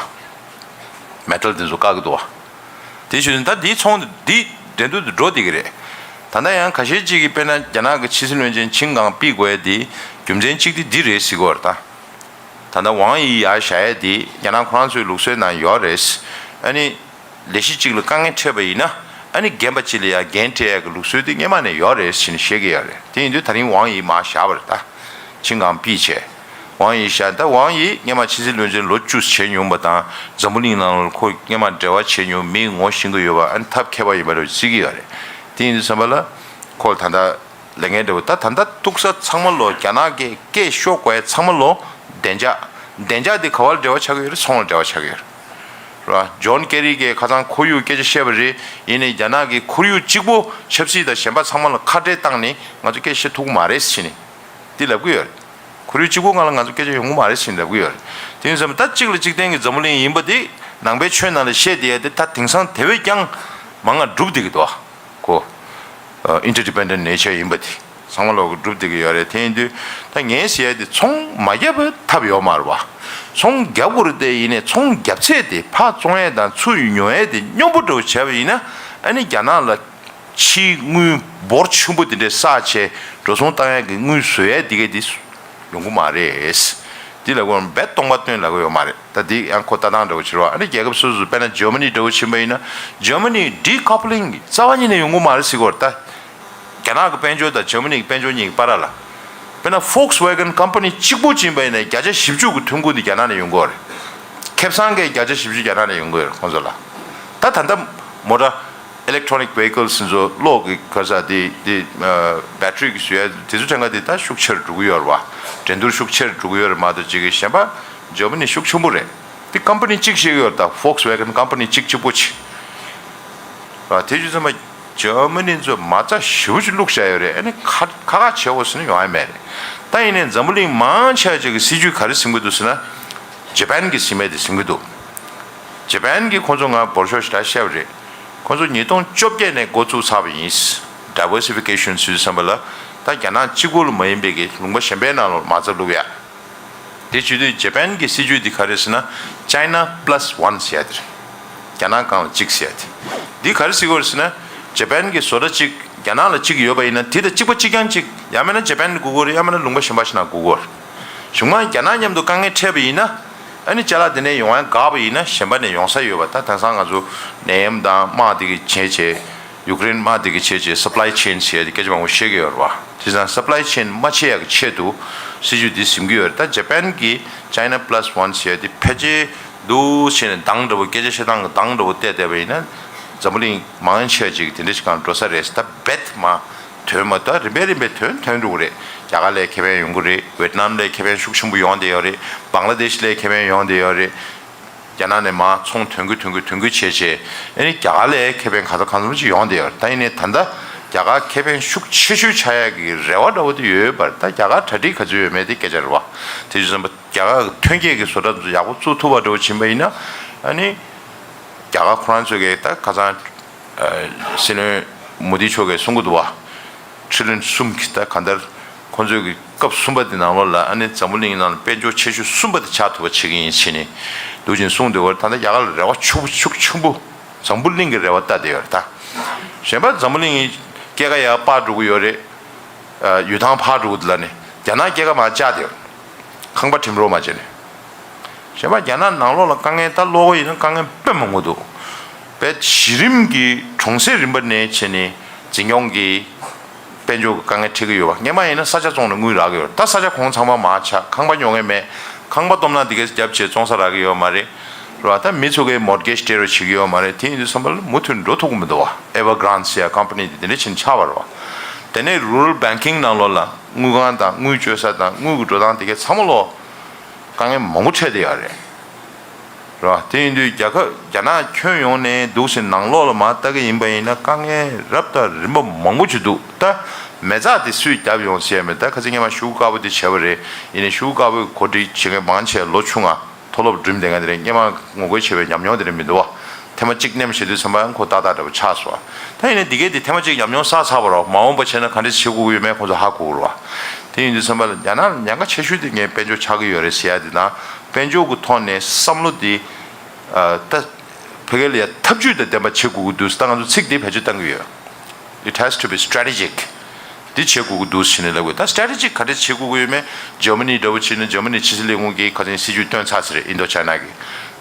བ། མེ་ཊལ་དེ་ཚོ་བཀག་གི་འདུག་བ། དེ་བྱས་ཙང་ད་འདིའི་ཚོང་འདི་འགྲན་བསྡུར་དུ་འགྲོ་བསྡད་ཀྱི་རེད། ད་ལྟ་ཡང་ཁ་ཤས་ཅིག་གིས་དཔེར་ན་རྒྱ་ནག་གི་ཕྱི་སྲིད་བློན་ཆེན་ཆིན་ཀང་པི་དགོས་ཡ་དེ་རྒྱུ་མཚན་གཅིག་དེ་འདི་རེད་ཟེར་གྱི་ཡོད་རེད་ད། ད་ལྟ་ཝང་ཡི་ཡར་བཞག་ཡ་དེ་རྒྱ་ནག་ཁོ་རང་ཚོའི་ལུགས་སྲོལ་ནང་ཡོད་རེད། ཨ་ནི་ལས་གཞི་གཅིག་ལ་དཀའ་ངལ་འཕྲད་པ་ཡིན་ན་ཨ་ནི་རྒན་པ་གཅིག་ལ་ཡ་འགན་སྤྲད་ཡ་གི་ལུགས་སྲོལ་དེ་སྔོན་མ་ནས་ཡོད་རེད་ཟེར་ནས་བཤད་ཀྱི་ཡོད་རེད། དེ་ཡིན་དུས་ད་རིང་ཝང་ཡི་མར་བཞག་པ་རེད་ད། ཆིན་ཀང་པི་བྱས། ཝང་ཡི་བཞག་ད་ཝང་ཡི་སྔོན་མ་ཕྱི་སྲིད་བློན་ཆེན་ལོ་བཅུ་བྱས་མྱོང་པ་དང་འཛམ་བུ་གླིང་ནང་ལ་ཁོ་སྔོན་མ་འབྲེལ་བ་བྱས་མྱོང་མི་ངོ་ཤེས་ཀྱི་ཡོད་པ་ཨ་ནི་ཐབས་མཁས་པ་ཡིན་པ་རེད་བརྩི་གི་ཡོད་རེད། དེ་ཡིན་དུས་ཙམ་པ་ལ་ཁོ་ད་ལྟ་ལས་འགན་འདྲ་བོ་ད་ད་ལྟ་ཐུག་ས་ཚང་མ་ལོ་རྒྱ་ནག་གི་སྐད་ཤོར་དགོས་ཡ་ཚང་མ་ལོ་བདེ་འཇགས། བདེ་འཇགས་དེ་ག་བར་འབྲེལ་བ་ཆགས་ཀྱི་ཡོད་རེད། ཚོང་ལ་འབྲེལ་བ་ཆགས་ཀྱི་ཡོད་རེད། རེད་བ། ཇོན་ཀེ་རི་གིས་ཁ་སང་ཁོར་ཡུག་སྐད་ཆ་བཤད་པ་རེད། ཡིན་ནའི་རྒྱ་ནག་གིས་ཁོར་ཡུག་གཅིག་པོ་ཆབ་སྲིད་དང་གཞན་པ་ཚང་མ་ལ་ཁ་བྲལ་བཏང་ནས་ང་ཚོ་སྐད་བཤད་ཐུབ་ཀྱི་མ་རེད་ཟེར་ནས་འདི་ལབ་ཀྱི་ཡོད་རེད། ཁོར་ཡུག་གཅིག་པོ་སྒང་ལ་ང་ཚོ་སྐད་ཆ་ཡོང་གི་མ་རེད་ཟེར་ནས་ལབ་ཀྱི་ཡོད་རེད། དེ་ཡིན་ཙང་ད་གཅིག་ལ་གཅིག་བརྟེན་གྱི་འཛམ་བུ་གླིང་ཡིན་པ་དེ་ནང་པའི་ཆོས་ནང་ལ་བཤད་བསྡད་ཡ་དེ་ད་དེང་སང་དེ་བས་ཀྱང་མང་ང་འགྲུབ་བསྡད་ཀྱི་འདུག་གོ། ཨ་interdependent nature ཡིན་པ་དེ་ཚང་མ་ལོག་གི་འགྲུབ་བསྡད་ཀྱི་ཡོད་རེད། དེ་ཡིན་དུས་ད་ངས་ཟེར་ཡ་དེ་ཚོང་མ་བརྒྱབ་པའི་ཐབས་ཡོད་མ་རེད་བ། ཚོང་རྒྱབ་དགོས་རེད་དེ། ཡིན་ནའི་ཚོང་རྒྱབ་ཚད་དེ་ཕར་བཙོང་ཡས་དང་ཚུར་ཉོ་ཡས་དེ་སྙོམས་པོ་འདྲ་བོ་བྱས་པ་ཡིན་ན། ཨ་ནི་རྒྱ་ནག་ལ་ཕྱིའི་དངུལ་འབོར་ཆེན་པོ་དེ་འདྲའི་བསགས་བྱས་འགྲོ་སོང་བཏང་ཡས་ཀྱི་དངུལ་བཟོ་ཡས་དེ་གས་དེ་ཡོང་གི་མ་རེད། དེ་ལ་དགོངས་པ་སྟོང་པ་སྟོན་ལབ་ཀྱི་ཡོད་མ་རེད། ད་དེ་ཡང་ཁོ་ལྟ་སྟངས་འདྲ་བོ་བྱེད་རོགས། ཨ་ནི་རྒྱལ་ཁབ་སོ་སོ་དཔེར་ན་ཇར་མ་ནི་འདྲ་བོ་ཕྱིན་པ་ཡིན་ན། ཇར་མ་ནི་ཌི་ཁོ་པ་ལིང་རྩ་བ་ཉིད་ནས་ཡོང་གི་མ་རེད་ཟེར་གྱི་ཡོད་རེད་ད། རྒྱ་ནག་གི་དཔལ་འབྱོར་དང་ཇར་མ་ནི་གི་དཔལ་འབྱོར་གཉིས་ཀྱི་བར་ལ། དཔེར་ན་Volkswagen company་གཅིག་པོ་ཕྱིན་པ་ཡིན་ན་བརྒྱ་ཆ་བཞི་བཅུ་གི་ཐོན་ཁུངས་དེ་རྒྱ་ནག་ནས་ཡོང་གི་ཡོད་རེད། ཁེ་བཟང་གི་བརྒྱ་ཆ་བཞི་བཅུ་རྒྱ་ནག་ནས་ཡོང་གི་ཡོད་རེད་ཁོང་ཚོ་ལ། ད་ད་ལྟ་མོ་ཊ་electronic vehicles་ཚོ་གློག་གི་ག་ས་དེ་དེ་battery་གི་བཟོ་ཡ་དེ་ཚོ་ཕྲན་ཁ་དེ་ད་ཤུགས་ཆེར་འགྲོ་གི་ཡོད་རེད་བ། འགྲན་བསྡུར་ཤུགས་ཆེར་འགྲོ་གི་ཡོད་རེད་མ་གཏོགས་ཅིག་གི་གཞན་པ་ཇར་མ་ནི་ཤུགས་ཆེན་པོ་རེད། དེ་company་གཅིག་བཤད་ཀྱི་ཡོད་རེད་ད། Volkswagen company་གཅིག་གཅིག་པོ་ཆེ། ར་དེ་བྱས་ཙང་མ་ཇར་མ་ནི་ཚོ་མ་རྩ་ཞེ་པོ་ཅིག་བླུགས་བཞག་ཡོད་རེད། ཨ་ནི་ཁ་ཁ་ཁ་བྱེད་འོ་ཟེར་ན་ཡོང་ཡ་མེད་རེད། ད་ཡིན་ནའི་འཛམ་བུ་གླིང་མང་ཆེ་བ་ཅིག་གི་སྲིད་ཇུས་ག་རེ་འཛིན་གྱི་འདུག་ཟེར་ན། ཇ་པན་གྱི་སྲིད་མེད་དེ་འཛིན་གྱི་འདུག་ཇ་པན་གྱི་ཁོང་ཚོ་ང་འབོར་ཤོག་ཞེ་དྲག་བཤད་པ་རེད། ཁོང་ཚོ་ཉིས་སྟོང་བཅོ་བརྒྱད་ནས་འགོ་བཙུགས་ཚར་བ་ཡིན། Diversification་ཟེར་བསམ་པ་ལ་ད་རྒྱ་ནག་གཅིག་པོ་ལ་མ་ཡིན་པའི་གི་ལུང་པ་གཞན་པའི་ནང་ལ་མ་རྩ་བླུགས་ཡ། དེ་བྱེད་དུས་ཇ་པན་གྱི་སྲིད་ཇུས་འདི་ག་རེ་ཟེར་ན། China plus one་ཟེར་ཡ་དེ་རེད། རྒྱ་ནག་སྒང་ལ་གཅིག་ཟེར་ཡ་དེ། འདི་ག་རེ་ཟེར་གྱི་ཡོད་རེད་ཟེར་ན། ཇ་པན་གྱི་བཟོ་གྲྭ་གཅིག་རྒྱ་ནག་ལ་གཅིག་ཡོད་པ་ཡིན་ན་དེ་དང་གཅིག་པ་གཅིག་རྐྱང་གཅིག་ཡང་མིན་ན་ཇ་པན་ལ་དགོས་ཀྱི་ཡོད་རེད། ཡང་མིན་ན་ལུང་པ་གཞན་པ་ཞིག་ནང་དགོས་ཀྱི་ཡོད་རེད། གཞུག་མ་རྒྱ་ནག་མཉམ་དུ་དཀའ་ངལ་འཕྲད་པ་ཡིན་ན། ཨ་ནི་ཅ་ལག་དེ་ནས་ཡོང་ཡ་འགག་པ་ཡིན་ན་གཞན་པ་ནས་ཡོང་ས་ཡོད་པ། ད་དེང་སང་ང་ཚོ་ནད་ཡམས་དང་དམག་དེ་གི་བྱས་བྱས། ཡུཀ་རེན་དམག་དེ་གི་བྱས་བྱས་supply chain་ཟེར་ཡ་དེ་སྐད་ཆ་མང་པོ་བཤད་ཀྱི་ཡོད་རེད་བ། དེ་ཙང་supply chain་མ་ཆད་ཡག་གི་ཆེད་དུ་སྲིད་ཇུས་འདི་འཛིན་གྱི་ཡོད་རེད། ད་ཇ་པན་གྱི་China Plus One་ཟེར་ཡ་དེ་ཕལ་ཆེར་འདུག་བྱས་ནས་གདངས་འདྲ་པོ་སྐད་ཆ་བཤད་སྟངས་ཀྱི་གདངས་འདྲ་པོ་བལྟས་བསྡད་པ་ཡིན་ན། འཛམ་བུ་གླིང་མང་ཆེ་བ་ཅིག་དེ་འདྲ་ཞིག་གང་འགྲོ་ས་རེད། ད་རྦད་མ་ཐོན་མ་ཐོན་རིམ་པས་རིམ་པས་ཐོན་ཐོན་འགྲོ་གི་རེད། རྒྱ་གར་ལ་ཁེ་ཕན་ཡོང་གི་རེད། ཝེད་ནམ་ལ་ཁེ་ཕན་ཤུགས་ཆེན་པོ་ཡོང་བསྡད་ཡོད་རེད། བང་ལ་དེཤ་ལ་ཁེ་ཕན་ཡོང་བསྡད་ཡོད་རེད། རྒྱ་ནག་ནས་མར་ཚོང་ཐོན་གི་ཐོན་གི་ཐོན་གི་བྱས་བྱས། ཨ་ནི་རྒྱ་གར་ལ་ཁེ་ཕན་ག་ཚོད་གང་འཚམ་ཅིག་ཡོང་བསྡད་ཡོད་རེད། ད་ཡིན་ནའི་ད་ལྟ་རྒྱ་གར་ཁེ་ཕན་ཤུགས་ཆེ་ཤོས་ཆགས་ཡག་གི་རེ་བ་འདྲ་བོ་དེ་ཡོད་པ་རེད། ད་རྒྱ་གར་གྲ་སྒྲིག་ག་ཚོད་ཡོད་མེད་དེ་སྐད་ཆ་རེད་བ། དེ་བྱས་ཙང་རྒྱ་གར་གི་ཐོན་སྐྱེད་ཀྱི་བཟོ་གྲྭ་ཚོ་ཡག་པོ་བཙུགས་ཐུབ་པ་འདྲ་བོ་ཕྱིན་པ་ཡིན་ན། ཨ་ནི་རྒྱ་གར་ཁོ་རང་ཚོ་གིས་ད་ཁ་སང་། ཨ། སྲིད་བློན་མོ་དི་མཆོག་གིས་གསུང་གི་འདུག་བ། ཁྲི་ལོན་གསུམ་གྱི་ད་གང་ལྟར་ཁོང་ཚོའི་གི་སྐབས་གསུམ་པ་དེ་ནང་ལོགས་ལ་ཨ་ནི་འཛམ་བུ་གླིང་ནང་ལ་དཔལ་འབྱོར་ཆེ་ཤོས་གསུམ་པ་དེ་ཆགས་ཐུབ་པ་བྱེད་ཀྱི་ཡིན་ཟེར་ནས་འདུག་ཅིང་གསུངས་འདུག་བ། ད་ལྟ་རྒྱ་གར་ལ་རེ་བ་ཕྱུག་པོ་ཤུགས་ཆེན་པོ་འཛམ་བུ་གླིང་གི་རེ་བ་ལྟ་བསྡད་ཡོད་རེད་ད། གཞན་པ་འཛམ་བུ་གླིང་གི་སྐྱེད་ཀ་ཡར་སྤར་འགྲོ་གི་ཡོད་རེད། ཨ། ཡུལ་ཐང་འཕར་འགྲོ་གི་འདུག་ལབ་ནས་རྒྱ་ནག་སྐྱེད་ཀ་མར་བཅག་བསྡད་ཡོད། ཁང་པ་ཁྲིམས་རོགས་མ་བྱས་ནས། གཞན་པ་རྒྱ་ནག་ནང་ལོགས་ལ་དཀའ་ངལ་ད་ཀློག་གི་ཡིན་ན་དཀའ་ངལ་དཔེ་མང་པོ་འདུག་དཔེ་གཞི་རིམ་གྱི་གྲོང་གསེབ་རིམ་པ་ནས་བྱས་ནས་འཛིན་སྐྱོང་གི་དཔལ་འབྱོར་གྱི་དཀའ་ངལ་འཕྲད་ཀྱི་ཡོད་པ། སྔོན་མ་ཡིན་ན་ས་ཆ་བཙོང་ནས་དངུལ་རག་གི་ཡོད་རེད། ད་ས་ཆ་གོང་ཚང་མ་མར་ཆག་ཁང་པ་ཉོ་མཁན་མེད། ཁང་པ་སྟོབས་ན་དེ་གས་རྒྱབ་བྱས་བཙོང་ས་རག་གི་ཡོད་མ་རེད། རེད་བ། ད་མི་ཚོ་གིས་mortgage་སྤྲད་རོགས་བྱེད་ཀྱི་ཡོད་མ་རེད། དེ་ཡིན་དུས་ཙམ་པ་ལ་མུ་མཐུད་འགྲོ་ཐུབ་ཀྱི་མི་འདུག་བ། Evergrande་ཟེར་ཡ་company་དེ་དེ་འདྲ་ཕྱིན་ཆགས་པ་རེད་བ། དེ་ནས་rural banking་ནང་ལོགས་ལ་དངུལ་ཁང་དང་དངུལ་བཅོལ་ས་དང་དངུལ་གྱི་འགྲོ་སྟངས་དེ་གས་ཚང་མ་ལོག་དཀའ་ངལ་མང་པོ་འཕྲད་བསྡད་ཡོད་རེད། རེད་བ། དེ་ཡིན་དུས་རྒྱལ་ཁབ་རྒྱ་ནག་ཁྱོན་ཡོངས་ནས་འདུག་སེ་ནང་ལོགས་ལ་མར་ལྟ་གི་ཡིན་པ་ཡིན་ན་དཀའ་ངལ་རབ་དང་རིམ་པ་མང་པོ་ཅིག་འདུག་ད་མེ་བཙའ་དེ་སུས་བརྒྱབ་ཡོང་ཟེར་ཡ་མེད། ད་ཁ་སང་སྔོན་མ་ཤོག་བུ་དཀར་པོ་དེ་བྱས་པ་རེད། ཡིན་ནའི་ཤོག་བུ་དཀར་པོའི་གོ་སྒྲིག་བྱེད་མཁན་མང་ཆེ་ལོ་ཆུང་ང་། མཐོ་སློབ་འགྲིམས་བསྡད་མཁན་དེ་རིང་སྔོན་མ་ངོ་རྒོལ་བྱས་པའི་ཉམས་མྱོང་དེ་རིང་མི་འདུག་བ། ཐེངས་མ་གཅིག་མནན་བྱེད་དུས་ཙམ་པ་ཁོ་ཏག་ཏག་འདྲ་པོ་ཆགས་སོང་། ད་ཡིན་ནའི་འདི་གས་དེ་ཐེངས་མ་གཅིག་ཉམས་མྱོང་བསགས་ཚར་བ་རེད། མ་འོངས་པ་བྱས་ན་ག་འདྲ་བྱེད་དགོས་ཀྱི་ཡོད་མེད་ཁོང་ཚོ་ཧ་གོ་དགོས་རེད་བ། དེ་ཡིན་དུས་ཙམ་པ་ལ་རྒྱ་ནག་ལ་ཉེན་ཁ་ཆེ་ཤོས་དེ་ངས་དཔལ་འབྱོར་ཆགས་ཀྱི་ཡོད་རེད་ཟེར་ཡ་དེ་དང་། དཔལ་འབྱོར་གྱི་ཐོག་ནས་བསམ་བློ་དེ། ཨ། ད་ཕ་གི་ལ་ཡ་ཐབས་ཇུས་དང་ལྡན་པ་བྱེད་དགོས་ཀྱི་འདུག་ད་ང་ཚོ་ཚིག་དེ་བེད་སྤྱོད་གཏང་གི་ཡོད། It has to be strategic. འདི་བྱེད་དགོས་ཀྱི་འདུག་ཟེར་ནས་ལབ་དགོས། ད་strategic་ག་འདྲ་བྱེད་དགོས་ཀྱི་ཡོད་མེད། ཇར་མ་ནི་འདྲ་བོ་བྱས་ན་ཇར་མ་ནི་ཕྱི་སྲིད་ལས་ཁུངས་ཀྱིས་ཁ་སང་སྲིད་ཇུས་བཏོན་ཚར་ཟེར་རེད། ཨིན་ཌོ་ཅའི་ན་གི།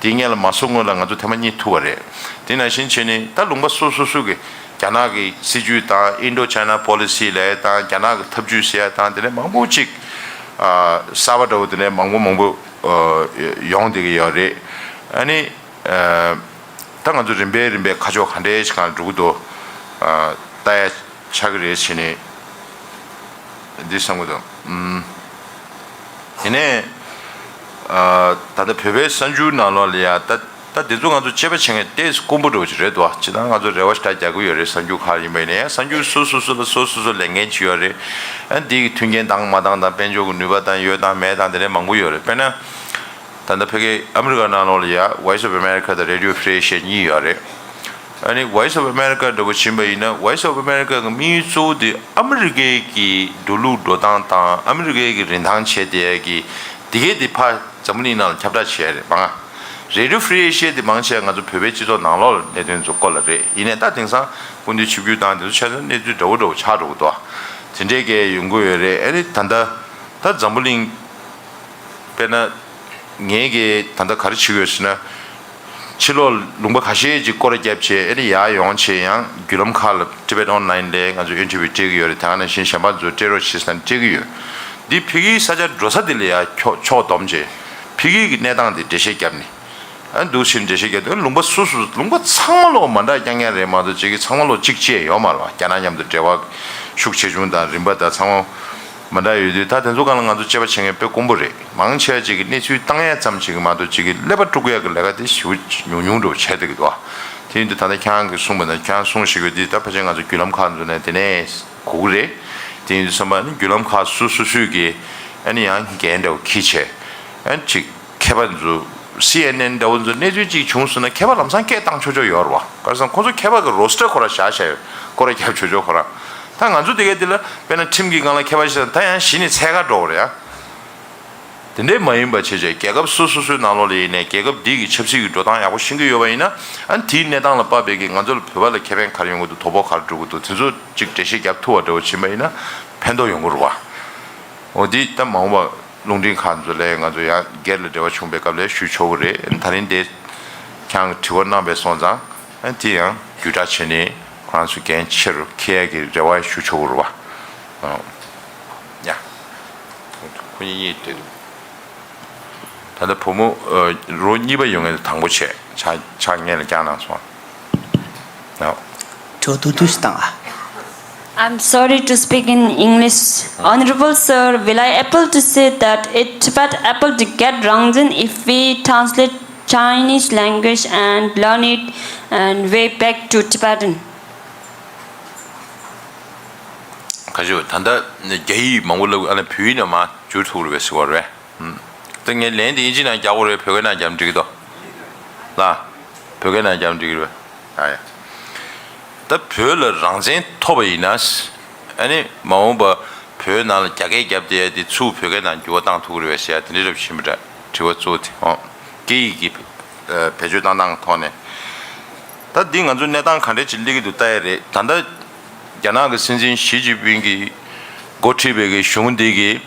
དེའི་སྔོན་ལ་མ་སོང་སྔོན་ལ་ང་ཚོ་ཐེངས་མ་གཉིས་ཐུག་པ་རེད། དེ་ནང་བཞིན་བྱས་ནས་ད་ལུང་པ་སོ་སོ་སོ་གི་རྒྱ་ནག་གི་སྲིད་ཇུས་དང་ཨིན་ཌོ་ཅའི་ན་པོ་ལི་སི་ལབ་ཡ་དང་རྒྱ་ནག་གི་ཐབས་ཇུས་ཟེར་ཡ་དང་དེ་ནས་མང་པོ་ཅིག་ཨ། གསར་པ་འདྲ་བོ་དེ་ནས་མང་པོ་མང་པོ་ཨ། ཡོང་བསྡད་ཀྱི་ཡོད་རེད། ཨ་ནི། ཨ། ད་ང་ཚོ་རིམ་པས་རིམ་པས་ཁ་ཕྱོགས་ག་འདྲས་ཤིག་གང་འགྲོ་གི་འདུག་ཨ། ལྟ་ཡ་ཆགས་ཀྱི་རེད་ཟེར་ནས་འདི་བསམ་གྱི་འདུག་ཨུམ། ཡིན་ནའི། ཨ། ད་ལྟ་བོད་པའི་གསར་འགྱུར་ནང་ལོགས་ལ་ཡ་ད་ད་འདི་ཚོ་ང་ཚོ་དཔྱད་པ་བྱེད་མཁན་ཏོག་ཙམ་དཀོན་པོ་འདྲ་བོ་ཅིག་རེད་འདུག་ཨ། སྤྱིར་བཏང་ང་ཚོ་རེ་བ་ཞེ་དྲག་རྒྱག་གི་ཡོད་རེད། གསར་འགྱུར་ཁག་ཡིན་པ་ཡིན་ནའི་གསར་འགྱུར་སོ་སོ་སོ་ལ་སོ་སོ་སོ་ལས་འགན་ཅིག་ཡོད་རེད། ཨ། འདི་གི་མཐུན་རྐྱེན་འདང་མ་འདང་དང་དཔལ་འབྱོར་གྱི་ནུས་པ་དང་ཡོད་དང་མེད་དང་དེ་འདྲ་མང་པོ་ཡོད་རེད། དཔེར་ན། ད་ལྟ་ཕ་གི་ཨ་མི་རི་ཀ་ནང་ལོགས་ལ་ཡ་Voice of America་དང་Radio Free Asia་གཉིས་ཡོད་རེད། ཨ་ནི་Voice of America་འདྲ་བོ་ཕྱིན་པ་ཡིན་ན་Voice of America་གི་དམིགས་ཡུལ་གཙོ་བོ་དེ་ཨ་མི་རི་ཀའི་གི་འགྲོ་ལུགས་འགྲོ་སྟངས་དང་ཨ་མི་རི་ཀའི་གི་རིན་ཐང་བྱས་དེ་གི་དེ་གས་དེ་ཕར་ འཛམ་བུ་གླིང་ནང་ལ་ཁྱབ་བསྒྲགས་བྱས་རེད་མང་། Radio Free Asia་དེ་མང་ཆེ་ང་ཚོ་བོད་པའི་སྤྱི་ཚོགས་ནང་ལོགས་ལ་གནད་དོན་ཚོ་སྐོར་ལ་རེད། ཡིན་ནའི་ད་དེང་སང་སྐུ་མདུན་ཆིབས་བསྒྱུར་བཏང་དེ་ཚོ་ཆ་ཚང་གནས་ཚུལ་འདྲ་བོ་འདྲ་བོ་ཆགས་འགྲོ་གི་འདུག་དེ་འདྲའི་གས་ཡོང་གི་ཡོད་རེད། ཨ་ནི་ད་ལྟ་ད་འཛམ་བུ་གླིང་དཔེར་ན་ངས་གས་ད་ལྟ་ག་རེ་བྱེད་ཀྱི་ཡོད་ཟེར་ན། ཕྱི་ལོགས་ལུང་པ་ཁ་ཤས་ཅིག་སྐོར་ར་བརྒྱབ་བྱས་ཨ་ནི་ཡར་ཡོང་བྱས་ཡང་བརྒྱུད་ལམ་ཁག་ལ་Tibet Online་ལས་ང་ཚོ་ཨིན་ཊར་བིའུ་སྤྲད་ཀྱི་ཡོད་རེད། དེ་ག་ནང་བཞིན་གཞན་པ་ཚོ་སྤྲད་རོགས་བྱེད་ཟེར་ན་སྤྲད་ཀྱི་ཡོད། འདི་ཕ་གིའི་ས་ཆ་འགྲོ་ས་དེ་ལ་ཡང་ཕྱོགས་ཕྱོགས་བསྡོམས་བྱས་ཕ་གིའི་གི་གནས་སྟངས་དེ་འགྲེལ་བཤད་བརྒྱབ་ནས་ཨ་འདུག་ཕྱིན་འགྲེལ་བཤད་བརྒྱབ་དུས་ལུང་པ་སོ་སོ་ལུང་པ་ཚང་མ་ལོག་མ་འདྲ་རྐྱང་རྐྱང་རེད་མ་གཏོགས་ཅིག་གི་ཚང་མ་ལོག་གཅིག་བཅས་ཡོད་མ་རེད་བ། རྒྱ་ནག་མཉམ་དུ་འབྲེལ་བ་ཤུགས་ཆེ་ཆུང་དང་རིམ་པ་དང་ཚང་མ་མ་འདྲ་ཡོད་དུས་ད་དེ་ཚོ་སྒང་ལ་ང་ཚོ་དཔྱད་པ་བྱེད་མཁན་དཔེ་དཀོན་པོ་རེད། མང་ཆེ་བ་ཅིག་གི་གནས་ཚུལ་བཏང་ཡ་ཙམ་ཅིག་གི་མ་གཏོགས་ཅིག་གི་ཀླད་པ་དཀྲུག་ཡ་གི་ལས་ཀ་དེ་ཞེ་པོ་ཉུང་ཉུང་འགྲོ་བྱས་བསྡད་ཀྱི་འདུག་བ། དེ་ཡིན་དུས་ད་ལྟ་ཁྱེད་རང་གིས་གསུངས་པ་ན་ཁྱེད་རང་གསུངས་ཤིག་ཡོད་དུས་ད་ཕལ་ཆེར་ང་ཚོ་བརྒྱུད་ལམ་ཁག་ཚོ་ནས་དེ་ནས་གོ་གི་རེད། དེ་ཡིན་དུས་ཙམ་པ་ནི་བརྒྱུད་ལམ་ཁག་སོ་སོ་སོས་ཀྱི་ཨ་ནི་ཡང་འགན་འདྲ་བོ་འཁྱེར་བྱས་ཨ་ནི་ཅིག་མཁས་པ་ཚོ་སི་ཨེན་ཨེན་འདྲ་བོ་ཚོ་གནས་ཚུལ་ཅིག་བྱུང་སོང་ན་མཁས་པ་ལམ་སང་སྐད་བཏང་ཆོག་ཆོག་ཡོད་རེད་བ། ག་རེ་ཟེར་ན་ཁོ་ཚོ་མཁས་པ་གི་རོ་སི་ཊར་ཁོ་རང་བཞག་བཞག་ཡོད། སྐོར་ར་རྒྱབ་ཆོག་ཆོག་ཁོ་རང་། ད་ང་ཚོ་དེ་ག་དེ་ལ་དཔེར་ན་ཁྲིམས་ཀྱི་སྒང་ལ་མཁས་པ་ཞིག་ད་ཡང་གཞི་ནས་འཚོལ་ག་འགྲོ་གི་རེད་ཡ། དེ་འདྲས་མ་ཡིན་པ་བྱས་བྱས་རྒྱལ་ཁབ་སོ་སོ་སོའི་ནང་ལོགས་ལ་ཡིན་ནའི་རྒྱལ་ཁབ་འདི་གི་ཆབ་སྲིད་ཀྱི་འགྲོ་སྟངས་ཡག་པོ་ཤེས་ཀྱི་ཡོད་པ་ཡིན་ན་ཨ་ནི་དེའི་གནས་སྟངས་ལ་དཔག་པའི་གི་ང་ཚོ་ལ་བོད་པ་ལ་ཁེ་ཕན་ག་རེ་ཡོང་གི་འདུག་དོ་ཕོག་ག་རེ་འགྲོ་གི་འདུག་དེ་ཚོ་ཅིག་འགྲེལ་བཤད་རྒྱབ་ཐུབ་པ་འདྲ་བོ་ཕྱིན་པ་ཡིན་ན་ཕན་ཐོགས་ཡོང་གི་རེད་བ། འོ་འདི་ད་མ་འོངས་པ་རླུང་འཕྲིན་ཁག་ཚོ་ལས་ང་ཚོ་ཡང་སྒེར་ལ་འབྲེལ་བ་བྱུང་པའི་སྐབས་ལ་ཞུ་ཆོག་གི་རེད། ད་རིང་དེ་ཁྱེད་རང་གི་དྲི་བ་གནང་པའི་སོང་ཙང་ཨ་ནི་དེ་ཡང་བརྒྱུད་བསྒྲགས་བྱས་ནས་ཁོ་རང་ཚོ་འགན་ཆེ་རུ་འཁྱེར་ཡ་གི་རེ་བ་ཞུ་ཆོག་གི་རེད་བ། ཨ། ཡ། ཁོ་གཉིས་གཉིས་དེ། ད་ལྟ་བུ་མོ་ཨ་རོ་གཉིས་པ་ཡོང་མཁན་དང་པོ་བྱས་ཕྱག་ཕྱག་སྔོན་ལ་བརྐྱངས་གནང་སོང་། ཨ། དྲི་བ་ཐུང་ཐུང་ཞིག་བཏང་ཨ། I'm sorry to speak in English. Honorable sir, will I able to say that it Tibet able to get Rangzen if we translate Chinese language and learn it and way back to Tibetan? ག་ཞུ་ད་ལྟ་རྒྱ་ཡིག་མང་པོ་ལབ་ཨ་ནི་བོད་ཡིག་ནང་མར་བསྒྱུར་ཐུབ་རེད་པས་ཟེར་བ་རེད། ད་ངས་ལན་དེ་དབྱིན་ཇི་ནང་རྒྱག་དགོས་རེད། བོད་སྐད་ནང་རྒྱབ་འགྲིག་གི་འདུག་ལ། བོད་སྐད་ནང་རྒྱབ་འགྲིག་གི་རེད་པས། ཨ་ཡ། ད་བོད་ལ་རང་བཙན་ཐོབ་པ་ཡིན་ན། ཨ་ནི་མ་འོངས་པ་བོད་ནང་ལ་རྒྱ་སྐད་རྒྱབ་བསྡད་ཡ་དེ་ཚུར་བོད་སྐད་ནང་འགྱུར་བ་བཏང་ཐུབ་ཀྱི་རེད་པས་ཟེར་ཡ་དེ་འདྲ་རབ་ཕྱིན་པ་འདྲ་དྲི་བ་གཙོ་བོ་དེ་འོང་། སྐད་ཡིག་གི་ཨ་བེད་སྤྱོད་བཏང་སྟངས་ཐོག་ནས། ད་འདི་ང་ཚོ་གནས་སྟངས་ག་འདྲ་ཅིག་སླེབས་ཀྱི་འདུག་ལྟ་ཡ་རེད། ད་ལྟ་རྒྱ་ནག་གི་སྲིད་འཛིན་ཞི་ཅིན་ཕིང་གིས་འགོ་ཁྲིད་པའི་གི་གཞུང་འདི་གིས་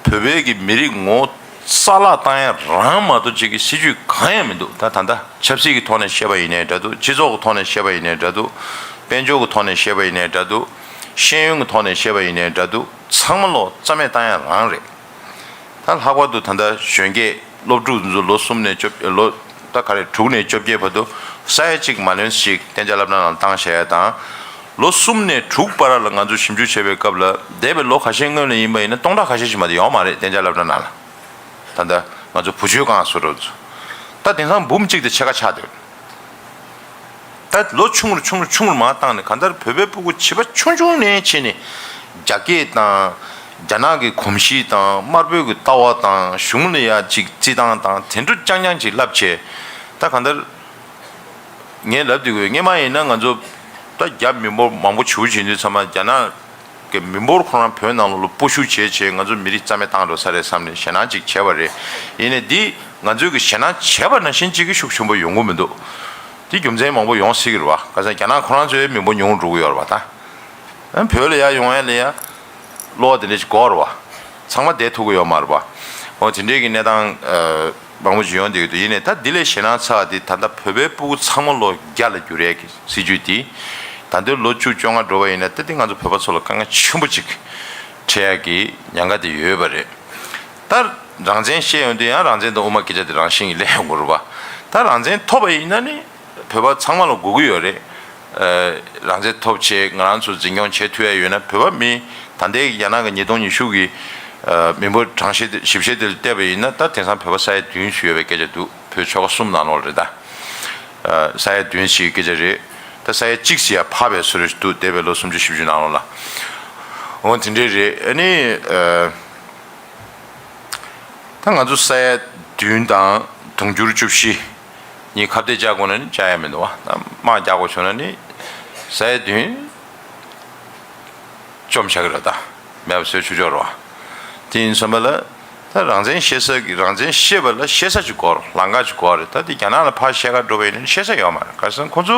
བོད་པའི་གི་མི་རིགས་ངོ་བོ་རྩ་བརླག་བཏང་ཡ་རང་མ་གཏོགས་ཅིག་གི་སྲིད་ཇུས་གང་ཡང་མི་འདུག་ད་ད་ལྟ་ཆབ་སྲིད་ཀྱི་ཐོག་ནས་བཤད་པ་ཡིན་ནའི་འདྲ་འདུག་སྤྱི་ཚོགས་ཀྱི་ཐོག་ནས་བཤད་པ་ཡིན་ནའི་འདྲ་འདུག་དཔལ་འབྱོར་གྱི་ཐོག་ནས་བཤད་པ་ཡིན་ནའི་འདྲ་འདུག་ཤེས་ཡོན་གྱི་ཐོག་ནས་བཤད་པ་ཡིན་ནའི་འདྲ་འདུག་ཚང་མ་ལོག་རྩ་མེད་བཏང་ཡ་རང་རེད། ད་ལྷག་པར་དུ་ད་ལྟ་གཞོན་སྐྱེས་སློབ་ཕྲུག་ཚོ་ལོ་གསུམ་ནས་བཅོ་ལོ་ད་ག་རེ་དྲུག་ནས་བཅོ་བརྒྱད་བར་དུ་ས་ཡ་གཅིག་མ་ལོན་ཞིག་གཏན་འཇགས་སློབ་གྲྭ་ནང་བཏང་བཞག་ཡ་དང་། ལོ་གསུམ་ནས་དྲུག་བར་ལ་ང་ཚོ་ཞིབ་འཇུག་བྱས་པའི་སྐབས་ལ་འདས་པའི་ལོ་ཁ་ཤས་སྔོན་ལ་ཡིན་པ་ཡིན་ན་སྟོང་ཕྲག་ཁ་ཤས་ཤིག་མ་གཏོགས་ཡོང་མ་རེད་གཏན་འཇགས་སློབ་གྲྭ་ནང་ལ། ད་ལྟ་ང་ཚོ་བུ་བཅོལ་ཁང་སུ་འགྲོ་ཚོ། ད་དེང་སང་འབུམ་གཅིག་དང་ཕྱེད་ཀ་ཆགས་འདུག་ད་ལོ་ཆུང་རུ་ཆུང་རུ་ཆུང་རུ་མར་བཏང་ནས་གང་ལྟར་བོད་པའི་སྤུ་གུ་བྱིས་པ་ཆུང་ཆུང་ནས་བྱས་ནས་རྒྱ་སྐད་དང་རྒྱ་ནག་གི་གོམས་གཤིས་དང་དམར་པོའི་གི་ལྟ་བ་དང་གཞུང་ལ་ཡ་ཅིག་བརྩི་སྟངས་དང་དེ་འདྲ་རྐྱང་རྐྱང་ཅིག་བསླབ་བྱས། ད་གང་ལྟར་ངས་ལབ་དུས་སྔས་མ་ཡིན་ན་ང་ཚོ་ད་རྒྱ་མི་འབོར་མང་པོ་བྱུང་བྱུང་དུས་ཚང་མ་རྒྱ་ནག་གི་མི་འབོར་ཁོ་རང་བོད་ནང་ལོགས་ལ་སྤོ་ཤུགས་བྱས་བྱས་ང་ཚོ་མི་རིགས་རྩ་མེད་བཏང་འགྲོ་ས་རེད་བསམ་ནས་ཞེད་སྣང་ཅིག་བྱས་པ་རེད། ཡིན་ནའི་འདི་ང་ཚོས་གི་ཞེད་སྣང་བྱས་པ་ནང་བཞིན་ཅིག་གི་ཤུགས་ཆེན་པོ་ཡོང་གི་མི་འདུག་འདི་རྒྱུ་མཚན་མང་པོ་ཡོང་སྲིད་ཀྱི་རེད་བ། ག་ས་རྒྱ་ནག་ཁོ་རང་ཚོའི་མི་འབོར་ཉུང་རུ་འགྲོ་གི་ཡོད་རེད་བ་ད། ཨ་བོད་ལ་ཡར་ཡོང་ཡ་ལ་ཡ་གློ་བ་དེ་འདྲ་ཞིག་དགོས་རེད་བ། ཚང་མ་བསྡད་ཐུབ་ཀྱི་ཡོད་མ་རེད་བ། འོ་དེ་འདྲའི་གི་གནས་སྟངས་ཨ་མང་པོ་ཞིག་ཡོང་བསྡད་ཀྱི་འདུག་ཡིན་ནའི་ད་འདི་ལས་ཞེད་སྣང་ཚ་བ་དེ་ད་ལྟ་བོད་པའི་སྤུ་གུ་ཚང་མ་ལོ་བརྒྱ་ལ་བསྒྱུར་ཡས་ཀྱི་སྲིད་ཇུས་དེ། ད་ལྟའི་ལོ་བཅུ་བཅོ་ལྔ་འགྲོ་བ་ཡིན་ན་ད་དེ་ང་ཚོ་བོད་པ་ཚོ་ལ་དཀའ་ངལ་ཆེན་པོ་ཅིག་འཕྲད་ཡ་གི་ཉེན་ཁ་དེ་ཡོད་པ་རེད། ད་རང་བཙན་བཤད་ཡོང་དུས་ཡང་རང་བཙན་དང་དབུ་མ་སྐད་ཆ་དེ་རང་བཞིན་གྱིས་སླེབས་ཡོང་གི་རེད་བ། ད་རང་བཙན་ཐོབ་པ་ཡིན་ན་ནི་བོད་པ་ཚང་མ་ལ་དགོས་ཀྱི་ཡོད་རེད། ཨ་རང་བཙན་ཐོབ་བྱས་ང་རང་ཚོ་འཛིན་སྐྱོང་བྱེད་ཐུབ་ཡ་ཡོད་ན་བོད་པ་མི་ད་ལྟའི་རྒྱ་ནག་གི་ཉིས་སྟོང་ཉི་ཤུ་གི་ཨ་མི་འབོར་གྲངས་བཤེར་དེ་ཞིབ་བཤེར་དེ་ལ་བལྟས་པ་ཡིན་ན་ད་དེང་སང་བོད་པ་ས་ཡ་བདུན་ཞུ་ཡོད་པའི་སྐད་ཆ་འདུག་བོད་ཆོལ་ཁ་གསུམ་ནང་ལོགས་རེད་ད། ཨ་ས་ཡ་བདུན་ཞིག་སྐད་ཆ་རེད། ད་ས་ཡ་གཅིག་ཞིག་ཡ་འཕར་བའི་བཟོ་འདྲ་ཞིག་འདུག་འདས་པའི་ལོ་སུམ་ཅུ་བཞི་བཅུ་ནང་ལོགས་ལ། འོ་དེ་འདྲས་རེད། ཨ་ནི་ཨ་ད་ང་ཚོ་ས་ཡ་བདུན་དང་དུང་ཕྱུར་བཅུ་བཞི་གཉིས་ཁ་གཏད་བཅག་དགོས་ན་ནི་བཅག་ཡ་མི་འདུག་བ། ད་དམག་རྒྱག་དགོས་བྱུང་ན་ནི་ས་ཡ་བདུན་བཅོམ་བཞག་གི་རེད་ད། མེད་པ་བཟོས་ཆོག་ཆོག་རེད་བ། དེ་ཡིན་བསམ་པ་ལ་ ད་རང་བཙན་བཤད་ས་གི་རང་བཙན་བཤད་པ་ལ་བཤད་ས་ཅིག་དགོས་རེད། ལམ་ཁ་ཅིག་དགོས་རེད། ད་དེ་རྒྱ་ནག་ལ་ཕར་བཤད་ག་འགྲོ་བ་ཡིན་ན་བཤད་ས་ཡོད་མ་རེད། ག་རེ་ཟེར་ན་ཁོ་ཚོ་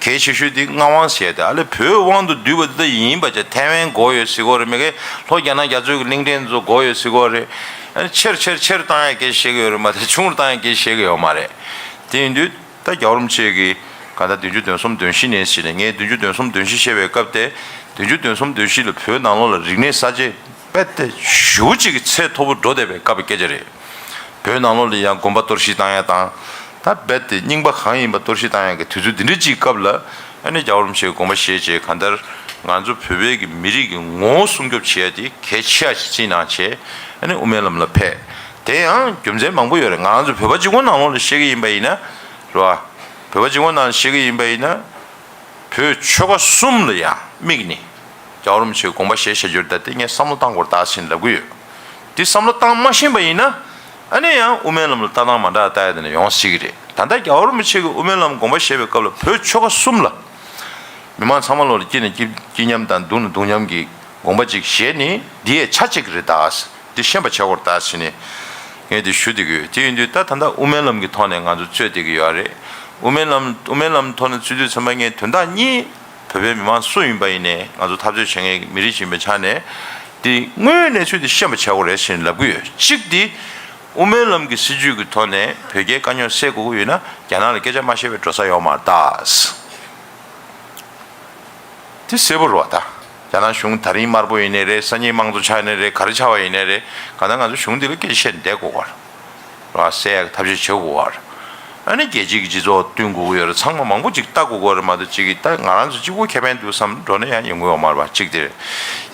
གལ་ཆེ་ཤོས་དེ་མངའ་དབང་ཟེར་ཡ་དེ། ཨ་ལས་བོད་དབང་དུ་བསྡུས་པ་དེ་ད་ཡིན་པ་བྱས་ཐའེ་ཝན་དགོས་ཡོད་ཟེར་གྱི་ཡོད་རེད། མི་གེ་ལྷོ་རྒྱ་ནག་རྒྱ་མཚོའི་གླིང་ཕྲན་ཚོ་དགོས་ཡོད་ཟེར་གྱི་ཡོད་རེད། ཨ་ནི་ཆེར་ཆེར་ཆེར་བཏང་ཡ་སྐད་ཆ་བཤད་ཀྱི་ཡོད་རེད་མ་གཏོགས་ཆུང་རུ་བཏང་ཡ་སྐད་ཆ་བཤད་ཀྱི་ཡོད་མ་རེད། དེ་ཡིན་དུས་ད་རྒྱལ་བ་རིན་པོ་ཆེ་གིས་གང་ལྟར་བདུན་ཅུ་དོན་གསུམ་དོན་བཞི་ནས་བྱས་ནས། ངས་བདུན་ཅུ་དོན་གསུམ་དོན་བཞི་བཤད་པའི་སྐབས་དེ། བདུན་ཅུ་དོན་གསུམ་དོན་བཞི་ལ་བོད་ནང་ལོགས་ལ་རིག་གནས་གསར་བརྗེ་རྦད་དེ་ཞེ་པོ་ཅིག་གི་ཚད་མཐོ་པོ་འགྲོ་བསྡད་པའི་སྐབས་ཀྱི་སྐད་ཆ་རེད། བོད་ནང་ལོགས་ལ་ཡང་དགོན་པ་གཏོར་བཤིག་བཏང་ཡ་དང་། ད་རྦད་དེ་རྙིང་པ་གང་ཡིན་པ་གཏོར་བཤིག་བཏང་ཡ་གི་དུས་ཚོད་འདི་འདྲ་ཅིག་སྐབས་ལ། ཨ་ནི་རྒྱལ་བ་རིན་པོ་ཆེའི་དགོངས་པ་བཞེས་བྱས། གང་ལྟར་ང་ཚོ་བོད་པའི་གི་མི་རིགས་ཀྱི་ངོ་བོ་སྲུང་སྐྱོབ་བྱེད་ཡ་དེ་གལ་ཆེ་ཡ་ཞིག་བརྩིས་གནང་བྱས། ཨ་ནི་དབུ་མའི་ལམ་ལ་ཕེབས། དེ་ཡང་རྒྱུ་མཚན་མང་པོ་ཡོད་རེད། ང་རང་ཚོ་བོད་པ་གཅིག་པོ་ནང་ལོགས་ལ་བཤད་ཀྱི་ཡིན་པ་ཡིན་ན། རེད་བ། བོད་པ་གཅིག་པོ་ནང་ལ་བཤད་ཀྱི་ཡིན་པ་ཡིན་ན། བོད་ཆོལ་ཁ་གསུམ་ལ་ཡང་དམིགས་ནས་རྒྱལ་བ་རིན་པོ་ཆེའི་དགོངས་པ་བཞེས་བཞག་རྒྱུ་རེད། ད་དེ་ངས་བསམ་བློ་བཏང་དགོས་རེད་ད་ཟེར་ནས་ལབ་ཀྱི་ཡོད། དེ་བསམ་བློ་བཏང་མ་ཤེས་པ་ཡིན་ན། ཨ་ནི་ཡང་དབུ་མའི་ལམ་ལ་ལྟ་སྟངས་མ་འདྲ་ལྟ་ཡ་དེ་འདྲ་ཡོང་སྲིད་ཀྱི་རེད། ད་ལྟ་རྒྱལ་བ་རིན་པོ་ཆེ་གིས་དབུ་མའི་ལམ་དགོངས་པ་བཞེས་པའི་སྐབས་ལ་བོད་ཆོལ་ཁ་གསུམ་ལ། མི་མང་ཚང་མ་ལོག་ལ་སྐྱིད་ནས་སྐྱིད་སྐྱིད་མཉམ་དང་སྡུག་ནས་སྡུག་མཉམ་གྱི་དགོངས་པ་ཅིག་བཞེས་ནས། འདི་ཡས་ཆ་གཅིག་རེད་ད། འདི་ཤེས་པ་བྱེད་དགོས་རེད་ད་ཟེར་ནས་ངས་འདི་ཞུ་བསྡད་ཀྱི་ཡོད། དེ་ཡིན་དུས་ད་ད་ལྟ་དབུ་མའི་ལམ་གྱི་ཐོག་ནས་ང་ཚོ་རྩོད་བསྡད་ཀྱི་ཡོད་རེད། དབུ་མའི་ལམ་དབུ་མའི་ལམ་ཐོག་ནས་རྩོད་དུས་ཚང་མ་ངས་དོན་དག་གཉིས། བོད་པའི་མི་མང་སུ་ཡིན་པ་ཡིན་ནའི། ང་ཚོ་འཐབ་རྩོད་བྱེད་མཁན་གྱི་མི་རིགས་ཤིག་ཡིན་པའི་ཆ་ནས། འདི་དངོས་ཡོད་གནས་ཚུལ་འདི་ཤེས་པ་བྱེད་དགོས་རེད་ཟེར་ནས་ལབ་ཀྱི་ཡོད། གཅིག་འདི་དབུ་མའི་ལམ་གྱི་སྲིད་བྱུས་ཀྱི་ཐོག་ནས་བོད་རྒྱའི་དཀའ་རྙོག་སེལ་དགོས་ཀྱི་ཡོད་ན། རྒྱ་ནག་ལ་སྐད་ཆ་མ་བཤད་པའི་འགྲོ་ས་ཡོད་མ་རེད་ད། དེ་གསལ་པོ་རེད་བ་ད། རྒྱ་ནག་གཞུང་ད་རིང་དམར་པོ་ཡིན་ནའི་རེད། སང་ཉིན་དམངས་གཙོ་ཆགས་ནའི་རེད། ག་རེ་ཆགས་པ་ཡིན་ནའི་རེད། གང་ལྟར་ང་ཚོ་གཞུང་འདི་ལ་སྐད་ཆ་བཤད་བསྡད་དགོས་པ་རེད་བ། སེལ་ཡག་གི་ཐབས་ཤེས་བྱེད་དགོས་པ་རེད། ཨ་ནི་རྒྱལ་སྤྱིའི་གི་སྤྱི་ཚོགས་བསྟུན་དགོས་ཀྱི་ཡོད་རེད། ཚང་མ་མང་པོ་ཅིག་ལྟ་དགོས་ཀྱི་ཡོད་རེད་མ་གཏོགས། གཅིག་གིས་ད་ང་རང་ཚོ་གཅིག་པོ་ཁེ་ཕན་འདུག་བསམ་འགྲོ་ན་ཡང་ཡོང་གི་ཡོད་མ་རེད་བ། གཅིག་དེ་རེད།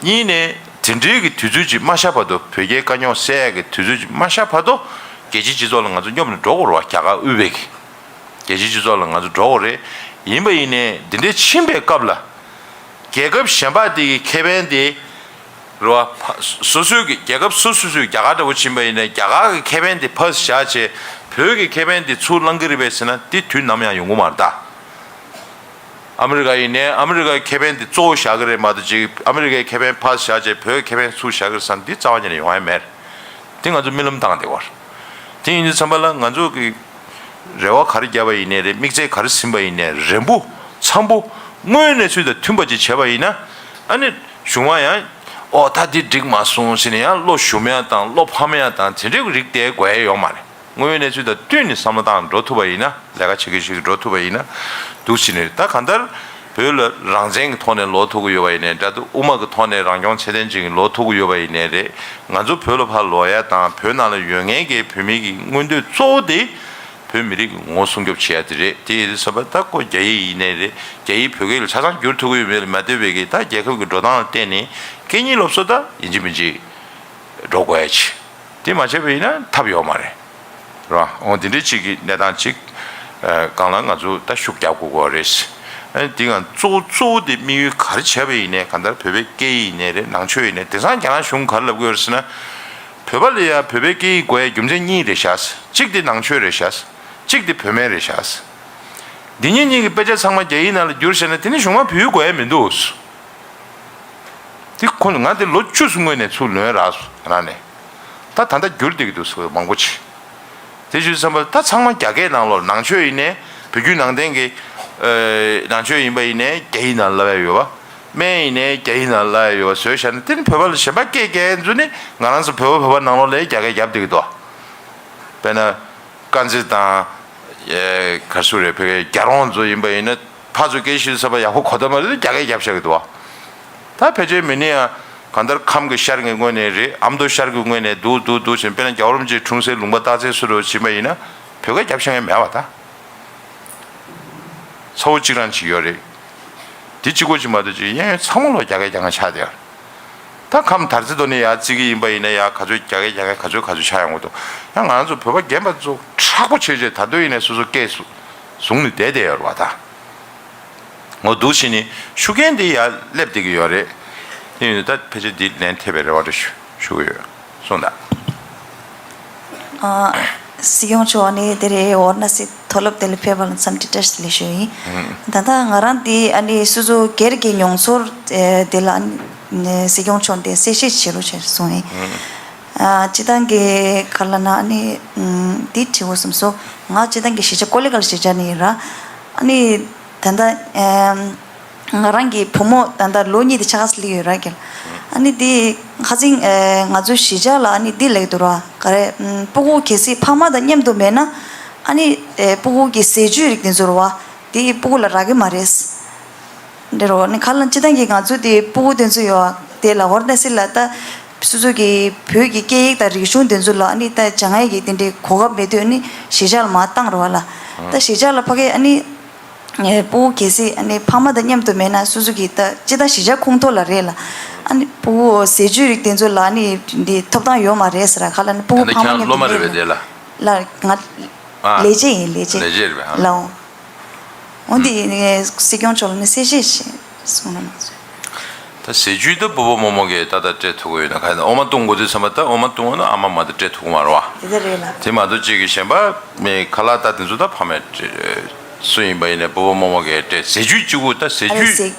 གཉིས་ནས་དེ་འདྲའི་གི་དུས་ཚོད་ཅིག་མ་ཤར་བར་དུ། བོད་རྒྱའི་དཀའ་རྙོག་སེལ་ཡག་གི་དུས་ཚོད་ཅིག་མ་ཤར་བར་དུ། རྒྱལ་སྤྱིའི་སྤྱི་ཚོགས་ལ་ང་ཚོ་སྙོབ་ནས་འགྲོ་དགོས་རེད་བ། རྒྱ་གར་དབུས་པའི་གི། རྒྱལ་སྤྱིའི་སྤྱི་ཚོགས་ལ་ང་ཚོ་འགྲོ་དགོས་རེད། ཡིན་པ་ཡིན་ནའི་འདི་འདྲའི་ཕྱིན་པའི་སྐབས་ལ། རྒྱལ་ཁབ་གཞན་པ་དེ་གི་ཁེ་ཕན་དེ། རེད་བ། སོ་སོའི་གི་རྒྱལ་ཁབ་སོ་སོ་སོའི་རྒྱ་གར་འདྲ་བོ་ཕྱིན་པ་ཡིན་ནའི་རྒྱ་གར་གི་ཁེ་ཕན་དེ་ཕར་བཞག་བྱས། བོད་ཀྱི་ཁེ་ཕན་དེ་ཚུར་བླང་གི་རེད་པས་ཟེར་ན། དེ་དུས་ནམ་ཡང་ཡོང་གི་མ་རེད་ད། ཨ་མི་རི་ཀ་ཡིན་ནའི་ཨ་མི་རི་ཀའི་ཁེ་ཕན་དེ་གཙོ་བོ་བཞག་གི་རེད་མ་གཏོགས། ཅིག་ཨ་མི་རི་ཀའི་ཁེ་ཕན་ཕར་བཞག་བྱས་བོད་ཀྱི་ཁེ་ཕན་ཚུར་བཞག་གི་རེད་བསམ། འདི་རྩ་བ་ཉིད་ནས་ཡོང་ཡ་མེད། དེ་ང་ཚོ་རྨི་ལམ་བཏང་བསྡད་པ་རེད། དེ་ཡིན་དུས་ཙམ་པ་ལ་ང་ཚོ་གི་རེ་བ་ག་རེ་བརྒྱབ་པ་ཡིན་ནའི་རེད། དམིགས་བརྩེ་ག་རེ་ཟིན་པ་ཡིན་ནའི་རེད། རན་པོ་འཚམ་པོ་དངོས་ཡོད་གནས་ཚུལ་དང་མཐུན་པ་ཅིག་བྱས་པ་ཡིན་ན། ཨ་ནི་གཞུང་བ་ཡང་། ཨོ་ད་འདི་འགྲིག་མ་སོང་ཟེར་ནས་ཡང་བློ་ཞུམ་ཡ་དང་བློ་ཕམ་ཡ་དང་དེ་འདྲའི་རིགས་དེ་དགོས་ཡ་ཡོད་མ་རེད། དངོས་ཡོད་གནས་ཚུལ་དང་བསྟུན་ནས་བསམ་བློ་བཏང་འགྲོ་ཐུབ་པ་ཡིན་ན། ལས་ཀ་བྱེད་མཁན་ཞིག་འགྲོ་ཐུབ་པ་ཡིན་ན་འདུག་ཟེར་ནས། ད་གང་ལྟར་བོད་ལ་རང་བཙན་གྱི་ཐོག་ནས་ལོག་ཐུབ་ཀྱི་ཡོད་པ་ཡིན་ནའི་འདྲ་འདུག་དབུ་མ་གི་ཐོག་ནས་རང་སྐྱོང་ཚད་ལྡན་ཅིག་ལོག་ཐུབ་ཀྱི་ཡོད་པ་ཡིན་ནའི་རེད། ང་ཚོ་བོད་ལ་ཕར་ལོག་ཡ་དང་། བོད་ནང་ལ་ཡོད་མཁན་གྱི་བོད་མི་གི་མངོན་འདོད་གཙོ་བོ་དེ་བོད་མི་རིགས་ཀྱི་ངོ་བོ་སྲུང་སྐྱོབ་བྱེད་ཡ་དེ་རེད། དེ་ཡིན་དུས་ཙམ་པ་ད་ཁོ་རྒྱ་ཡིག་ཡིན་ནའི་རེད། རྒྱ་ཡིག་བོད་སྐད་ལ་ཆ་ཚང་བསྒྱུར་ཐུབ་ཀྱི་ཡོད་མེད་ལ་མ་ལྟོས་པའི་གི། ད་རྒྱལ་ཁབ་ཀྱི་འགྲོ་སྟངས་ལ་བརྟེན་ནས་སྐད་གཉིས་སློབ་གསོ་ད་ཡིན་གཅིག་མིན་གཅིག་འགྲོ་དགོས་ཡ་ཆེ། དེ་མ་བྱས་པ་ཡིན་ན་ཐབས་ཡོད་མ་རེད། རེད་བ། འོ་དེ་འདྲའི་ཅིག་གི་གནས་སྟངས་ཅིག་ཨ། སྒང་ལ་ང་ཚོ་ད་ཤུགས་རྒྱབ་དགོས་ཀྱི་རེད། ཨ་ནི་དེ་ཡང་གཙོ་བོ་གཙོ་བོ་དེ་དམིགས་ཡུལ་ག་རེ་བྱས་པ་ཡིན་ནའི། གང་ལྟར་བོད་པའི་སྐད་ཡིག་ཡིན་ནའི་རེད། ནང་ཆོས་ཡིན་ནའི། དེང་སང་རྒྱ་ནག་གཞུང་ག་རེ་ལབ་ཀྱི་ཡོད་རེད་ཟེར་ན། བོད་པ་ལ་ཡ་བོད་པའི་སྐད་ཡིག་དགོས་ཡ་རྒྱུ་མཚན་གཉིས་རེད་ཤག་གཅིག་དེ་ནང་ཆོས་རེད་ཤག་གཅིག་དེ་བོད་སྨན་རེད་ཤག་འདི་གཉིས་གཉིས་ཀྱི་དཔེ་ཆ་ཚང་མ་རྒྱ་ཡིག་ནང་ལ་བསྒྱུར་བྱས་ན། དེ་ནི་གཞུང་མ་བོད་ཡིག་དགོས་ཡ་མི་འདུག་དེ་ཁོ་ང་དེ་ལོ་བཅུ་སྔོན་ནས་ཚུར་ལོན་རག་སོང་། ང་རང་ནས། ད་ད་ལྟ་བསྒྱུར་བསྡད་ཀྱི་འདུག་ཟེར་བ་མང་པོ་ཅིག་དེ་བྱས་ཙམ་པ་ད་ཚང་མ་རྒྱ་སྐད་ནང་ལོགས། ནང་ཆོས་ཡིན་ནའི། བོད་བརྒྱུད་ནང་བསྟན་གྱི་ཨ་ནང་ཆོས་ཡིན་པ་ཡིན་ནའི་རྒྱ་ཡིག་ནང་ལབ་ཡ་ཡོད་པ། སྨན་ཡིན་ནའི་རྒྱ་ཡིག་ནང་ལབ་ཡ་ཡོད་པ་བཟོས་བཞག་ན། དེ་ནི་བོད་པ་ལ་གཞན་པ་སྐད་རྒྱག་མཁན་ཚོ་ནི་ང་རང་ཚོ་བོད་པ་བོད་པ་ནང་ལོགས་ལ་རྒྱ་སྐད་རྒྱབ་བསྡད་ཀྱི་འདུག་དཔེར་ན། དཀར་མཛེས་དང་། ཨེ། ག་རེ་ཟེར་རེད། བོད་སྐད་རྒྱ་རོང་ཚོ་ཡིན་པ་ཡིན་ན། ཕར་ཚུར་སྐད་ཆ་ཤོད་ས་ཕར་ཡག་པོ་གོ་ཐབས་མ་རེད། རྒྱ་སྐད་རྒྱབ་བཞག་གི་འདུག་བ། ད་ཕལ་ཆེར་མི་ནི་ཡང་གང་ལྟར་ཁམས་ཀྱི་ཤར་གྱི་ངོས་ནས་རེད། ཨ་མདོ་ཤར་གྱི་ངོས་ནས་འདུག་འདུག་འདུག་ཟེར། དཔེར་ན་རྒྱལ་བ་རིན་པོ་ཆེའི་འཁྲུངས་སའི་ལུང་པ་སྟག་རྩེ་སུ་རུ་ཕྱིན་པ་ཡིན་ན། བོད་སྐད་རྒྱབ་བཞག་མཁན་མེད་པ་ད། ཚ་བོ་གཅིག་རང་ཅིག་ཡོད་རེད། དེ་གཅིག་པོ་ཅིག་མ་གཏོགས་ཅིག་གཡས་གཡོན་ཚང་མ་ལོག་རྒྱ་སྐད་རྒྱག་མཁན་ཆགས་བསྡད་ཡོད་རེད། ད་ཁམས་དར་རྩེ་དོ་ནས་ཡར་བརྩི་གི་ཡིན་པ་ཡིན་ན། ཡར་ག་ཚོད་རྒྱ་སྐད་རྒྱག་མཁན་ག་ཚོད་ག་ཚོད་ཆགས་ཡོང་གི་འདུག་ཡང་ང་རང་ཚོ་བོད་པ་རྒན་པ་ཚོ་མཁྲེགས་པོ་བྱས་བྱས་ད་དུང་ཡིན་ནའི་སོ་སོ་སྐད་བཟུང་ནས་བསྡད་བསྡད་ཡོད་རེད་བ་ད། འོ་འདུག་བྱས་ནས་ཤུགས་རྐྱེན་དེ་ཡར་སླེབས་བསྡད་ཀྱི་ཡོད་རེད། དེ་ཡིན་དུས་ད་ཕལ་ཆེར་འདི་ལན་ཐེབས་པའི་རེ་བ་རེ་ཞུ་ཞུ་གི་ཡོད། གསུངས་དང་། ཨ། སྲིད་སྐྱོང་མཆོག་ནས་དེ་རིང་ཝཱ་ར་ཎ་སི་མཐོ་སློབ་དེ་ལ་ཕེབས་པ་ལ་འཚམས་འདྲི་བཀྲ་ཤིས་བདེ་ལེགས་ཞུ་ཡིན། ཨང་། ད་ལྟ་ང་རང་དེ་ཨ་ནི་སོ་སོ་སྒེར་གྱི་མྱོང་ཚོར་དེ་ལ་ཨ་ནི་སྲིད་སྐྱོང་མཆོག་དེ་གསལ་བཤད་བྱེད་རོགས་བྱས་གསུངས་ཡིན། ཨང་། ཨ། སྤྱིར་བཏང་གི་ག་ལབ་ན་ཨ་ནི་ཨམ། འདི་དྲི་བ་བསམ་སོང་། ང་སྤྱིར་བཏང་གི་གཞིས་ཆགས་ཀོ་ལི་གྷལ་གཞིས་ཆགས་ནས་ཡིན་ར། ཨ་ནི་ད་ལྟ་ཨམ། ང་རང་གི་བུ་མོ་ད་ལྟ་ལོ་གཉིས་དེ་ཕྱི་ལ་སླེབས་ཡོད་ར་ཀྱང་། ཨ་ནི་དེ་ཁ་སང་ཨེ། ང་ཚོའི་གཞིས་ཆགས་ལ་ཨ་ནི་འདི་ལབ་ཀྱི་འདུག་ར། ག་རེ་ཨམ། སྤུ་གུ་གལ་སྲིད་ཕ་མ་དང་མཉམ་དུ་མེད་ན་ཨ་ནི་ཨེ། སྤུ་གུ་གི་ཟས་བཅུད་རིགས་དེ་ཚོ་ར་བ་དེ་སྤུ་གུ་ལ་རག་གི་མ་རེད། འདི་རོ་ནི་ཁ་ལ་སྤྱིར་བཏང་གི་ང་ཚོ་དེ་སྤུ་གུ་དེ་ཚོ་ཡོད་དེ་ལ་ཝར་ན་སི་ལ་ད་སོ་སོ་གི་བོད་ཀྱི་སྐད་ཡིག་དང་རིག་གཞུང་དེ་ཚོ་ལ་ཨ་ནི་ད་སྦྱང་ཡས་ཀྱི་དེ་འདྲའི་གོ་སྐབས་མེད་དུས་ཨ་ནི་གཞིས་ཆགས་ལ་མར་བཏང་རོགས་ལ། ད་གཞིས་ཆགས་ལ་ཕ་གི་ཨ་ནི་སྤུ་གུ་གལ་སྲིད་ཨ་ནི་ཕ་མ་དང་མཉམ་དུ་མེད་ན་སོ་སོ་གི་ད་སྤྱིར་བཏང་གཞིས་ཆགས་ཁོངས་གཏོགས་ལ་རེད་ལ། ཨ་ནི་སྤུ་གུ་ཟས་བཅུད་རིགས་དེ་ཚོ་ལ་ཨ་ནི་འདི་ཐོབ་ཐང་ཡོད་མ་རེད་ཟེར་ཁ་ལ་ཨ་ནི་སྤུ་གུ་ད་ནི་ཕ་མ་ཁྱེད་མཉམ་སློབ་དུ་མ་རེད་མེད་པས་དེ་ལ། ལ་ང་ཨ། ལས་བྱེད་ཡིན་ལས་བྱེད། ལས་བྱེད་རེད་པས། ཨ། ལའོ། འོན་ཏེ་ངས་སྲིད་སྐྱོང་མཆོག་ལ་ནི་གསལ་བཤད་ཞིག་གསུང་རོགས་གནང་། ད་ཟས་བཅུད་ད་སྤོ་བོ་རྨོ་མོ་གིས་ད་ལྟ་སྤྲད་ཐུབ་ཀྱི་ཡོད་ན་ག་ཡིན་ན། འོ་མ་བཏུང་དགོས་དུས་ཙམ་པ་ད་འོ་མ་བཏུང་བ་ན་ཨ་མ་མ་ད་སྤྲད་ཐུབ་ཀྱི་མ་རེད་པ། དེ་ལྟར་རེད་ལ། དེ་མ་གཏོགས་གཅིག་གི་གཞན་པ་མི་ཁ་ལག་ད་དེ་ཚོ་ད་ཕ་མས་སྤྲད། སུ་ཡིན་པ་ཡིན་ནའི་སྤོ་བོ་རྨོ་མོ་གིས་སྤྲད། ཟས་བཅུད་གཅིག་པུ་ད་ཟས་ཨ་ལེ་བཅུད་ཟས།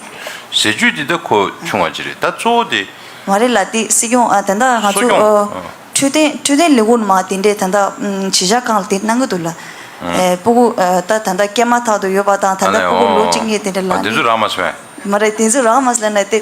ཟས་བཅུད་དེ་ད་ཁོ་ཆུང་བ་ཅིག་རེད། ད་གཙོ་བོ་དེ། མ་རེད་ལ་དེ་སྲིད་སྐྱོང་ཨ་ད་ལྟ་ང་གསོ་ཚོ་སྐྱོང་ཨ། ཨ། འཕྲོད་བསྟེན་འཕྲོད་བསྟེན་ལས་ཁུངས་མ་དེ་འདྲས་ད་ལྟ་ཨམ། གཞིས་ཆགས་ཁག་ལ་དེ་གནང་གི་འདུག་ལ། ཨ། ཨེ། སྤུ་གུ་ཨ། ད་ད་ལྟ་སྐྱེས་མ་ཐག་ཏུ་ཡོད་པ་དང་ད་ལྟ་ཨ་ནི་སྤུ་གུ་ལོ་ཨོ། གཅིག་གཉིས་དེ་འདྲས་ལ་ཨ། དེ་ནི་ཚོ་རག་མ་སོང་ངས། མ་རེད། དེ་ཚོ་རག་མ་སོང་ལབ་ན་དེ་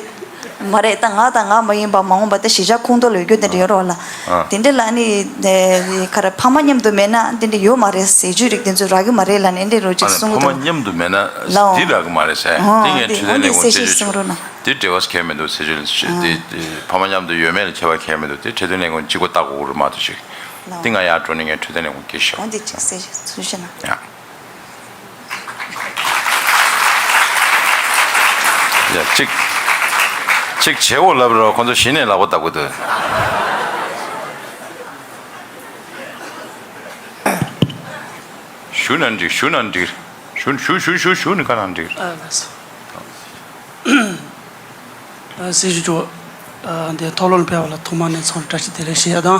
མ་རེད། ད་ང་དང་ང་མ་ཡིན་པ་མ་འོངས་པ་ད་གཞིས་ཆགས་ཁོངས་གཏོགས་ལ་ཡོད་རྒྱུ་དེ་འདྲས་ཡོད་རོགས་ལ། ཨ། དེ་འདྲས་ལ་ཨ་ནི་ཨེ། ག་རེ་ཕ་མ་མཉམ་དུ་མེད་ན་དེ་འདྲས་ཡོད་མ་རེད། ཟས་བཅུད་རིགས་དེ་ཚོ་རག་གི་མ་རེད་ལབ་ནས་འདྲས་རོགས་ཅིག་ཨ་ནི་གསུང་གི་ཕ་མ་འདུག་མཉམ་དུ་མེད་ན་ལའོ། འདི་རག་གི་མ་རེད་ཟེར། ཨོ། དེ་ངས་འདི་འཕྲོད་འོ་བསྟེན་ལས་འདི་ཁུངས་གསལ་བཤད་ཞིག་གསུང་རོགས་གནང་། དེ་འབྲེལ་བ་གང་ཡང་མི་འདུག་ཟེར་རྒྱུ་ལ། ཨ། དེ་དེ་ཕ་མ་མཉམ་དུ་ཡོད་མེད་ལ་ཁྱད་པར་གང་ཡང་མི་འདུག་དེ་འཕྲོད་བསྟེན་ལས་ཁུངས་གཅིག་པོ་ལྟ་དགོས་ཀྱི་རེད་མ་གཏོགས་ཅིག་ལའོ། དེ་ང་ཡར་འགྲོ་ནས་ངས་འཕྲོད་བསྟེན་ལས་ཁུངས་སྐད་ཆ་ཞུ། འོ་འདི་གཅིག་གསལ་བཤད་ཞུ་ཤེས་ན། ཡ། ཡ། གཅིག་གཅིག་བྱེད་འོ་ལབ་རོགས། ཁོ་ཚོ་གཞི་ནས་ལག་པ་བརྡབ་གི་འདུག་ཞུ་ན་འགྲིག་ཞུ་ན་འགྲིག་ཞུ་ཞུ་ཞུ་ཞུ་ཞུ་ནི་ག་ན་འགྲིག་ཨ། ལགས་སོ། ཨ། སྲིད་སྐྱོང་མཆོག་ཨ། འདི་མཐོ་སློབ་ལ་ཕེབས་པ་ལ་ཐོག་མ་ནས་ཚང་མ་བཀྲ་ཤིས་བདེ་ལེགས་ཞུ་ཡ་དང་།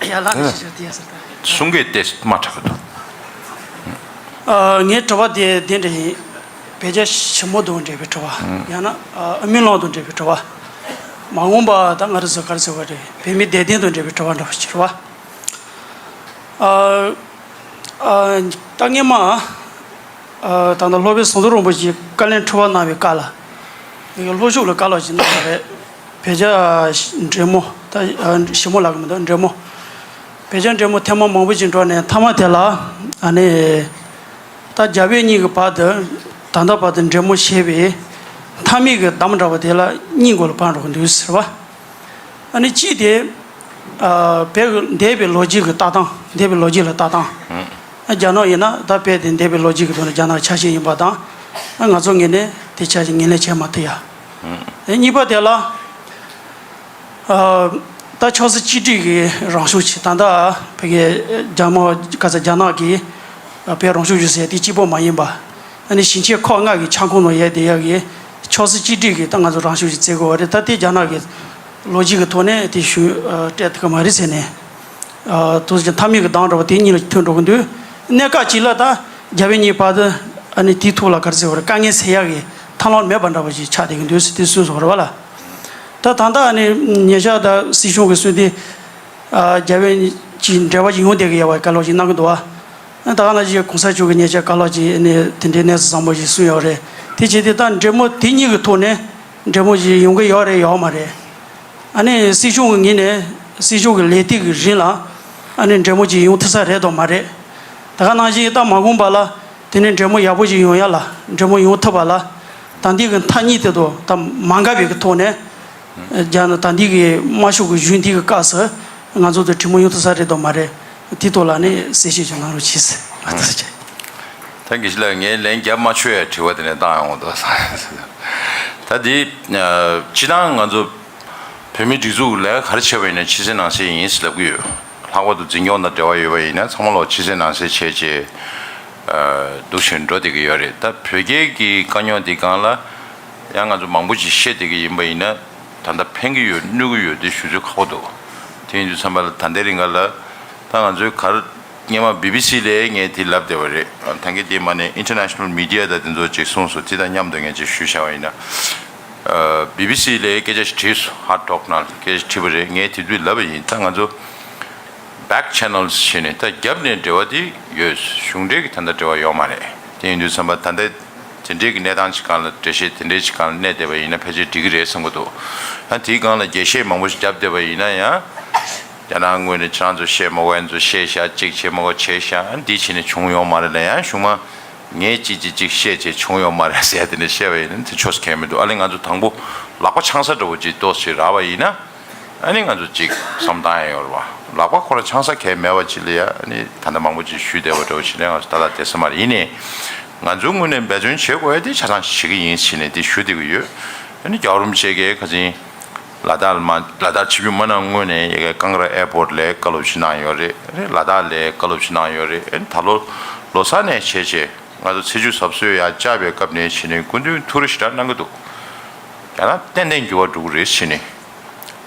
ཡ་ལགས་ནས་ཞུ་ཞུ་དེ་ཡ་ཟེར་ད། གསུང་སྐད་དེ་མ་དྲག་གི་འདུག་ཨ། ངའི་དྲི་བ་དེ་འདི་འདྲ་ཡིན། བོད་རྒྱ་ཞི་མོལ་དང་འབྲེལ་བའི་དྲི་བ། ཡང་ན་ཨ། ཨ་མི་ལགས་དང་འབྲེལ་བའི་དྲི་བ། མ་འོངས་པ་ད་ང་རང་ཚོ་ག་རེ་ཟེར་བ་རེད། བོད་མིའི་བདེ་དོན་དང་འབྲེལ་བའི་དྲི་བ་འདྲ་བོ་ཞིག་རེད་བ། ཨ། ཨ། ད་སྔས་མ། ཨ། ད་ལྟ་སློབ་དཔོན་ཟམ་གདོང་རིན་པོ་ཆེས་བཀའ་ལན་འཁྲུལ་པ་གནང་བའི་སྐབས་ལ། ཡ་གི་ལྷོ་ཕྱོགས་ལ་བཀའ་སློབ་ཅིག་གནང་བ་རེད། བོད་རྒྱ་འབྲེལ་མོལ་ད། ཨ། ཞི་མོལ་ལབ་གི་མི་འདུག་འབྲེལ་མོལ། བོད་རྒྱ་འབྲེལ་མོལ་ཐེངས་མ་མང་པོ་ཅིག་འགྲོ་ནས་མཐའ་མ་དེ་ལ་ཨ་ནི་ད་རྒྱ་བོད་གཉིས་ཀྱི་བར་དུ་ད་ལྟ་བར་དུ་འབྲེལ་མོལ་བྱས་པའི་མཐའ་མའི་གི་གདམ་འདྲ་བ་དེ་ལ་གཉིས་མགོ་ལ་སྤར་འགྲོ་གི་འདུག་ཟེར་བ། ཨ་ནི་གཅིག་དེ། ཨ། བོད་ཀྱི་འདས་པའི་ལོ་རྒྱུས་ཀྱི་ལྟ་སྟངས། འདས་པའི་ལོ་རྒྱུས་ལ་ལྟ་སྟངས། ཨ། རྒྱ་ནག་ཡིན་ན་ད་རྦད་དེ་འདས་པའི་ལོ་རྒྱུས་ཀྱི་ཐོག་ནས་རྒྱ་ནག་ཆ་ཤས་ཡིན་པ་དང་། ཨ། ང་ཚོ་ངོས་ནས་དེ་ཆ་ཤས་ངོས་ལེན་བྱེད་མ་ཐུབ་ཡ། ཨ། གཉིས་པ་དེ་ལ། ཨ། ད་ཆབ་སྲིད་གཅིག་སྒྲིལ་གྱི་རང་ཤུགས་ཀྱིས་ད་ལྟ་བོད་ཀྱི་རྒྱ་དམར་ག་ས་རྒྱ་ནག་གིས་བོད་རང་སྐྱོང་ལྗོངས་ཟེར་དེ་གཅིག་པོ་མ་ཡིན་པ། ཨ་ནི་ཞིང་ཆེན་ཁག་ལྔ་གི་ཁྱབ་ཁོངས་ནང་ཡོད་བསྡད་ཡག་གི་ཆབ་སྲིད་གཅིག་སྒྲིལ་གྱི་ད་ང་ཚོ་རང་ཤུགས་ཀྱིས་བཙལ་དགོས་པ་རེད། ད་དེ་རྒྱ་ནག་གི་ལོ་རྒྱུས་ཀྱི་ཐོག་ནས་དེ་ཞུ་སྤྲད་ཐུབ་ཀྱི་མ་རེད་ཟེར་ནས། ཨ། དུས་ཀྱི་མཐའ་མའི་གི་གདམ་འདྲ་བ་དེ་གཉིས་ལ་ཐོན་འགྲོ་གི་འདུག་གནས་སྐབས་གཅིག་ལ་ད་རྒྱ་བོད་གཉིས་བར་དུ་ཨ་ནི་དེའི་ཐོག་ལ་ག་རེ་ཟེར་བ་རེད། དཀའ་ངལ་སེལ་ཡག་གི་ཐབས་ལམ་མེད་པ་འདྲ་བ་ཞིག་ཆགས་བསྡད་ཀྱི་འདུག་ཟེར་དེ་གསུངས་སོང་རེད་བ་ལ། ད་ད་ལྟ་ཨ་ནི་ཉེ་ཆར་ད་སྲིད་སྐྱོང་གིས་གསུངས་ཏེ། ཨ། རྒྱ་བོད་ཀྱི་འབྲེལ་བ་ཡོང་བསྡད་ཀྱི་ཡོད་པའི་བཀའ་སློབ་ཅིག་གནང་གི་འདུག་བ། ད་ག་ནང་བཞིན་གོང་ས་མཆོག་གིས་ཉེ་ཆར་བཀའ་སློབ་ཅིག་ནས་དེ་འདྲའི་གནས་ཚུལ་བཟང་པོ་ཞིག་གསུངས་ཡོད་རེད། དེ་བྱས་ཏེ་ད་འབྲེལ་མོལ་དེ་གཉིས་ཀྱི་ཐོག་ནས་འབྲེལ་མོལ་ཞིག་ཡོང་གི་ཡོད་རེད་ཡོད་མ་རེད། ཨ་ནི་སྲིད་སྐྱོང་གི་ངོས་ནས་སྲིད་སྐྱོང་གི་ལས་དུས་ཀྱི་རིང་ལ་ཨ་ནི་འབྲེལ་མོལ་ཅིག་ཡོང་ཐུབ་ས་རེད་དམ་མ་རེད། ད་ག་ནང་བཞིན་ད་མ་འོངས་པ་ལ་དེ་ནས་འབྲེལ་མོལ་ཡག་པོ་ཞིག་ཡོང་ཡ་ལ་འབྲེལ་མོལ་ཡོང་ཐུབ་པ་ལ་ད་ལྟའི་གི་མཐའ་གཉིས་དེ་དང་ད་མ་འགལ་བའི་གི་ཐོག་ནས། རྒྱ་ནག་ད་འདི་གི་དམར་ཤོག་གི་གཞུང་འདི་གི་སྐབས་སུ་ང་ཚོ་དང་གྲོས་མོལ་ཡོང་ཐུབ་ས་རེད་དམ་མ་རེད། དེ་ཐོག་ལ་ནི་གསལ་བཤད་ཅིག་གནང་རོགས་གྱིས། ཨ། ཐུགས་རྗེ་ཆེ། ད་དགེ་བཤེས་ལགས་ངས་ལན་རྒྱབ་མ་ཆོག་ཡ་དྲི་བ་དེ་ནས་བཏང་ཡོང་འདུག་ད་འདི་སྤྱིར་བཏང་ང་ཚོ་བོད་མིའི་སྒྲིག་འཛུགས་ལས་ཀ་ག་རེ་བྱས་པ་ཡིན་ན་ཕྱི་གསལ་ནང་གསལ་ཡིན་ཟེར་ལབ་ཀྱི་ཡོད། ལྷག་པར་དུ་འཛིན་སྐྱོང་དང་འབྲེལ་བ་ཡོད་པ་ཡིན་ན་ཚང་མ་ལོག་ཕྱི་གསལ་ནང་གསལ་བྱས་རྗེས་འདུག་བཞིན་འགྲོ་བསྡད་ཀྱི་ཡོད་རེད། ད་བོད་སྐད་ཀྱི་དཀའ་རྙོག་འདི་སྒང་ལ་ཡང་ང་ཚོ་མང་པོ་ཅིག་བཤད་བསྡད་ཀྱི་ཡིན་པ་ཡིན་ན། ད་ལྟ་ཕན་གྱི་ཡོད་གནོད་ཀྱི་ཡོད་དེ་ཞུ་ཚོད་ཁག་པོ་འདུག་དེ་ཡིན་དུས་ཙམ་པ་ལ་ད་ལྟའི་རིང་ག་ལ་ད་ང་ཚོའི་གར་སྔོན་མ་བི་བི་སི་ལས་ངས་དེ་ལབ་བསྡད་པ་རེད། ད་གིན་དེ་མ་ནས་ཨིན་ཊར་ནེ་ཤ་ནལ་མི་ཌི་ཡ་དང་དེ་ཚོ་ཅིག་གསུངས་སོང་། དེ་དང་མཉམ་དུ་ངས་ཅིག་ཞུས་བཞག་པ་ཡིན་ན། བི་བི་སི་ལ་སྐད་ཆ་ཞིག་དྲིས་སོང་། ཧར་ཊོག་ནང་ལ་སྐད་ཆ་དྲིས་པ་རེད། ངས་དེ་དུས་ལབ་པ་ཡིན། ད་ང་ཚོ་back channels་བྱས་ནས་ད་རྒྱབ་ནས་འབྲེལ་བ་དེ་ཡོད། གཞུང་འབྲེལ་གྱི་ད་ལྟ་འབྲེལ་བ་ཡོད་མ་རེད། དེ་ཡིན་དུས་ཙམ་པ་ད་ལྟ་དེ་འདྲའི་གི་གནས་སྟངས་ཅིག་སྒང་ལ་འགྲེལ་བཤད་དེ་འདྲའི་ཅིག་སྒང་ལ་གནས་བསྡད་པ་ཡིན་ན་ཕལ་ཆེར་འགྲིག་གི་རེད་བསམ་གྱི་འདུག་ད་དེའི་སྒང་ལ་རྒྱས་བཤད་མང་པོ་ཞིག་བརྒྱབ་བསྡད་པ་ཡིན་ན་ཡང་། རྒྱ་ནག་ངོས་ནས་ཁྱེད་རང་ཚོ་བཤད་མ་དགོས། ཨ་ནི་ཚོ་བཤད་བཞག་ཅིག་བྱེད་མ་དགོས་བྱས་བཞག་ཨ་ནི་འདི་བྱས་ནས་བྱུང་ཡོད་མ་རེད་ལབ་ཡང་གཞུག་མ་ངས་ཅིག་ཅིག་ཅིག་བཤད་བྱས་བྱུང་ཡོད་མ་རེད་ཟེར་ཡ་དེ་འདྲ་བཤད་པ་ཡིན་ན་དེ་ཆོས་སུ་ཁེལ་མི་འདུག་ཨ་ལེ་ང་ཚོ་དང་པོ་ལག་པ་འཆང་ས་འདྲ་བོ་ཅིག་ཏོག་ཙམ་རག་པ་ཡིན་ན། ཨ་ནི་ང་ཚོ་ཅིག་བསམ་བཏང་ཡ་ཡོད་རེད་བ། ལག་པ་ཁོ་རང་འཆང་ས་གལ་མེད་པ་ཅིག་ལ་ཡ་ཨ་ནི་ད་ལྟ་མང་པོ་ཅིག་ཞུས་བསྡད་པ་འདྲ་བོ་ཞིག་ལས་ང་ཚོ་ད་ལྟ་དེ་ས་མ་རེད། ཡིན་ནའི་ང་ཚོའི་ངོས་ནས་འབད་བརྩོན་བྱེད་དགོས་ཡ་དེ་ཆ་ཚང་བྱེད་ཀྱི་ཡིན་ཟེར་ནས་དེ་ཞུ་བསྡད་ཀྱི་ཡོད། ཨ་ནི་རྒྱལ་བ་རིན་པོ་ཆེ་གིས་ཁ་སང་ལ་དྭགས་ལ་མ་ལ་དྭགས་ཆིབས་བསྒྱུར་མ་གནང་སྔོན་ནས་ཡ་གི་ཀང་ར་ཨེར་པོར་ལ་བཀའ་སློབ་ཅིག་གནང་ཡོད་རེད། ཨ་ནི་ལ་དྭགས་ལ་བཀའ་སློབ་ཅིག་གནང་ཡོད་རེད། ཨ་ནི་ད་ལོ་ལོ་གསར་ནས་བྱས་བྱས་ང་ཚོ་ཚེས་བཅུ་གཟབ་གསོལ་ཡར་བཅག་པའི་སྐབས་ནས་བྱས་ནས་སྐུ་མདུན་ཐུགས་རེ་ཞེ་དྲག་གནང་གི་འདུག་རྒྱ་ནག་ཏན་ཏན་འགྱུར་བ་འགྲོ་གི་རེད་ཟེར་ནས།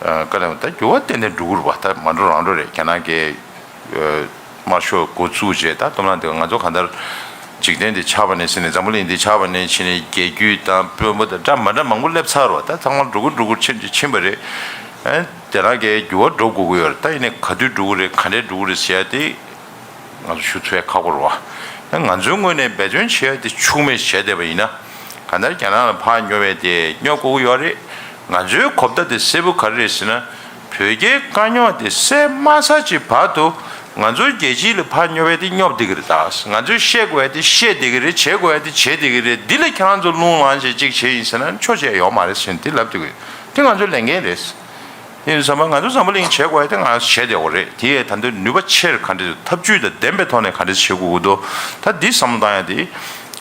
ཨ་བཀའ་གནང་། ད་འགྱུར་བ་ཏན་ཏན་འགྲོ་གི་རེད་པ། ད་མ་འགྲོ་རང་འགྲོ་རེད། རྒྱ་ནག་གིས་ཨ་དམར་ཤོག་འགོ་བཙུགས་བྱས་ད་སྟོབས་ལངས་དེ་ང་ཚོ་གང་ལྟར་འཇིག་རྟེན་འདི་ཆགས་པ་ནས་ཟེར་ནས་འཛམ་བུ་གླིང་འདི་ཆགས་པ་ནས་ཕྱིན་ནས་རྒྱལ་རྒྱུད་དང་དཔོན་པོ་དང་འདྲ་མ་འདྲ་མང་པོ་སླེབས་ཚར་བ། ད་ཚང་མ་འགྲོ་གི་འགྲོ་གི་ཕྱིན་ཕྱིན་པ་རེད། ཨ་དེ་རང་གིས་འགྱུར་བ་འགྲོ་དགོས་ཀྱི་ཡོད་རེད། ད་ཡིན་ནའི་ག་དུས་འགྲོ་གི་རེད། ག་འདྲས་འགྲོ་གི་རེད་ཟེར་ཡ་དེ། ང་ཚོ་ཞུ་ཚོད་ཁག་པོ་རེད་བ། ད་ང་ཚོའི་ངོས་ནས་འབད་བརྩོན་བྱས་ཏེ་འཆུག་མེད་བྱས་བསྡད་པ་ཡིན་ན། གང་ལྟར་རྒྱ་ནག་ལ་ཕར་སྙོབ་པའི་དེ་སྙོབ་དགོས་ཀྱི་ཡོད་རེད། ང་ཚོའི་གོ་བརྡ་དེ་གསལ་པོ་ག་རེ་རེད་ཟེར་ན། བོད་རྒྱའི་དཀའ་རྙོག་དེ་སེལ་མ་ཚར་གྱི་བར་དུ་ང་ཚོའི་རྒྱལ་སྤྱི་ལ་ཕར་སྙོབ་པའི་དེ་སྙོབ་བསྡད་ཀྱི་རེད། ད་ང་ཚོས་བཤད་དགོས་ཡ་དེ་བཤད་བསྡད་ཀྱི་རེད། བྱེད་དགོས་ཡ་དེ་བྱེད་བསྡད་ཀྱི་རེད། འདི་ལ་ཁྱེད་རང་ཚོ་རླུང་ལངས་བྱས་ཅིག་བྱས་ཡིན་ཟེར་ན་ཆོག་བྱས་ཡོད་མ་རེད་ཟེར་ནས་དེ་ལབ་བསྡད་ཀྱི་ཡོད། དེ་ང་ཚོའི་ལས་འགན་རེད། དེ་ཡིན་དུས་ཙམ་པ་ང་ཚོ་འཛམ་བུ་གླིང་བྱེད་དགོས་ཡ་དེ་ང་ཚོ་བྱས་བསྡད་ཡོད་རེད། དེ་ཡས་ད་དུང་ནུས་པ་ཆེར་ག་འདྲས་ཐབས་ཇུས་དང་ལྡན་པའི་ཐོག་ནས་ག་འདྲས་བྱེད་དགོས་ཀྱི་འདུག་ད་འདི་བསམ་བློ་བཏང་ཡ་དེ་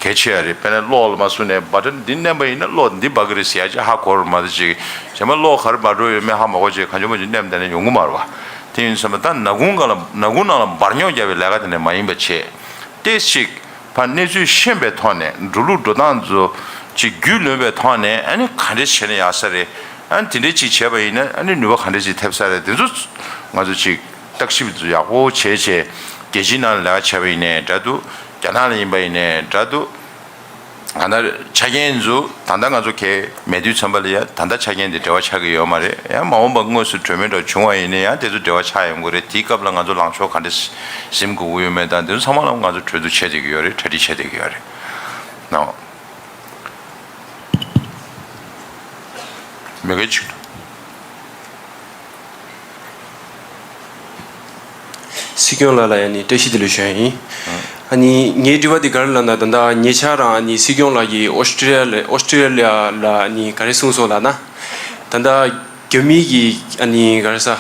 གལ་ཆེ་ཡ་རེད། དཔེར་ན་གློག་ལ་མ་བཟུང་ནས་བ་ཊན་འདི་མནན་པ་ཡིན་ན་གློག་འདི་འབར་གི་རེད་ཟེར་ཡ་ཅིག་ཧ་གོ་ར་མ་གཏོགས་ཅིག་གཞན་པ་གློག་ག་རེ་འབར་འགྲོ་ཡོད་མེད་ཧ་མ་གོ་བྱས་གང་བྱུང་མང་བྱུང་མནན་བསྡད་ན་ཡོང་གི་མ་རེད་བ། དེ་ཡིན་དུས་ཙམ་པ་ད་ནག་ཁུང་སྒང་ལ་ནག་ཁུང་ནང་ལ་འབར་རྙོག་རྒྱག་པའི་ལས་ཀ་དེ་འདྲས་མ་ཡིན་པ་བྱས། ཏོག་ཙམ་ཅིག་ཕར་གནས་ཚུལ་ཤེས་པའི་ཐོག་ནས་འགྲོ་ལུགས་འགྲོ་སྟངས་ཚོ་ཅིག་རྒྱུས་ལོན་པའི་ཐོག་ནས་ཨ་ནི་ག་འདྲས་བྱས་ན་ཡག་ས་རེད། ཨ་ནི་དེ་འདྲས་ཅིག་བྱས་པ་ཡིན་ན་ཨ་ནི་ནུས་པ་ག་འདྲས་ཅིག་ཐེབས་ས་རེད། དེ་ཚོ་ང་ཚོ་ཅིག་བརྟག་ཞིབ་ཚོ་ཡག་པོ་བྱས་བྱས་རྒྱལ་སྤྱིའི་ནང་ལ་ལས་ཀ་བྱས་པ་ཡིན་ནའི་འདྲ་འདུག་རྒྱ་ནག་ལ་ཡིན་པ་ཡིན་ནའི་འདྲ་འདུག་གང་ལྟར་ཆ་རྐྱེན་ཚོ་ད་ལྟ་ང་ཚོ་གས་མེད་དུས་ཙམ་པ་ལ་ཡ་ད་ལྟ་ཆ་རྐྱེན་དེ་འབྲེལ་བ་ཆགས་ཀྱི་ཡོད་མ་རེད། ཡང་མ་འོངས་པ་དངོས་སུ་གྲོས་མོལ་འདྲ་བྱུང་བ་ཡིན་ན་ཡང་དེ་ཚོ་འབྲེལ་བ་ཆགས་ཡོང་གི་རེད། དེའི་སྐབས་ལ་ང་ཚོ་ལངས་ཕྱོགས་ག་འདྲ་ཟིན་དགོས་ཀྱི་ཡོད་མེད་དང་དེ་ཚོ་ཚང་མ་ལ་ང་ཚོ་གྲོས་བསྡུར་བྱས་བསྡད་ཀྱི་ཡོད་རེད། གྲ་སྒྲིག་བྱས་བསྡད་ཀྱི་ཡོད་རེད། ནའོ། མི་དགེ་ཆིག་ཏུ། སྲིད་སྐྱོང་ལགས་ལ་ཡ་ནི་བཀྲ་ཤིས་བདེ་ལེགས་ཞུ་ཡ་ཡིན། ཨ་ནི་ངའི་དྲི་བ་དེ་ག་རེ་ལབ་ན་ད་ལྟ་ཉེ་ཆར་རང་ཨ་ནི་སྲིད་སྐྱོང་ལགས་ཀྱིས་ཨོ་སི་ཀྲི་ལི་ཡ་ལ་ཨོ་སི་ཀྲི་ལི་ཡ་ལ་ཨ་ནི་ག་རེ་གསུངས་སོང་ལབ་ན། ད་ལྟ་རྒྱ་མི་གི་ཨ་ནི་ག་རེ་ཟ།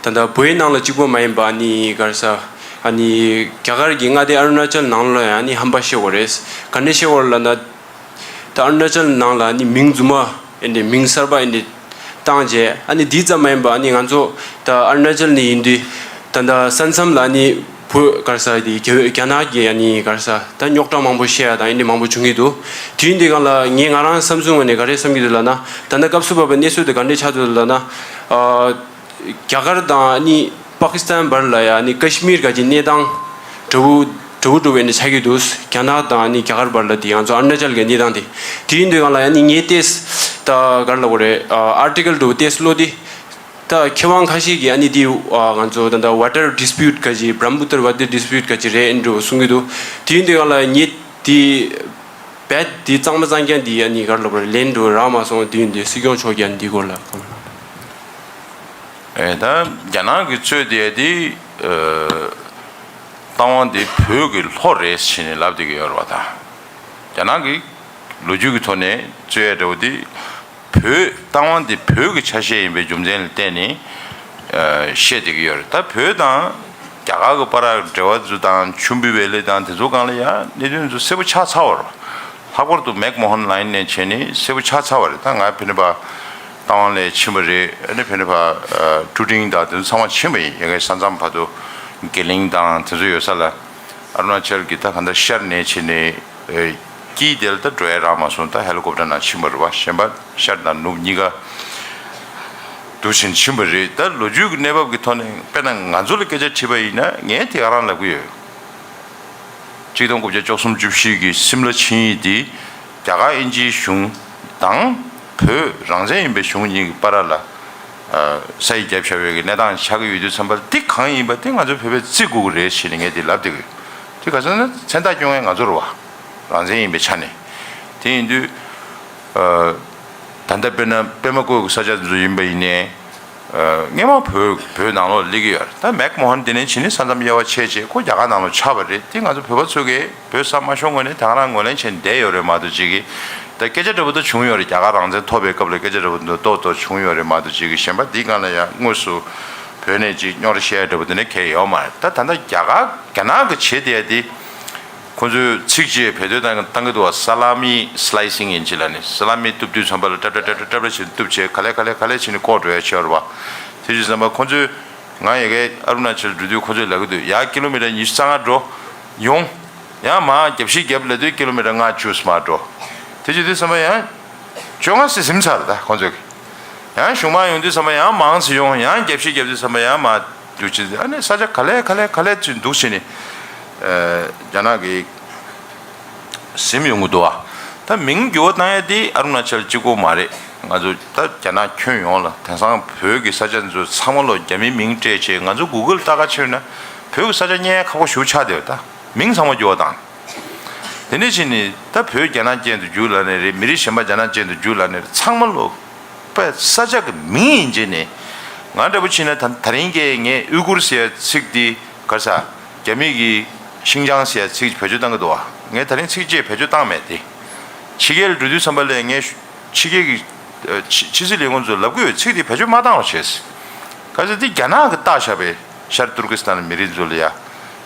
ད་ལྟ་བོད་ནང་ལ་གཅིག་པོ་མ་ཡིན་པ་ཨ་ནི་ག་རེ་ཟ། ཨ་ནི་རྒྱ་གར་གྱི་མངའ་སྡེ་ཨ་རུ་ན་ཅལ་ནང་ལ་ཡང་ཨ་ནི་ཧམ་པ་བཤད་དགོས་རེད། ག་འདྲ་བཤད་དགོས་རེད་ལབ་ན། ད་ཨ་རུ་ན་ཅལ་ནང་ལ་ནི་མིང་རྫུན་མ་ཨེ་འདྲ་མིང་གསར་པ་ཨེ་འདྲ་བཏང་རྗེས་ཨ་ནི་འདི་ཙམ་མ་ཡིན་པ་ཨ་ནི་ང་ཚོ་ད་ཨ་རུ་ན་ཅལ་ནས་ཡིན་དུས་ད་ལྟ་ས་མཚམས་ལ་ཨ་ནི་བོད་ག་རེ་ཟ་དེ་རྒྱ་རྒྱ་ནག་གི་ཨ་ནི་ག་རེ་ཟ་ད་རྙོག་དྲ་མང་པོ་བཤད་ཡ་དང་ཨེ་འདྲ་མང་པོ་བྱུང་གི་འདུག་དུས་འདི་སྒང་ལ་ངས་ང་རང་བསམ་ཚུལ་ངོས་ནས་ག་རེ་བསམ་གྱི་འདུག་ལབ་ན། ད་ལྟ་སྐབས་སུ་བབས་པའི་གནས་ཚུལ་དེ་ག་འདྲ་ཆགས་འདུག་ལབ་ན། ཨ། རྒྱ་གར་དང་ནི་པ་ཀི་སི་ཐན་བར་ལ་ཡ་ནི་ཀ་ཤི་མིར་ག་ཅིག་གནས་སྟངས་འདྲ་བོ་འདྲ་བོ་འདྲ་བོ་ནི་ཆགས་ཀྱི་འདུག་རྒྱ་ནག་དང་ནི་རྒྱ་གར་བར་ལ་དེ་ང་ཚོ་ཨ་རུ་ན་ཅལ་གྱི་གནས་སྟངས་དེ། དེ་ཡིན་དུས་སྒང་ལ་ཡ་ནི་ངས་ཏེས་ད་ག་རེ་ལབ་དགོས་རེད། ཨ་ཨར་ཊི་ཀལ་འདྲ་བོ་ཏེས་ཀློག་དེ། ད་མཁས་དབང་ཁ་ཤས་ཀྱིས་ཨ་ནི་དེ་ང་ཚོ་ད་ད་ཝ་ཊར་ཌི་སི་པིའུཊ་ག་ཅིག་བྷྲ་མ་པུ་ཏར་ཝ་ཊར་ཌི་སི་པིའུཊ་ག་ཅིག་རེད་འདྲ་བོ་གསུང་གི་འདུག་དེ་ཡིན་དུས་སྒང་ལ་ངས་དེ། བེད་དེ་གཙང་མ་གཙང་རྐྱང་དེ་ཨ་ནི་ག་རེ་ལབ་དགོས་རེད། ལན་འགྲོ་རག་མ་སོང་། དེ་ཡིན་དུས་སྲིད་སྐྱོང་མཆོག་ཀྱིས་ཨ་ནི་འདི་སྐོར་ལ་བཀའ་མོལ་གནང་། ཨེ་ད་རྒྱ་ནག་གི་རྩོད་དེ་དེ་ཨ་རྟ་དབང་དེ་བོད་ཀྱི་ལྷོ་རེད་ཟེར་ནས་ལབ་བསྡད་ཀྱི་ཡོད་རེད་བ། ད་རྒྱ་ནག་གི་ལོ་རྒྱུས་ཀྱི་ཐོག་ནས་རྩོད་ཡ་འདྲ་བོ་དེ། བོད་རྟ་དབང་དེ་བོད་ཀྱི་ཆ་ཤས་ཡིན་པའི་རྒྱུ་མཚན་ལ་བརྟེན་ནས་ཨ་བཤད་བསྡད་ཀྱི་ཡོད་རེད། ད་བོད་དང་རྒྱ་གར་གྱི་བར་འབྲེལ་བ་ཚོ་དང་ཆུ་འབུད་བེ་ལི་དང་དེ་ཚོ་སྒང་ལ་ཡང་གནད་དོན་ཚོ་གསལ་པོ་ཆགས་ཚར་བ་རེད། ལྷག་པར་དུ་མེག་མོ་ཧན་ལའིན་ནས་བྱས་ནས་གསལ་པོ་ཆགས་ཚར་བ་རེད། ད་ང་ཕན་ནི་པ་རྟ་དབང་ལ་ཕྱིན་པ་རེད། ཨ་ནི་ཕན་ནི་པ་ཀྲུ་ཀྲིང་དང་དེ་ཚོ་ཚང་མ་ཕྱིན་པ་ཡིན། ཡ་གི་ས་མཚམས་བར་དུ་དགེ་ལིང་དང་དེ་ཚོ་ཡོད་ས་ལ་ཨ་རུ་ན་ཅལ་གྱི་ད་ག་འདྲ་ཤར་ནས་བྱས་ནས། དཀྱིལ་དེ་ལ་ད་འགྲོ་ཡ་རག་མ་སོང་། ད་ཧེ་ལི་ཀོབ་ཊར་ནང་ཕྱིན་པ་རེད་བ། གཞན་པ་ཤར་དང་ནུབ་གཉིས་ཀ་འདུག་བཞིན་ཕྱིན་པ་རེད། ད་ལོ་རྒྱུས་ཀྱི་གནས་བབ་ཀྱི་ཐོག་ནས་དཔེར་ན་ང་ཚོ་ལ་སྐད་ཆ་དྲིས་པ་ཡིན་ན་ངས་དེ་ག་རང་ལབ་ཀྱི་ཡོད། ཆིག་སྟོང་དགུ་བརྒྱ་བཅུ་གསུམ་བཅུ་བཞི་གི་སིམ་ལ་ཆིངས་ཡིག་དེ་རྒྱ་གར་དབྱིན་ཇིའི་གཞུང་དང་ བོད་རང་བཙན་ཡིན་པའི་གཞུང་གཉིས་ཀྱི་བར་ལ་ས་ཡིག་བརྒྱབ་བཞག་པའི་གི་གནས་སྟངས་ཆགས་ཀྱི་ཡོད་དུས་ཙམ་པར་འདི་གང་ཡིན་པ་དེ་ང་ཚོ་བོད་པས་བརྩི་དགོས་ཀྱི་རེད་ཞེས་ནས་ངས་འདི་ལབ་བསྡད་ཀྱི་ཡོད། དེ་ག་ཚོད་ན་མཚན་རྟགས་སྐྱོན་མཁན་ང་ཚོ་རེད་བ། རང་བཙན་ཡིན་པའི་ཆ་ནས། དེ་ཡིན་དུས་ད་ལྟ་དཔེར་ན་པད་མ་བཀོད་ཀྱི་ས་ཆ་ཚོ་ཡིན་པ་ཡིན་ནའི། སྔོན་མ་བོད་བོད་ནང་ལོགས་སླེབས་ཀྱི་ཡོད་རེད། ད་མེག་མོ་ཧན་དེ་ནས་ཕྱིན་ནས་ས་མཚམས་དབྱེ་བ་ཕྱེ་བྱས་ཁོ་རྒྱ་གར་ནང་ལོགས་ཆགས་པ་རེད། དེ་ང་ཚོ་བོད་པ་ཚོ་གིས་བོད་ས་མ་ཤོར་སྔོན་ནས་ད་ག་རང་ངོས་ལེན་བྱས་བསྡད་ཡོད་རེད་མ་གཏོགས་ཅིག་གིས་ད་སྐད་ཆ་འདྲ་པོ་ད་བྱུང་ཡོད་རེད། རྒྱ་གར་རང་བཙན་ཐོབ་པའི་སྐབས་ལ་སྐད་ཆ་འདྲ་པོ་འདུག་ཏོག་ཏོག་བྱུང་ཡོད་རེད་མ་གཏོགས་ཅིག་གིས་གཞན་པ་འདི་སྒང་ལ་ཡང་དངོས་སུ་བོད་ནས་ཅིག་རྙོག་དྲ་བཤད་ཡ་འདྲ་པོ་དེ་འདྲ་གང་ཡང་ཡོད་མ་རེད། ད་ད་ལྟ་རྒྱ་གར་རྒྱ་ནག་གི་བྱེད་བསྡད་ཡ་དེ། ཁོ་ཚོས་ཚིགས་བཅད་བེད་སྤྱོད་བཏང་བཏང་གི་འདུག་བ། ས་ལ་མི་སི་ལའི་སིང་ཡིན་གཅིག་ལ་ནི་ས་ལ་མི་གཏུབ་དུས་ཙམ་པ་ལ་ཏྲབ་ཏྲབ་ཏྲབ་ཏྲབ་ཏྲབ་ཏྲབ་བྱས་གཏུབ་བྱས་ག་ལེ་ག་ལེ་ག་ལེ་བྱས་ནས་བཀོག་འགྲོ་ཡ་བྱས་པ་རེད་བ། དེ་བྱས་ཙམ་པ་ཁོ་ཚོས་ང་ཡ་གའི་ཨ་རུ་ན་ཅལ་འགྲོ་དུས་ཁོ་ཚོས་ལབ་ཀྱི་འདུག་ཡ་ཀི་ལོ་མི་ཊར་ཉི་ཤུ་རྩ་ལྔ་འགྲོ་ཡོང་། ཡང་མར་རྒྱབ་བཤིག་རྒྱབ་ལབ་དུས་ཀི་ལོ་མི་ཊར་ལྔ་བཅུ་ཙམ་འགྲོ། དེ་བྱས་དུས་ཙམ་པ་ཡང་བཅོ་ལྔ་ཙམ་ཟིན་ཚར། ད་ཁོ་ཚོས་ཡང་གཞུང་མང་ཡོང་དུས་ཙམ་པ་ཡང་མང་ཙམ་ཡོང་། ཡང་རྒྱབ་བཤིག་རྒྱབ་དུས་ཙམ་པ་ཡང་མར། འདུག་ཅེས་ཨ་ནི་ས་ཆ་ག་ལེ་ག་ལེ་ག་ལེ་ཅིག་འདུག་ཅེས་ནི། རྒྱ་ནག་གི་ཟིན་ཡོང་གི་འདུག་ཨ། ད་མིང་འགྱུར་བ་བཏང་ཡ་དེ་ཨ་རུ་ན་ཅལ་གཅིག་པོ་མ་རེད། ང་ཚོ་ད་རྒྱ་ནག་ཁྱོན་ཡོངས་ལ་དེང་སང་བོད་ཀྱི་ས་ཆ་འདི་ཚོ་ཚང་མ་ལོ་རྒྱ་མིའི་མིང་སྤྲད་བྱས་ང་ཚོ་གུ་གལ་ལྟ་ག་ཕྱིན་ན་བོད་ཀྱི་ས་ཆ་རྙེད་ཡ་ཁག་པོ་ཞེ་པོ་ཆགས་བསྡད་ཡོད། ད་མིང་ཚང་མ་འགྱུར་བ་བཏང་། དེ་འདྲ་བྱས་ནས་ད་བོད་རྒྱ་ནག་ཅན་དུ་འགྱུར་ལབ་ནི་རེད། མི་རིགས་གཞན་པ་རྒྱ་ནག་ཅན་དུ་འགྱུར་ལབ་ནི་རེད། ཚང་མ་ལོ། པའི་ས་ཆ་གི་མིང་ཡིན་གཅིག་ནས། ང་འདྲ་པོ་ཕྱིན་ན་ད་ད་རིང་གི་ངས་ཨུ་གུར་ཟེར་ཡ་ཚིག་འདི་ག་རེ་ཟ། རྒྱ་མི་གིས་ཤིང་ཅང་ཟེར་ཡ་ཚིག་བེད་སྤྱོད་བཏང་གི་འདུག་བ། ངས་ད་རིང་ཚིག་གཅིག་བེད་སྤྱོད་བཏང་མེད་དེ། ཕྱི་རྒྱལ་འགྲོ་དུས་ཙམ་པ་ལ་ངས་ཕྱི་རྒྱལ་གྱི་ཕྱི་ཕྱི་སྲིད་ལས་ཁུངས་ཚོས་ལབ་ཀྱི་ཡོད། ཚིག་འདི་བེད་སྤྱོད་མ་བཏང་རོགས་བྱས། ག་ཚོད་འདི་རྒྱ་ནག་གིས་བཏགས་བཞག་པའི་ཤར་ཏུར་ཀི་སི་ཐན་མི་རིགས་ཚོ་ལ་ཡ།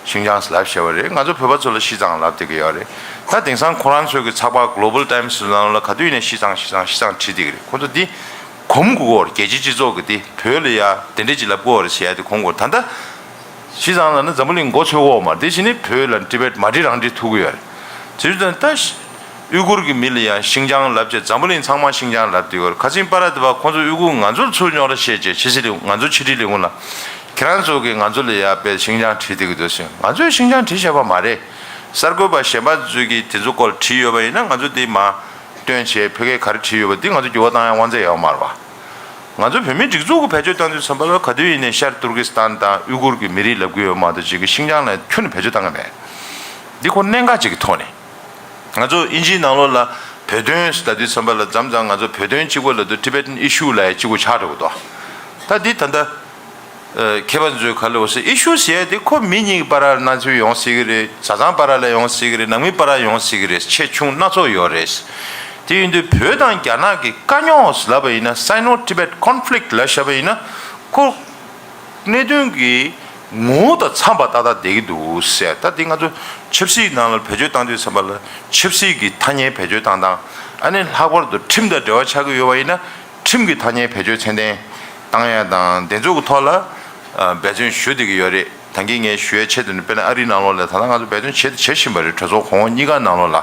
ཤིང་ཅང་ལབ་བཞག་པ་རེད། ང་ཚོ་བོད་པ་ཚོ་ལ་ཤི་ཙང་ལབ་བསྡད་ཀྱི་ཡོད་རེད། ད་དེང་སང་ཁོ་རང་ཚོའི་གི་ཚགས་པར་གོ་ལོ་བལ་ཊའིམ་སི་ནང་ལ་ག་དུས་ཡིན་ནའི་ཤི་ཙང་ཤི་ཙང་ཤི་ཙང་བྲིས་བསྡད་ཀྱི་རེད། ཁོ་ཚོ་འདི་གོམས་དགོས་ཀྱི་ཡོད་རེད། རྒྱལ་སྤྱིའི་སྤྱི་ཚོགས་ཀྱི་འདི་བོད་ལ་ཡ་དེ་འདྲས་ཅིག་ལབ་དགོས་ཀྱི་ཡོད་རེད་ཟེར་ཡ་དེ་གོམས་དགོས། ད་ལྟ་ཤི་ཙང་ལབ་ན་འཛམ་བུ་གླིང་མགོ་ཚོས་ཀྱི་ཡོད་མ་རེད། དེ་བཞིན་ནི་བོད་ལ་ཏི་བེད་མ་བྲིས་རང་བྲིས་ཐུབ་ཀྱི་ཡོད་རེད། དེ་བཞིན་ད། ཨུ་གུར་གྱི་མི་ལ་ཡང་ཤིང་ཅང་ལབ་བྱས། འཛམ་བུ་གླིང་ཚང་མ་ཤིང་ཅང་ལབ་བསྡད་ཡོད་རེད། ཁ་སང་པ་ར་དེ་བ་ཁོང་ཚོ་ཨུ་གུར་ང་ཚོར་ཚུར་རྙོག་དྲ་བཤད་བྱས་ཕྱི་སྲིད་ལས་ང་ཚོ་ཕྱི་དྲིལ་ལས་ཁུངས་ལ། ཁྱེད་རང་ཚོ་གིས་ང་ཚོ་ལ་ཡ་དཔེ་ཤིང་ཅང་བྲིས་བསྡད་ཀྱི་འདུག་ཟེར། ང་ཚོས་ཤིང་ཅང་བྲིས་བཞག་པ་མ་རེད། གསར་འགོད་པ་གཞན་པ་ཚོས་ཀྱིས་དེ་ཚོ་སྐོར་བྲིས་ཡོད་པ་ཡིན་ན་ང་ཚོ་དེ་མར་སྟོན་བྱས་ཕ་གིར་ག་རེ་བྲིས་ཡོད་པ་དེ་ང་ཚོ་འགྱུར་བ་བཏང་ཡ་དབང་ཚད་ཡོད་མ་རེད་པ། ང་ཚོ་བོད་མིའི་སྒྲིག་འཛུགས་ཀྱི་བེད་སྤྱོད་བཏང་དུས་ཙམ་པ་ལ་ག་དུས་ཡིན་ནའི་ཤར་ཏུར་ཀི་སི་ཐན་དང་ཨུ་གུར་གྱི་མི་རིགས་ལབ་ཀྱི་ཡོད་མ་གཏོགས་ཅིག་གི་ཤིང་ཅང་ལ་ཁྱོན་ནས་བེད་སྤྱོད་བཏང་གི་མེད། འདི་ཁོ་གནད་འགག་ཅིག་གི་ཐོག་ནས། ང་ཚོ་ཨིན་ཇིའི་ནང་ལོགས་ལ་བོད་དོན་ལབ་དུས་ཙམ་པ་ལ་མཚམས་མཚམས་ང་ཚོ་བོད་དོན་གཅིག་པོ་ལབ་དུས་Tibetan issue ལབ་ཡ་གཅིག་པོ་ཆགས་འགྲོ་གི་འདུག་ད་འདི་ད་ལྟ་ཨ་མཁས་པ་ཚོས་ག་ལབ་ཟེར། ཨི་ཤུ་ཟེར་ཡ་དེ་ཁོ་མི་གཉིས་ཀྱི་བར་ལ་ན་ཚོད་ཡོང་སྲིད་ཀྱི་རེད། བཟའ་ཚང་བར་ལ་ཡོང་སྲིད་ཀྱི་རེད། ནང་མི་བར་ལ་ཡོང་སྲིད་ཀྱི་རེད། ཆེ་ཆུང་སྣ་ཚོགས་ཡོད་རེད། དེ་ཡིན་དུས་བོད་དང་རྒྱ་ནག་གི་དཀའ་རྙོག་ལབ་པ་ཡིན་ན། Sino Tibet conflict ལབ་བཞག་པ་ཡིན་ན་ཁོ། གནད་དོན་གྱི་ངོ་བོ་དང་འཚམས་པ་ཏག་ཏག་བསྡད་ཀྱི་འདུག་ཟེར། ད་འདི་ང་ཚོ་ཆབ་སྲིད་ནང་ལ་བེད་སྤྱོད་བཏང་དུས་ཙམ་པ་ལ་ཆབ་སྲིད་ཀྱི་ཐ་སྙད་བེད་སྤྱོད་བཏང་སྟངས། ཨ་ནི་ལྷག་པར་དུ་ཁྲིམས་དང་འབྲེལ་བ་ཆགས་ཀྱི་ཡོད་པ་ཡིན་ན་ཁྲིམས་ཀྱི་ཐ་སྙད་བེད་སྤྱོད་ཚད་ལྡན་བཏང་ཡ་དང་། དེ་ཚོ་གི་ཐོག་ལ་འབད་བརྩོན་ཞུ་བསྡད་ཀྱི་ཡོད་རེད། ད་གིན་ངས་ཞུ་ཡ་ཆེད་དུ་ནི་དཔེར་ན་ཨ་རིའི་ནང་ལོགས་ལ་ད་ལྟ་ང་ཚོ་འབད་བརྩོན་བྱེད་བྱེད་བཞིན་པ་རེད། གྲོས་ཚོགས་གོང་འོག་གཉིས་ཀ་ནང་ལོགས་ལ།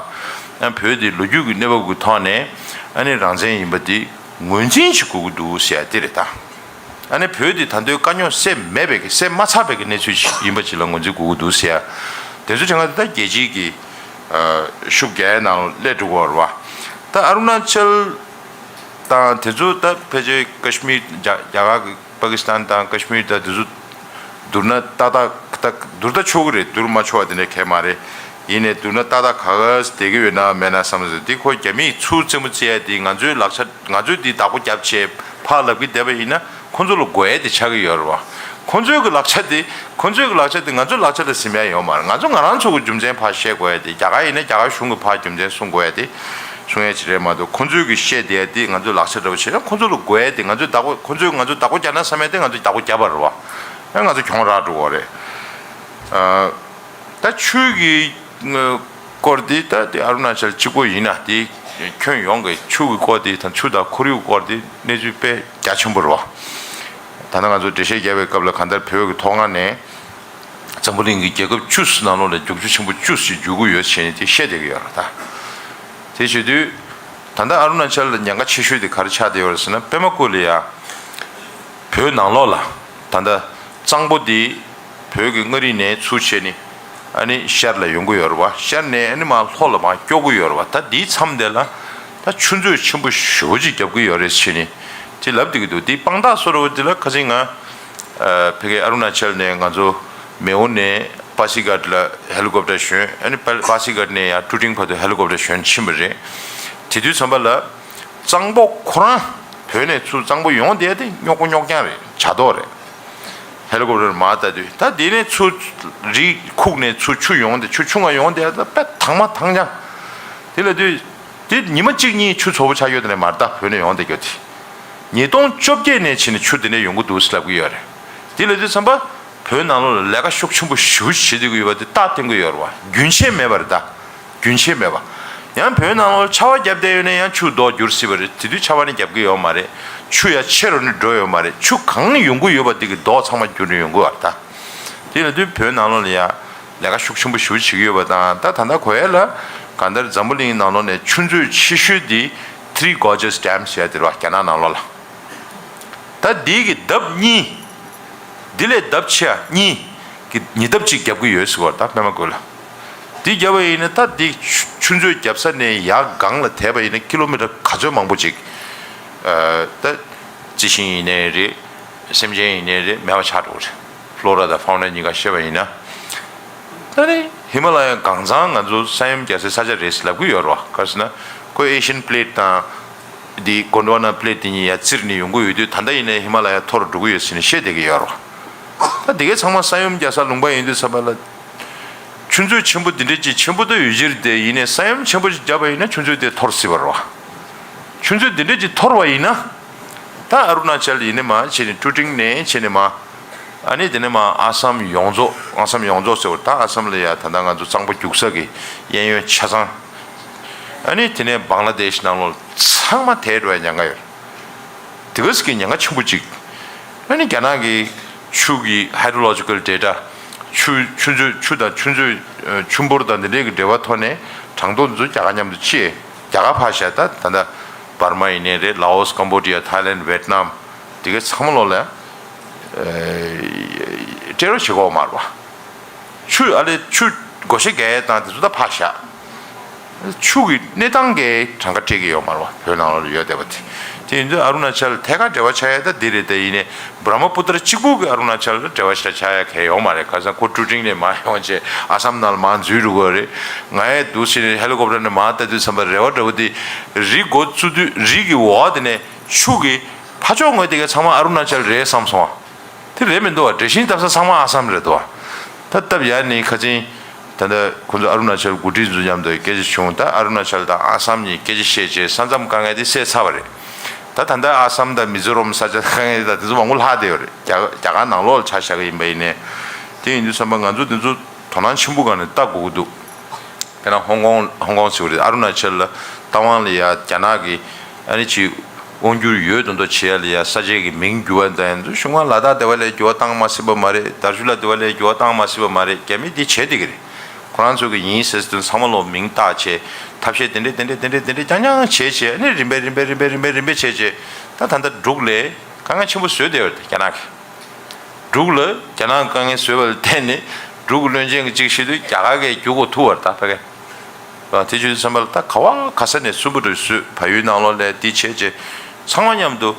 ཡང་བོད་འདི་ལོ་རྒྱུས་ཀྱི་གནས་བབ་ཀྱི་ཐོག་ནས་ཨ་ནི་རང་བཙན་ཡིན་པ་འདི་ངོས་འཛིན་བྱེད་དགོས་ཀྱི་འདུག་ཟེར་ཡ་དེ་རེད་ད། ཨ་ནི་བོད་འདི་ད་དུང་དཀའ་རྙོག་སེལ་མེད་པའི་གི་སེལ་མ་ཚར་བའི་གི་གནས་ཚུལ་ཞིག་ཡིན་པ་ཅིག་ལ་ངོས་འཛིན་དགོས་ཀྱི་འདུག་ཟེར་ཡ། དེ་ཚོ་དྲན་ག་དེ་ད་རྒྱལ་སྤྱིའི་གི་ཤུགས་རྒྱག་ཡ་ནང་སླེབས་འགྲོ་གི་ཡོད་རེད་བ། ད་ཨ་རུ་ན་ཅལ་དང་དེ་ཚོ་ད་ཕལ་ཆེར་ཀ་ཤི་མིར་རྒྱ་རྒྱ་གར་གི་པ་ཀི་སི་ཐན་དང་ཀ་ཤི་མིར་དང་དེ་ཚོ་བསྡུར་ན་ཏག་ཏག་ཏག་བསྡུར་ད་ཆོག་གི་རེད། བསྡུར་མ་ཆོག་པ་དེ་འདྲ་གང་ཡང་མ་རེད། ཡིན་ནའི་བསྡུར་ན་ཏག་ཏག་ག་ག་བསྡད་ཀྱི་ཡོད་ན་མེད་ན་བསམ་སོང་། འདི་ཁོ་རྒྱ་མིས་ཚུར་རྩེད་མོ་རྩེ་ཡ་དེ་ང་ཚོའི་ལག་ཆ་ང་ཚོས་འདི་བདག་པོ་རྒྱབ་བྱས་ཕར་ལབ་ཀྱི་བསྡད་པ་ཡིན་ན་ཁོ་ཚོ་ལ་དགོས་ཡ་དེ་ཆགས་ཀྱི་ཡོད་རེད་བ། ཁོ་ཚོའི་གི་ལག་ཆ་དེ་ཁོ་ཚོའི་གི་ལག་ཆ་དེ་ང་ཚོའི་ལག་ཆ་ལ་ཟིན་ཡ་ཡོད་མ་རེད། ང་ཚོ་ང་རང་ཚོ་གི་རྒྱུ་མཚན་ཕར་བཤད་དགོས་ཡ་དེ། རྒྱ་གར་ཡིན་ན་རྒྱ་གར་གཞུང་གི་ཕར་རྒྱུ་མཚན་གསུང་དགོས་ཡ་དེ་གསུང་ཡ་ཅིག་རེད་མ་གཏོགས། ཁོ་ཚོའི་གི་བཤད་བསྡད་ཡ་དེ་ང་ཚོའི་ལག་ཆ་འདྲ་བོ་བྱས་ན་ཁོ་ཚོ་ལ་དགོས་ཡ་དེ། ང་ཚོས་བདག་པོ་ཁོ་ཚོས་ང་ཚོ་བདག་པོ་རྒྱག་ན་བསམ་ཡ་དེ་ང་ཚོས་བདག་པོ་རྒྱབ་པ་རེད་བ། ཡང་ང་ཚོ་གྱོང་རག་འགྲོ་གི་རེད། ཨ། ད་ཆུ་གི་སྐོར་འདི་ད་དེ་ཨ་རུ་ན་ཅལ་གཅིག་པོ་ཡིན་ན་དེ་ཁྱོན་ཡོངས་ཀྱི་ཆུ་གི་སྐོར་འདི་དང་ཆུ་དང་ཁོར་ཡུག་སྐོར་འདི་གནས་ཚུལ་དཔེ་རྒྱ་ཆེན་པོ་རེད་བ། ད་ལྟ་ང་ཚོ་འགྲེལ་བཤད་བརྒྱབ་པའི་སྐབས་ལ་གང་ལྟར་བོད་ཀྱི་མཐོ་སྒང་ནས་འཛམ་བུ་གླིང་གི་རྒྱལ་ཁབ་བཅུ་ནང་ལོགས་ལ་རྒྱུག་ཆུ་ཆེན་པོ་བཅུ་ཞིག་རྒྱུག་གི་ཡོད་ཅེས་ནས་དེ་བཤད་བསྡད་ཀྱི་ཡོད་རེད་ད། དེ་བྱེད་དུས། ད་ལྟ་ཨ་རུ་ན་ཅལ་ལ་ཉེན་ཁ་ཆེ་ཤོས་དེ་ག་རེ་ཆགས་བསྡད་ཡོད་རེད་ཟེར་ན། པད་མ་བཀོད་ལ་ཡ། བོད་ནང་ལོགས་ལ་ད་ལྟ་གཙང་པོ་དེ་བོད་ཀྱི་མངའ་རིས་ནས་ཚུར་བྱས་ནས་ཨ་ནི་ཤར་ལ་ཡོང་གི་ཡོད་རེད་བ། ཤར་ནས་ཨ་ནི་མར་ལྷོ་ལ་མར་སྐྱོད་ཀྱི་ཡོད་རེད་བ། ད་དེའི་མཚམས་དེ་ལ་ ད་ཆུ་མཛོད་ཆེན་པོ་ཞེ་པོ་ཅིག་རྒྱབ་ཀྱི་ཡོད་རེད་ཟེར་ནས་དེ་ལབ་བསྡད་ཀྱི་འདུག་དེ་དཔང་རྟགས་བཟོ་འདྲ་བོ་དེ་ལ་ཁ་སང་ང་ཕ་གི་ཨ་རུ་ན་ཅལ་ནས་ང་ཚོ་མེའོ་ནས་པ་སི་གྷ་ཊ་ལ་ཧེ་ལི་ཀོབ་ཊར་ཞོན། ཨ་ནི་པ་པ་སི་གྷ་ཊ་ནས་ཡང་ཀྲུ་ཀྲིང་བར་དུ་ཧེ་ལི་ཀོབ་ཊར་ཞོན་ཕྱིན་པ་རེད། དེ་དུས་ཙམ་པ་ལ་གཙང་པོ་ཁོ་རང་བོད་ནས་ཚུར་གཙང་པོ་ཡོང་བསྡད་དེ་རྙོག་པོ་རྙོག་རྐྱང་རེད། བྱ་དོག་རེད། ཧེ་ལི་ཀོབ་ཊར་མར་ལྟ་དུས་ད་དེ་ནས་ཚུར་རི་ཁུག་ནས་ཚུར་ཆུ་ཡོང་དེ་ཆུ་ཆུང་ང་ཡོང་དེ་ད་དཔེ་དྭངས་མ་ཐང་ཆང་། དེ་ལ་དུས་དེ་ཉི་མ་གཅིག་གཉིས་ཆུ་ཚ་པོ་ཆགས་ཡོད་དེ་ནས་མར་ད་བོད་ནས་ཡོང་དེ་གྱོད་དེ། ཉིས་སྟོང་བཅོ་བརྒྱད་ནས་ཕྱིན་ནས་ཆུ་དེ་འདྲ་ཡོང་གི་འདུག་ཟེར་ལབ་ཀྱི་ཡོད་རེད། དེ་ལ་དུས་ཙམ་པ་བོད་ནང་ལོགས་ལ་ལས་ཀ་ཤུགས་ཆེན་པོ་ཞེ་པོ་བྱེད་བསྡད་ཀྱི་ཡོད་པ་དེ་རྟགས་བསྟན་གྱི་ཡོད་རེད་བ། རྒྱུན་ཆད་མེད་པ་རེད་ད། རྒྱུན་ཆད་མེད་པ། ཡང་བོད་ནང་ལོགས་ཆར་པ་བརྒྱབ་བསྡད་ཡོད་ན་ཡང་ཆུ་ལྡོག་འགྱུར་སྲིད་པ་རེད། དེ་དུས་ཆར་པ་ནི་བརྒྱབ་ཀྱི་ཡོད་མ་རེད། ཆུ་ཡང་ཆེ་རུ་ནི་འགྲོ་ཡོད་མ་རེད། ཆུ་གང་ཡོང་གི་ཡོད་པ་དེ་གི་ལྡོག་ཚང་མ་འགྱུར་ནས་ཡོང་གི་ཡོད་རེད་ད། དེ་ལ་དུས་བོད་ནང་ལོགས་ལ་ཡང་ལས་ཀ་ཤུགས་ཆེན་པོ་ཞེ་པོ་བྱེད་ཀྱི་ཡོད་པ་དང་ད་ད་ལྟ་གོ་ཡ་ལ་གང་ལྟར་འཛམ་བུ་གླིང་ནང་ལོགས་ནས་ཆུ་མཛོད་ཆེ་ཤོས་དེ་Three Gorges Dam ཟེར་ཡ་དེ་རེད་བ། རྒྱ་ནག་ནང་ལོགས་ལ། ད་འདི་གི་ལྡབ་གཉིས། འདི་ལས་ལྡབ་ཆེ་བ་གཉིས་ཀྱི་ཉིས་ལྡབ་གཅིག་བརྒྱབ་ཀྱི་ཡོད་ཟེར་བ་ད་པད་མ་བཀོད་ལ། འདི་བརྒྱབ་པ་ཡིན་ན་ད་འདི་ཆུ་ཆུ་མཛོད་བརྒྱབ་ས་ནས་ཡར་སྒང་ལ་དེད་པ་ཡིན་ན་ཀི་ལོ་མི་ཊར་ག་ཚོད་མང་པོ་ཅིག་ཨ་ད་རྩི་ཤིང་ཡིན་ནའི་རེད། སེམས་ཅན་ཡིན་ནའི་རེད། མེད་པ་ཆགས་འགྲོ་གི་རེད། ཕློ་ར་དང་ཕའོ་ན་གཉིས་ཀ་བཤད་པ་ཡིན་ན། ད་ནི་ཧི་མ་ལ་ཡ་གངས་ཚང་ང་ཚོ་ས་ཡོམ་རྒྱག་སའི་ས་ཆ་རེད་ཟེར་ལབ་ཀྱི་ཡོད་རེད་བ། ག་རེ་ཟེར་ན་ཁོ་ཨེ་ཤི་ཡན་པི་ལེ་ཊི་དང་། འདི་གོན་ཌོ་ཝ་ན་པི་ལེ་ཊི་དེ་གཉིས་ཡར་བཙིར་ནས་ཡོང་གི་ཡོད་དུས་ད་ལྟ་ཡིན་ནའི་ཧི་མ་ལ་ཡ་མཐོ་རུ་འགྲོ་གི་ཡོད་ཟེར་ནས་བཤད་བསྡད་ཀྱི་ཡོད་རེད་བ། ད་འདི་གའི་ཚང་མ་ས་ཡོམ་རྒྱག་ས་ལུང་པ་ཡིན་དུས་ཙམ་པ་ལ། ཆུ་མཛོད་ཆེན་པོ་འདི་འདྲ་ཅིག་ཆེན་པོ་ད་ཡོད་ཀྱི་རེད་དེ་ཡིན་ནའི་ས་ཡོམ་ཆེན་པོ་ཞིག་བརྒྱབ་པ་ཡིན་ན་ཆུ་མཛོད་དེ་འཐོར་སྲིད་པ་རེད་བ། ཆུ་མཛོད་འདི་འདྲ་ཅིག་འཐོར་བ་ཡིན་ན། ད་ཨ་རུ་ན་ཅལ་ཡིན་ནའི་མར་བྱས་ནས་ཀྲུ་ཀྲིང་ནས་བྱས་ནས་མར། ཨ་ནི་དེ་ནས་མར་ཨ་སམ་ཡོངས་རྫོགས། ཨ་སམ་ཡོངས་རྫོགས་ཟེར་བ་ད་ཨ་སམ་ལ་ཡ་ད་ལྟ་ང་ཚོ་གཙང་པོ་རྒྱུག་ས་གི་གཡས་གཡོན་ཆ་ཚང་། ཨ་ནི་དེ་ནས་བང་ལ་དེཤ་ནང་ལོགས་ཚང་མ་དེད་འགྲོ་ཡ་ཉེན་ཁ་ཡོད། དེ་ག་ཟིག་གི་ཉེན་ཁ་ཆེན་པོ་གཅིག་ཨ་ནི་རྒྱ་ནག་གི་ཆུ་གི་ཧའི་ཌྲོ་ལོ་ཇི་ཀལ་ཌེ་ཊ། ཆུ་ཆུ་མཛོད་ཆུ་དང་ཆུ་མཛོད་ཨ་ཆུ་འབོར་དང་འདི་འདྲའི་གི་འབྲེལ་བ་ཐོག་ནས་གྲངས་ཐོ་འདི་ཚོ་རྒྱ་གར་མཉམ་དུ་ཕྱེ། རྒྱ་གར་ཕར་བཞག་ད་ད་ལྟ་འབར་མ་ཡིན་ནའི་རེད། ལའོ་སི། ཀམ་བོ་ཌི་ཡ། ཐའི་ལེན་ཌི། ཝེ་ཊི་ནམ། འདི་ག་ཚང་མ་ལོག་ལ་ཨ་སྤྲད་རོགས་བྱེད་དགོས་མ་རེད་བ། ཆུ་ཨ་ལས་ཆུ་བགོ་བཤའ་རྒྱག་ཡས་དང་དེ་ཚོ་ད་ཕར་བཞག་ཆུ་གི་གནས་སྟངས་ཀྱི་གྲངས་ཀ་སྤྲད་ཀྱི་ཡོད་མ་རེད་བ། བོད་ནང་ལོགས་ལ་ཡོད་བསྡད་པ་དེ། དེ་ཡིན་དུས་ཨ་རུ་ན་ཅལ་ཐད་ཀར་འབྲེལ་བ་ཆགས་ཡས་ད་འདི་རེད། དེ་ཡིན་ནའི་བྷྲ་མ་པུ་ཏྲ་གཅིག་པུ་གི་ཨ་རུ་ན་ཅལ་ལ་འབྲེལ་བ་ཞེ་དྲག་ཆགས་ཡ་གང་ཡོད་མ་རེད། ག་ས་ཁོ་ཀྲུ་ཀྲིང་ནས་མར་ཡོང་བྱས་ཨ་སམ་ནང་ལ་མར་འཛུལ་འགྲོ་གི་རེད། ང་ཡས་འདུག་ཟེར་ནས་ཧེ་ལི་ཀོབ་ཊར་ནས་མར་ལྟ་དུས་ཙམ་པ་རེ་བ་འདྲ་བོ་དེ་རི་འགོ་བཙུགས་དུས་རི་གི་འོག་དེ་ནས་ཆུ་གི་ཕར་ཕྱོགས་ངོས་དེ་ག་ཚང་མ་ཨ་རུ་ན་ཅལ་རེད་བསམ་སོང་བ། དེ་རེད་མི་འདུག་བ། འབྲས་ཞིང་བཏབ་ས་ཚང་མ་ཨ་སམ་རེད་འདུག་བ། ད་སྟབས་ཡག་ནི་ཁ་ཅིང་། ད་ལྟ་ཁོང་ཚོ་ཨ་རུ་ན་ཅལ་འགོ་ཁྲིད་ཚོ་མཉམ་དུ་སྐད་ཆ་བྱུང་། ད་ཨ་རུ་ན་ཅལ་དང་ཨ་སམ་གཉིས་སྐད་ཆ་བཤད་བྱས་ས་མཚམས་དཀའ་ངལ་དེ་སེལ་ཚར་བ་རེད། ད་ད་ལྟ་ཨ་སམ་དང་མི་ཛོ་རམ་ས་ཆ་དཀའ་ངལ་དེ་དང་དེ་ཚོ་མང་པོ་ལྷག་བསྡད་ཡོད་རེད། རྒྱ་རྒྱ་གར་ནང་ལོགས་ལ་ཆ་བཞག་གི་ཡིན་པ་ཡིན་ནའི། དེ་ཡིན་དུས་ཙམ་པ་ང་ཚོ་དེ་ཚོ་དོ་སྣང་ཆེན་པོ་གང་ནས་ལྟ་དགོས་ཀྱི་འདུག་དཔེར་ན་ཧོང་ཀོང་ཧོང་ཀོང་ཟེར་བ་རེད། ཨ་རུ་ན་ཅལ་ལ་རྟ་དབང་ལ་ཡ་རྒྱ་ནག་གི་ཨ་ནི་ཅིག་དབང་སྒྱུར་ཡོད་མདོག་མདོག་བྱེད་ཡ་ལ་ཡ་ས་ཆའི་གི་མིང་བསྒྱུར་བ་དང་ཡང་ཚོ་གཞུང་ལ་ད་དེ་བ་ལས་འགྱུར་བ་བཏང་མ་སྲིད་པ་མ་རེད། དར་ཞུ་ལ་དེ་བ་ལས་འགྱུར་བ་བཏང་མ་སྲིད་པ་མ་རེད། རྒྱ་མི་འདི་བྱེད་བསྡད་ཀྱི་རེད། ཁོ་རང་ཚོ་གི་ཡིན་ཟེར་དུས་ཚང་མ་ལོ་མིང་བཏགས་བྱས་ཐབས་ཤེས་དེ་འདྲས་དེ་འདྲས་དེ་འདྲས་དེ་འདྲས་རྐྱང་རྐྱང་བྱས་བྱས་ཨ་ནི་རིམ་པས་རིམ་པས་རིམ་པས་རིམ་པས་རིམ་པས་བྱས་བྱས་ད་ད་ལྟ་འབྲུག་ལ་དཀའ་ངལ་ཆེན་པོ་བཟོས་བསྡད་ཡོད་རེད་རྒྱ་ནག་གིས། འབྲུག་ལ་རྒྱ་ནག་དཀའ་ངལ་བཟོས་པ་ལ་བརྟེན་ནས་འབྲུག་གི་བློན་ཆེན་གྱིས་གཅིག་བཤད་དུས་རྒྱ་གར་གྱིས་བསྒྱུར་དགོས་ཐུག་པ་རེད་ད་ཕ་གི། དེ་བྱུང་དུས་ཙམ་པ་ལ་ད་ག་བ་ག་ས་ནས་སུན་པོ་འདྲ་བཟོས་བལ་ཡུལ་ནང་ལོགས་ལ་འདི་བྱས་རྗེས་ཚང་མ་མཉམ་དུ་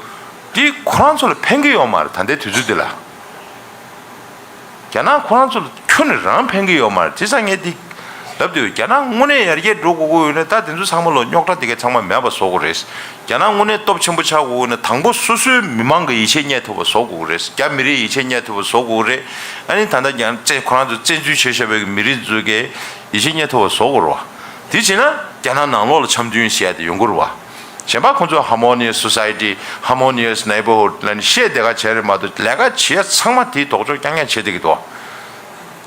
འདི་ཁོ་རང་ཚོ་ལ་ཕན་གྱི་ཡོད་མ་རེད། ད་ལྟའི་དུས་ཚོད་འདི་ལ་རྒྱ་ནག་ཁོ་རང་ཚོ་ལ་ཁྱོན་ནས་རང་ཕན་གྱི་ཡོད་མ་རེད། དེ་ཙང་ངས་འདི་ལབ་དུས་རྒྱ་ནག་དངོས་གནས་ཡར་རྒྱས་འགྲོ་དགོས་ཀྱི་ཡོད་ན་ད་དེ་ཚོ་ཚང་མ་ལོ་རྙོག་དྲ་དེ་གས་ཚང་མ་མེད་པ་བཟོ་དགོས་རེད། རྒྱ་ནག་དངོས་གནས་སྟོབས་ཆེན་པོ་ཆགས་དགོས་ཀྱི་ཡོད་ན་དང་པོ་སོ་སོའི་མི་མང་གི་ཡིད་ཆེས་རྙེད་ཐུབ་པ་བཟོ་དགོས་ཀྱི་རེད། རྒྱ་མི་རིགས་ཡིད་ཆེས་རྙེད་ཐུབ་པ་བཟོ་དགོས་ཀྱི་རེད། ཨ་ནི་ད་ལྟ་རྒྱ་བཙན་ཁོ་རང་ཚོ་བཙན་འཛུལ་བྱས་བཞག་པའི་མི་རིགས་ཚོ་གིས་ཡིད་ཆེས་རྙེད་ཐུབ་པ་བཟོ་དགོས་རེད་བ། དེ་བྱས་ན་རྒྱ་ནག་ནང་ལོགས་ལ་འཆམ་མཐུན་ཟེར་ཡ་དེ་ཡོང་གི་རེད་བ། གཞན་པ་ཁོང་ཚོ་harmonious society, harmonious neighborhood ལབ་ནས་བཤད་བསྡད་ག་བྱས་རེད་མ་གཏོགས་ལས་ཀ་བྱེད་ཡ་ཚང་མ་དེའི་ལྡོག་ཕྱོགས་རྐྱང་རྐྱང་བྱེད་བསྡད་ཀྱི་འདུག་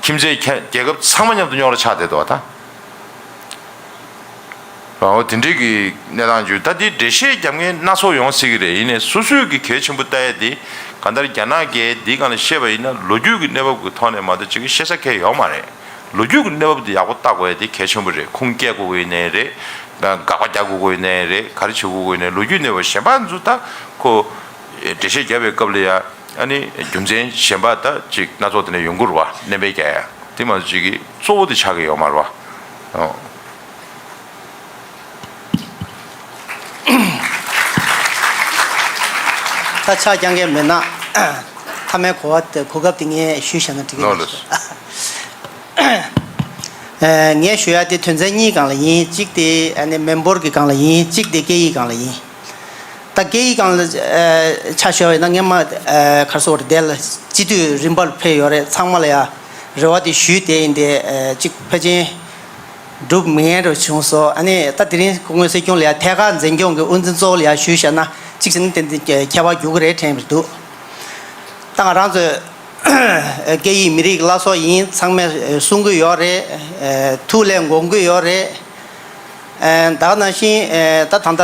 ཁྱིམ་མཚེས་ཁྱེད་རྒྱལ་ཁབ་ཚང་མ་མཉམ་དུ་རྙོག་དྲ་ཆགས་བསྡད་འདུག་ད། འོ་དེ་འདྲའི་གི་གནས་སྟངས་བརྗོད་ད་འདི་འགྲེལ་བཤད་རྒྱབ་མཁན་སྣ་ཚོགས་ཡོང་སྲིད་ཀྱི་རེད། ཡིན་ནའི་སོ་སོས་ཀྱི་གལ་ཆེན་པོ་ལྟ་ཡ་འདི་གང་ལྟར་རྒྱ་ནག་གིས་འདི་སྒང་ལ་བཤད་པ་ཡིན་ན་ལོ་རྒྱུས་ཀྱི་གནས་བབ་ཀྱི་ཐོག་ནས་མ་གཏོགས་ཅིག་བཤད་ས་གལ་ཡོད་མ་རེད། ལོ་རྒྱུས་ཀྱི་གནས་བབ་འདི་ཡག་པོ་ལྟ་དགོས་ཡ་འདི་གལ་ཆེན་པོ་རེད། ཁུངས་སྐྱེལ་དགོས་ཀྱི་ཡོད་ནའི་རེད། དགག་པ་རྒྱག་དགོས་ཀྱི་ཡོད་ནའི་རེད། ག་རེ་བྱེད་དགོས་ཀྱི་ཡོད་ནའི་ལོ་རྒྱུས་གནས་བབ་གཞན་པ་ཚོ་ད་ཁོ་འགྲེལ་བཤད་རྒྱབ་པའི་སྐབས་ལ་ཡ་ཨ་ནི་རྒྱུ་མཚན་གཞན་པ་ད་ཅིག་སྣ་ཚོགས་དེ་ནས་ཡོང་གི་རེད་བ། སྣོན་པ་རྒྱག་ཡ་དེ་མ་གཏོགས་ཅིག་གི་གཙོ་བོ་དེ་ཆགས་ཀྱི་ཡོད་མ་རེད་བ། ཨོ། ད་ཆ་རྐྱང་རྐྱང་མེད་ན། མཐའ་མའི་གོ་བ་དེ་གོ་སྐབས་དེ་ངས་ཞུས་བཞག་ན་འགྲིག་གི་ལགས་རེད། ལགས་སོ། ཨ། ངས་ཞུ་ཡ་དེ་དོན་ཚན་གཉིས་སྒང་ལ་ཡིན། གཅིག་དེ་ཨ་ནི་མི་འབོར་གྱི་སྒང་ལ་ཡིན། གཅིག་དེ་སྐད་ཡིག་སྒང་ལ་ཡིན། ད་སྐད་ཡིག་སྒང་ལ་ཨ་ཆ་བཞག་པ་ཡིན་ན། སྔན་མ་ཨ་ག་རེ་ཟེར་དགོས་རེད། དེ་ལ་སྤྱི་འཐུས་རིམ་པར་ཕེབས་ཡོད་རེད། ཚང་མ་ལ་ཡ་རེ་བ་དེ་ཞུས་བསྡད་ཡིན། དེ་ཨ་གཅིག་ཕལ་ཆེར་འགྲུབ་མི་ཉན་འདྲ་བྱུང་སོང་། ཨ་ནི་ད་དེ་རིང་སྐུ་ངོ་སྲིད་སྐྱོང་ལ་ཡ་ཐད་ཀར་འཛིན་སྐྱོང་གི་དབུ་འཛིན་གཙོ་བོ་ལ་ཡ་ཞུས་བཞག་ན། གཅིག་བྱས་ན་ཏན་ཏན་ཁྱད་པར་འགྱུར་གྱི་རེད་དྲན་པ་འདུག་ད་ང་རང་ཚོས་སྐད་ཡིག་མི་རིགས་བླ་སྲོག་ཡིན། ཚང་མས་གསུང་གི་ཡོད་རེད། ཐུགས་ལ་དགོངས་ཀྱི་ཡོད་རེད། ད་ག་ནང་བཞིན་ད་ད་ལྟ་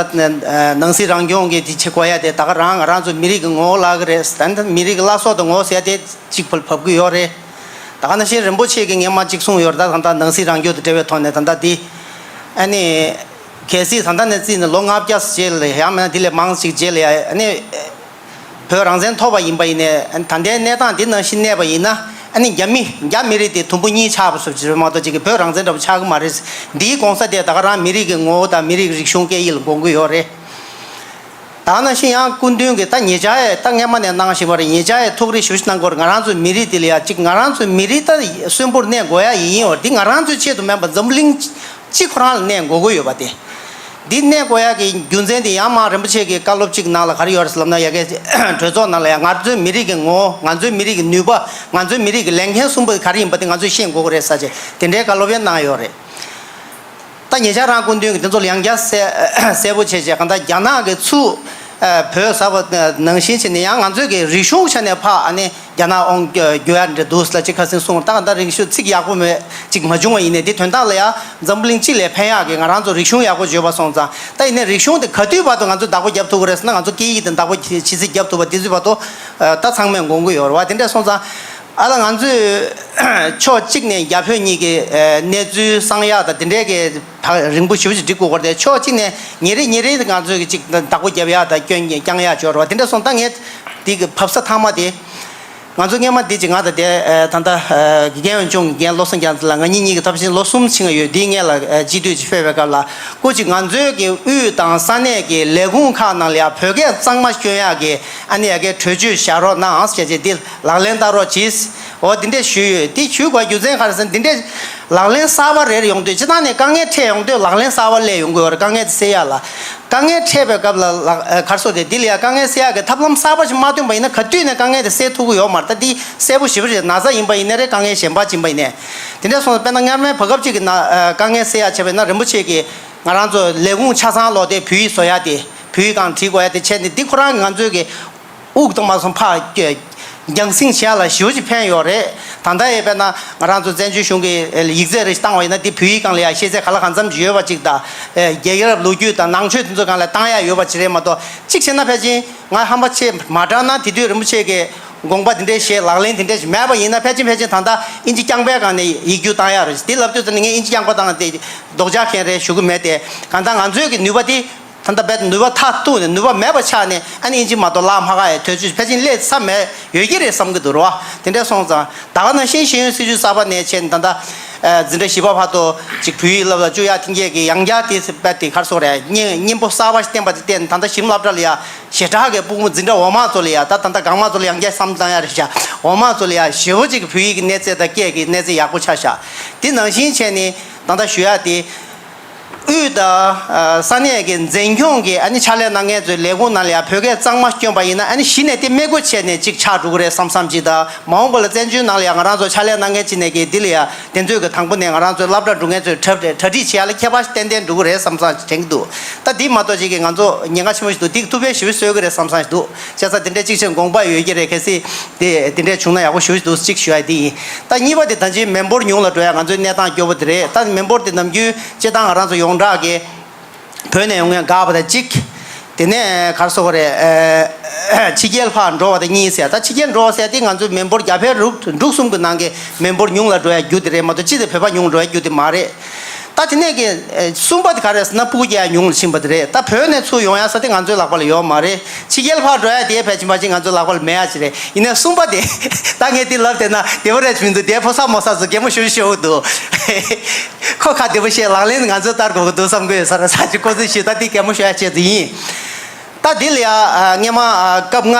ནང་སྲིད་རང་སྐྱོང་གི་དེ་བྱེད་དགོས་ཡ་དེ་ད་ག་རང་ང་རང་ཚོ་མི་རིགས་ཀྱི་ངོ་བོ་བརླག་གི་རེད། ད་ནི་མི་རིགས་ཀྱི་བླ་སྲོག་དང་ངོ་བོ་ཟེར་ཡ་དེ་གཅིག་བབ་བབ་ཀྱི་ཡོད་རེད། ད་ག་ནང་བཞིན་རིན་པོ་ཆེ་གིས་སྔན་མ་གཅིག་གསུངས་ཡོད་རེད། ད་ད་ལྟ་ནང་སྲིད་རང་སྐྱོང་དང་འབྲེལ་བའི་ཐོག་ནས་ད་ལྟ་དེ་ཨ་ནི་གལ་སྲིད་ད་ལྟ་ནས་བརྩིས་ནས་ལོ་ལྔ་བརྒྱ་རྗེས་ལ་ཡང་མིན་ན་དེ་ལས་མང་ཞིག་རྗེས་ལ་ཡ་ཨ་ནི། བོད་རང་བཙན་ཐོབ་པ་ཡིན་པ་ཡིན་ནའི། ད་ལྟའི་གནས་སྟངས་འདི་ནང་བཞིན་གནས་པ་ཡིན་ན། ཨ་ནི་རྒྱ་མི་རྒྱ་མི་རིགས་དེ་དུམ་བུ་གཉིས་ཆགས་པ་བཟོ་ཅིག་རེད་མ་གཏོགས། ཅིག་གི་བོད་རང་བཙན་འདྲ་པོ་ཆགས་ཀྱི་མ་རེད། འདིའི་གོང་ས་དེ་ད་ག་རང་མི་རིགས་ཀྱི་ངོ་བོ་དང་མི་རིགས་རིག་གཞུང་སྐད་ཡིག་ལ་དགོངས་ཀྱི་ཡོད་རེད། ད་ག་ནང་བཞིན་ཡང་སྐུ་མདུན་གྱིས་ད་ཉེ་ཆར་ཡ་ད་སྔན་མ་ནས་གནང་བཞིན་པ་རེད། ཉེ་ཆར་ཡ་ཐུགས་རེ་ཞེ་པོ་ཅིག་གནང་གི་ཡོད་རེད། ང་རང་ཚོའི་མི་རིགས་དེ་ལ་ཡ་ཅིག་ང་རང་ཚོའི་མི་རིགས་ད་གསོན་པོར་གནས་དགོས་ཡ་ཡིན་ཡོད་རེད། འདི་ང་རང་ཚོའི་ཆེད་དུ་མིན་པ་འཛམ་བུ་གླིང་སྤྱི་ཁོ་རང་ལ་གནས་དགོས་ཀྱི་ཡོད་པ་དེ། འདི་གནས་དགོས་ཡག་གི་རྒྱུ་མཚན་དེ་ཡང་མ་རིན་པོ་ཆེ་གི་བཀའ་སློབ་གཅིག་ནང་ལ་ག་རེ་ཡོད་རེད་ཟེར་ལབ་ན། ཡ་གི་གྲོས་ཚོགས་ནང་ལ་ཡ་ང་ཚོའི་མི་རིགས་ཀྱི་ངོ་བོ། ང་ཚོའི་མི་རིགས་ཀྱི་ནུས་པ། ང་ཚོའི་མི་རིགས་ཀྱི་ལས་འགན་གསུམ་པོ་དེ་ག་རེ་ཡིན་པ་དེ་ང་ཚོས་ཤེས་དགོས་ཀྱི་རེད་ཟེར་བྱས་དེ་འདྲའི་བཀའ་སློབ་ཡང་གནང་ཡོད་རེད། ད་ཉེ་ཆར་རང་སྐུ་མདུན་གྱིས་དེ་ཚོ་ལ་ཡང་བསྐྱར་གསལ་གསལ་པོ་བྱས་བྱས། གང་ལྟར་རྒྱ་ནག་གིས་ཚུར་བོད་ཟེར་བ་ནང་བཞིན་བྱས་ནས་ཡང་ང་ཚོའི་གི་རིག་གཞུང་ཆ་ནས་ཕར་ཨ་ནི་རྒྱ་ནག་དབང་བསྒྱུར་ཡ་འདྲ་འདུག་ལབ་ཅིག་ཁ་སང་གསུངས། ད་ད་རིག་གཞུང་ཚིག་ཡག་པོ་མེད་ཅིག་མ་བྱུང་བ་ཡིན་ནའི། དེ་དོན་དག་ལ་ཡ་འཛམ་བུ་གླིང་སྤྱི་ལ་ཕན་ཡག་གི་ང་རང་ཚོ་རིག་གཞུང་ཡག་པོ་བརྗོད་པ་སོང་ཙང་། ད་ཡིན་ནའི་རིག་གཞུང་དེ་ག་དུས་བར་དུ་ང་ཚོས་བདག་པོ་རྒྱབ་ཐུབ་ཀྱི་རེད་ཟེར་ན། ང་ཚོ་སྐད་ཡིག་དེ་བདག་པོ་ཇི་སྲིད་རྒྱབ་ཐུབ་པ། དེ་ཚོའི་བར་དུ་ད་ཚང་མས་དགོངས་ཀྱི་ཡོད་རེད་བ། དེ་འདྲ་སོང་ཙང་ཨ་ད་ང་ཚོས་ཕྱོགས་གཅིག་ནས་རྒྱ་བོད་གཉིས་ཀྱི་གནས་ཚུལ་གསང་ཡག་དང་དེ་འདྲའི་གི་ད་རིང་པོ་ཞེ་པོ་ཅིག་འགྲིག་དགོས་ཀྱི་རེད་དེ། ཕྱོགས་གཅིག་ནས་ཉིན་རེ་ཉིན་རེ་ང་ཚོས་ཀྱི་ཅིག་བདག་པོ་རྒྱབ་ཡག་དང་སྐྱོན་བསྐྱང་ཡག་ཅིག་ཡོད་རེད་བ། དེ་འདྲ་སོང་ཙང་ངས་དེ་གི་བབས་ས་ཐ་མ་དེ། ང་ཚོ་སྔན་མ་འདི་ཅིག་ང་དང་དེ་ད་ལྟ་དགེ་རྒན་འོས་སྦྱོང་གི་འགན་བློ་བཟང་རྒྱ་མཚོ་ལགས། ང་གཉིས་གཉིས་ཀྱི་ཐབས་ཤེས་ལོ་གསུམ་ཕྱིན་ཡོད། དེའི་སྔོན་ལ་སྤྱི་འཐུས་ཅིག་ཕེབས་པའི་སྐབས་ལ། སྐུ་མཁྱེན། ང་ཚོའི་གི་དབུས་དང་ས་གནས་ཀྱི་ལས་ཁུངས་ཁག་ནང་ལ་ཡང་བོད་སྐད་གཙང་མ་སྐྱོན་ཡག་གི་ཨ་ནི་ཡ་གི་གྲོས་ཆོད་བཞག་རོགས་གནང་ཟེར་བྱས་དེ་ལག་ལེན་བསྟར་རོགས་གྱིས། འོ་དེ་འདྲས་ཞུས་ཡོད། དེ་ཞུ་དགོས་རྒྱུ་མཚན་ག་རེ་ཟེར་ན། དེ་འདྲས་ལག་ལེན་གསར་པ་རེ་རེ་ཡོང་དུས་སྤྱིར་བཏང་ནས་དཀའ་ངལ་འཕྲད་ཡོང་དུས་ལག་ལེན་གསར་པ་སླེབས་ཡོང་གི་ཡོད་རེད། དཀའ་ངལ་དེ་སེལ་ཡག་ལ། དཀའ་ངལ་འཕྲད་པའི་སྐབས་ལ་ལག་ཨ་ག་རེ་ཟེར་དགོས་རེད། དེ་ལ་ཡང་དཀའ་ངལ་སེལ་ཡག་གི་ཐབས་ལམ་གསར་པ་ཞིག་མ་བཏོན་པ་ཡིན་ན་ག་དུས་ནས་དཀའ་ངལ་དེ་སེལ་ཐུབ་ཀྱི་ཡོད་མ་རེད། ད་འདི་གསལ་པོ་ཞེ་པོ་རེད། ན་ཚ་ཡིན་པ་ཡིན་ན་རེད། དཀའ་ངལ་གཞན་པ་ཡིན་པ་ཡིན་ནའི། དེ་འདྲ་སོང་ཙང་དཔེར་ན་སྔར་མའི་བར་སྐབས་ཅིག་གི་ན་ཨ་དཀའ་ངལ་སེལ་ཡག་བྱས་པ་ཡིན་ན། རིན་པོ་ཆེ་གིས་ང་རང་ཚོ་ལས་ཁུངས་ཆ་ཚང་ལོག་སྟེ་བོད་ཡིག་བཟོ་ཡག་དེ། བོད་ཡིག་སྒང་བྲིས་དགོས་ཡག་དེ་བྱས་ནས། འདི་ཁོ་རང་གིས་ང་ཚོའི་གི་དབུགས་གཏོང་མ་སོང་ཕར་རྒྱང་སྲིང་བྱེད་ཡག་ལ་ཞེ་པོ་ཅིག་ཕན་ཡོད་རེད། ད་ལྟ་ཡང་དཔེར་ན་ང་རང་ཚོ་བཙན་བྱོལ་གཞུང་གི་ཡིག་ཚད་རེ་ཞིག་བཏང་བ་ཡིན་ན། འདི་བོད་ཡིག་སྒང་ལ་ཡང་ཤེས་ཚད་ག་ལ་གང་འཚམ་ཅིག་ཡོད་པ་ཅིག་དང་། རྒྱལ་རབས་ལོ་རྒྱུས་དང་ནང་ཆོས་དེ་ཚོ་སྒང་ལ་བཏང་ཡག་ཡོད་པ་ཅིག་རེད་མ་གཏོགས། གཅིག་བྱས་ན་ཕལ་ཆེར་ང་ཧམ་པ་ཆེ་མ་དྲགས་ན། དེ་དུས་རིན་པོ་ཆེ་གི་དགོངས་པ་དེ་འདྲའི་བཞེས། ལག་ལེན་དེ་འདྲའི་ཞིག་མེད་པ་ཡིན་ན། ཕལ་ཆེར་ཕལ་ཆེར་ད་ལྟ་ཨིན་ཇི་རྐྱང་པའི་སྒང་ནས་ཡིག་རྒྱུགས་བཏང་ཡག་རེད། དེ་ལབ་དུས་ཙམ་ནས་ངས་ཨིན་ཇི་རྐྱང་པ་བཏང་སྟེ་ལྡོག་ཆ་མཁན་རེད་ཞུ་གི་མེད་དེ། གང་ལྟར་ང་ཚོའི་གི་ནུས་པ་དེ་ད་ལྟ་རྦད་ནུས་པ་མཐར་གཏུགས་ནས་ནུས་པ་མེད་པ་ཆགས་ནས། ཨ་ནི་ཨིན་ཇི་མ་གཏོགས་ལབ་མ་ཁག་ཡ་ཐོས་ཚུལ་ཕལ་ཆེར་སླེབས་ས་མེད་ཡོད་ཀྱི་རེད་བསམ་གྱི་འདུག་རེད་བ། དེ་འདྲ་སོང་ཙང་ད་ག་ནང་བཞིན་ཤེས་ཡོན་སྲིད་བྱུས་གསར་པ་ནས་བྱས་ནས་ད་ལྟ་འཛིན་གྲྭ་བཞི་པ་བར་དུ་ཅིག་བོད་ཡིག་བསླབ་ལ་བཅུག་ཡག་ཐེངས་ཀྱི་ཡང་བསྐྱར་དེ་རྦད་དེ་ག་རེ་ཟེར་དགོས་རེད། གཉེན་གཉེན་པོ་གསར་པ་ཞིག་བསྟེན་པ་དེ་བརྟེན་ནས། ད་ལྟ་གཞི་རིམ་སློབ་གྲྭ་ལ་ཡ་ཞེ་དྲག་གི་ཕྲུ་གུ་འཛིན་གྲྭ་འོག་མ་ཚོ་ལ་ཡ། ད་ད་ལྟ་འགག་མ་ཚོ་ལ་ཡང་བསྐྱར་བསམ་བློ་བཏང་ཡག་རེད་ཤག་འོག་མ་ཚོ་ལ་ཡ་ཞེ་པོ་ཅིག་བོད་ཡིག་གི་གནས་ཚད་དང་སྐད་ཀྱི་གནས་ཚད་ཡག་པོ་ཆགས་ཤག་དེ་ནང་བཞིན་བྱས་ནས་ད་ལྟ་ཞུ་ཡག་དེ། དབུས་དང་ས་གནས་ཀྱི་འཛིན་སྐྱོང་གི་ཨ་ནི་ཕྱག་ལས་གནང་མཁན་ཚོའི་ལས་ཁུངས་ནང་ལ་ཡང་བོད་སྐད་གཙང་མ་སྐྱོན་པ་ཡིན་ན། ཨ་ནི་གཞི་ནས་དེ་མིག་དགོས་བྱས་ནས་ཅིག་ཆགས་འགྲོ་གི་རེད་བསམ་བསམ་ཅིག་དང་། མ་འོངས་པ་ལ་བཙན་བྱོལ་ནང་ལ་ཡང་ང་རང་ཚོ་ཕྱག་ལས་གནང་མཁན་ཅིག་ནས་ཀྱི་འདི་ལ་ཡང་དེ་ཚོའི་གི་དང་པོ་ནས་ང་རང་ཚོའི་སློབ་གྲྭ་འགྲོ་མཁན་ཚོའི་གྲ་སྒྲིག་བྱེད་ཡག་ལ་ཁྱད་པར་ཏན་ཏན་འགྲོ་གི་རེད་བསམ་བསམ་ཅིག་དྲན་གྱི་འདུག་ད་འདི་མ་གཏོགས་ཅིག་གི་ང་ཚོ་ཉེན་ཁ་ཆེན་པོ་ཞིག་འདུག་འདི་ཐུགས་ཕན་ཞེ་པོ་གསོས་ཀྱི་རེད་བསམ་བསམ་ཞིག་འདུག་བྱས་ཙང་དེ་འདྲའི་གཅིག་བྱས་དགོངས་པ་ཡོད་ཀྱི་རེད། གལ་སྲིད་དེ་དེ་འདྲའི་བྱུང་ན་ཡག་པོ་ཞེ་པོ་ཞིག་འདུག་གཅིག་ཞུ་ཡ་དེ་ཡིན། ད་གཉིས་པ་དེ་ད་ཅི་མི་འབོར་ཉུང་ལ་འགྲོ་ཡ་ང་ཚོའི་གནས་སྟངས་སྐྱོ་པོ་དེ་རེད། ད་མི་འབོར་དེ་ནམ་རྒྱུན་སྤྱིར་བཏང་ང་རང་ཚོ་ཡོངས་གྲགས་ཀྱི་བོད་ནས་ཡོང་མཁན་དགའ་བ་དང་གཅིག་དེ་ནས་ག་རེ་ཟེར་དགོས་རེད། ཕྱི་རྒྱལ་ཕར་འགྲོ་བ་དང་གཉིས་ཟེར། ད་ཕྱི་རྒྱལ་འགྲོ་བ་ཟེར་དེ་ང་ཚོའི་མི་འབོར་རྒྱ་བལ་འབྲུག་འབྲུག་གསུམ་གྱི་ནང་གི་མི་འབོར་ཉུང་ལ་འགྲོ་ཡ་རྒྱུ་དེ་རེད་མ་གཏོགས། སྤྱི་དེ་བོད་པ་ཉུང་འགྲོ་ཡ་རྒྱུ་དེ་མ་རེད། ད་དེ་ནས་ཀྱི་ཨེ་གསུམ་པ་དེ་ག་རེ་ཟེར་ན། སྤུ་རྒྱལ་ཉུང་ལ་ཕྱིན་པ་དེ་རེད། ད་བོད་ནས་ཚུར་ཡོང་ཡ་ས་དེ་ང་ཚོའི་ལག་པ་ལ་ཡོད་མ་རེད། ཕྱི་རྒྱལ་ཕར་འགྲོ་ཡ་དེ་ཕལ་ཆེར་ཕལ་ཆེར་ང་ཚོའི་ལག་པ་ལ་མེད་ཡ་ཅིག་རེད། ཡིན་ནའི་གསུམ་པ་དེ་ད་ངས་དེ་ལབ་བསྡད་ན་བདེ་པོ་རེད་མི་འདུག་དེ་ཕོ་གསར་མོ་གསར་ཚོ་གད་མོ་ཤོར་ཤོར་འདུག་ཁོ་ཁ་བདེ་པོ་བཤད། ལག་ལེན་ང་ཚོས་བསྟར་དགོས་ཀྱི་འདུག་བསམ་གྱི་ཡོད་ས་རེད། ས་ཅིག་ཁོ་ཚོས་ཤེས། ད་དེ་གད་མོ་ཤོར་ཡ་ཆེད་དུ་ཡིན། ད་འདི་ལ་ཡ་ཨ་སྔས་མ་ཨ་སྐབས་ལྔ་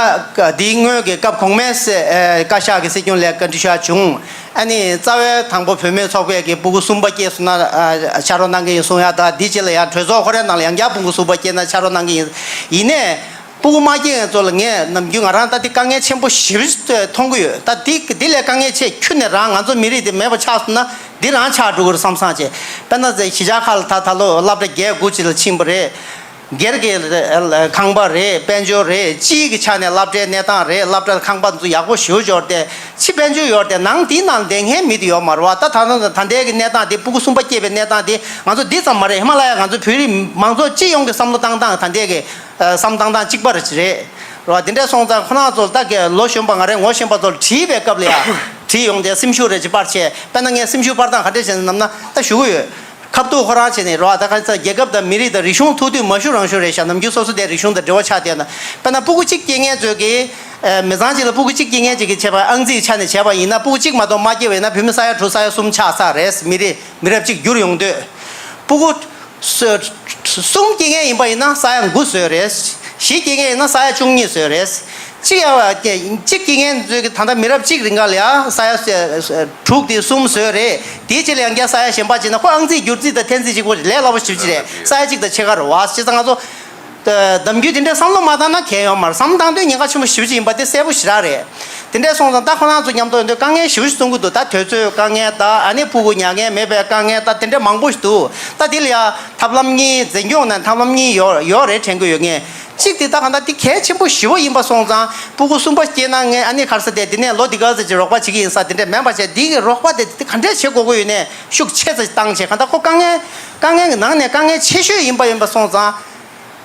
འདིའི་སྔོན་གྱི་སྐབས་གོང་མའི་སྲས་ཨ་བཀའ་ཤག་གི་སྲིད་སྐྱོང་ལ་བཀའ་འདྲི་ཞུ་ཡ་བྱུང་། ཨ་ནི་རྩ་བའི་དང་པོ་བུད་མེད་ཚོགས་པས་ཀྱི་སྤུ་གུ་གསུམ་པ་སྐྱེས་སོང་ན་ཨ་ཕྱག་རོགས་གནང་གི་ཡིན་གསུང་ཡ། ད་འདི་རྗེས་ལ་ཡ་གྲོས་ཚོགས་ཁོ་རའི་ནང་ལ་ཡང་བསྐྱར་སྤུ་གུ་གསུམ་པ་སྐྱེས་ན་ཕྱག་རོགས་གནང་གི་ཡིན། ཡིན་ནའི་སྤུ་གུ་མ་སྐྱེས་ཡ་ཚོ་ལ་ངས་ནམ་རྒྱུན་ང་རང་ད་འདི་དཀའ་ངལ་ཆེན་པོ་ཞེ་པོ་ཅིག་མཐོང་གི་ཡོད། ད་འདི་འདི་ལས་དཀའ་ངལ་ཆེ་ཁྱོན་ནས་རང་ང་ཚོ་མི་རིགས་འདི་མེད་པ་ཆགས་སོང་ན་འདི་རང་ཆགས་འགྲོ་གི་རེད་བསམ་བསམ་བྱས། དཔེར་ན་གཞིས་ཆགས་ཁག་ལ་ད་ད་ལོ་སློབ་གྲྭ་བརྒྱད་དགུ་ཅིག་ལ་ཕྱིན་པ་རེད། སྒེར་གྱི་ཁང་པ་རེད། དཔལ་འབྱོར་རེད། སྤྱིའི་གི་ཆ་ནས་སློབ་གྲྭའི་གནས་སྟངས་རེད། སློབ་གྲྭ་ཁང་པ་ཚོ་ཡག་པོ་ཞེ་པོ་ཅིག་ཡོད་རེད་དེ། ཕྱི་དཔལ་འབྱོར་ཡོད་རེད་དེ་ནང་དེའི་ནང་བསྡད་མཁན་མི་དེ་ཡོད་མ་རེད་བ། ད་ད་ད་ད་ལྟའི་གི་གནས་སྟངས་དེ་སྤུ་གུ་གསུམ་པ་སྐྱེས་པའི་གནས་སྟངས་དེ་ང་ཚོ་འདི་ཙམ་མ་རེད། ཧི་མ་ལ་ཡ་ང་ཚོ་བོད་རིགས་མང་ཚོགས་སྤྱི་ཡོངས་ཀྱི་བསམ་བློ་བཏང་སྟངས་ད་ལྟའི་གི་བསམ་བཏང་སྟངས་གཅིག་པ་རེད་རེད་བ། དེ་འདྲ་སོང་ཙང་ཁོ་རང་ཚོ་ད་གི་ལོ་གཞོན་པ་ང་རེད། ངོ་གཞོན་པ་ཚོར་དྲིས་པའི་སྐབས་ལ་ཡ་དྲིས་ཡོང་དེ་སེམས་ཤུགས་རེ་ཅིག་སྤར་བྱས། དཔེར་ན་ངས་སེམས་ཤུགས་སྤར་སྟངས་ག་འདྲས་བྱས་ནས་ནམ་ན་ད་ཞུ་གི་ཡོད། ཁ་ཐུག་ཁོ་རང་བྱས་ནས་རོགས་ད་ག་ཚ་རྒྱལ་ཁབ་དང་མི་རིགས་དང་རིག་གཞུང་ཐུག་དུས་མ་ཞུ་རང་ཞུ་རེད་ཤག་ནམ་རྒྱུན་སོ་སོ་དེ་རིག་གཞུང་དང་འབྲེལ་བ་ཆགས་བསྡད་ན། དཔེར་ན་སྤུ་གུ་གཅིག་སྐྱེ་མཁན་ཚོས་ཀྱི་མི་ཚང་གཅིག་ལ་སྤུ་གུ་གཅིག་སྐྱེ་མཁན་གཅིག་གི་བྱས་པ་ཨང་རྩིས་ཆ་ནས་བྱས་པ་ཡིན་ན་སྤུ་གུ་གཅིག་མ་གཏོགས་མ་སྐྱེ་བ་ཡིན་ན་བུད་མེད་ས་ཡ་དྲུག་ས་ཡ་གསུམ་ཆགས་ཚར་རེད། མི་རིགས་མི་རབས་གཅིག་འགྱུར་ཡོང་དུས་སྤུ་གུ་གསུམ་སྐྱེ་མཁན་ཡིན་པ་ཡིན་ན་ས་ཡ་དགུ་བཟོས་རེད། བཞི་སྐྱེ་མཁན་ཡིན་ན་ས་ཡ་བཅུ་གཉིས་བཟོས་རེད། གཅིག་ཡ་བ་གཅིག་སྐྱེ་མཁན་ཚོས་ཀྱི་ད་ལྟ་མི་རབས་གཅིག་རིང་ག་ལ་ཡ་ས་ཡ་དྲུག་དེ་གསུམ་བཟོས་རེད། དེའི་རྗེས་ལ་ཡང་བསྐྱར་ས་ཡ་གཞན་པ་བྱས་ན་ཁོ་ཨང་རྩིས་བསྒྱུར་རྩིས་དང་འཐེན་རྩིས་གཅིག་པོ་ལས་སླ་པོ་ཞིབ་ཅིག་རེད། ས་ཡ་གཅིག་དང་ཕྱེད་ཀ་རེད་བ། བྱས་ཙང་ང་ཚོ་གདམ་རྒྱུད་དེ་འདྲའི་བསམ་བློ་མ་བཏང་ན་གལ་ཡོད་མ་རེད། བསམ་བཏང་དུས་ཉེན་ཁ་ཆེན་པོ་ཞེ་པོ་ཅིག་ཡིན་པ་དེ་གསལ་པོ་ཞེ་དྲག་རེད། དེ་འདྲས་སོང་ཙང་ད་ཁོ་རང་ཚོ་མཉམ་དུ་ཡོང་དུས་དཀའ་ངལ་ཞེ་པོ་ཅིག་མཐོང་གི་འདུག་ད་དུས་ཚོད་དཀའ་ངལ་དང་ཨ་ནི་ཕྲུ་གུ་ཉར་མཁན་མེད་པའི་དཀའ་ངལ་དང་དེ་འདྲས་མང་པོ་ཞིག་འདུག་ད་དེ་ལ་ཡ་ཐབས་ལམ་གཉིས་འཛིན་སྐྱོང་ནང་ཐབས་ལམ་གཉིས་ཡོད་ཡོད་རེད་དྲན་གི་ཡོད། ངས་གཅིག་དེ་ད་གང་ལྟར་དེ་གལ་ཆེན་པོ་ཞེ་པོ་ཡིན་པ་སོང་ཙང་སྤུ་གུ་གསུམ་པ་སྐྱེས་ན་ངས་ཨ་ནི་ག་རེ་ཟེར་དེ་དེ་ནས་ལོ་འདི་ག་ཚོད་ཅིག་རོགས་པ་བྱེད་ཀྱི་ཡིན་ས་དེ་འདྲས་མིན་པ་བྱས། དེ་གི་རོགས་པ་དེ་དེ་ག་འདྲས་བྱེད་དགོས་ཀྱི་ཡོད་ནས་ཤུགས་ཆེ་ཙམ་བཏང་བྱས། གང་ལྟར་ཁོ་དཀའ་ངལ་དཀའ་ངལ་གྱི་ནང་ནས་དཀའ་ངལ་ཆེ་ཤོས་ཡིན་པ་ཡིན་པ་སོང་ཙང་།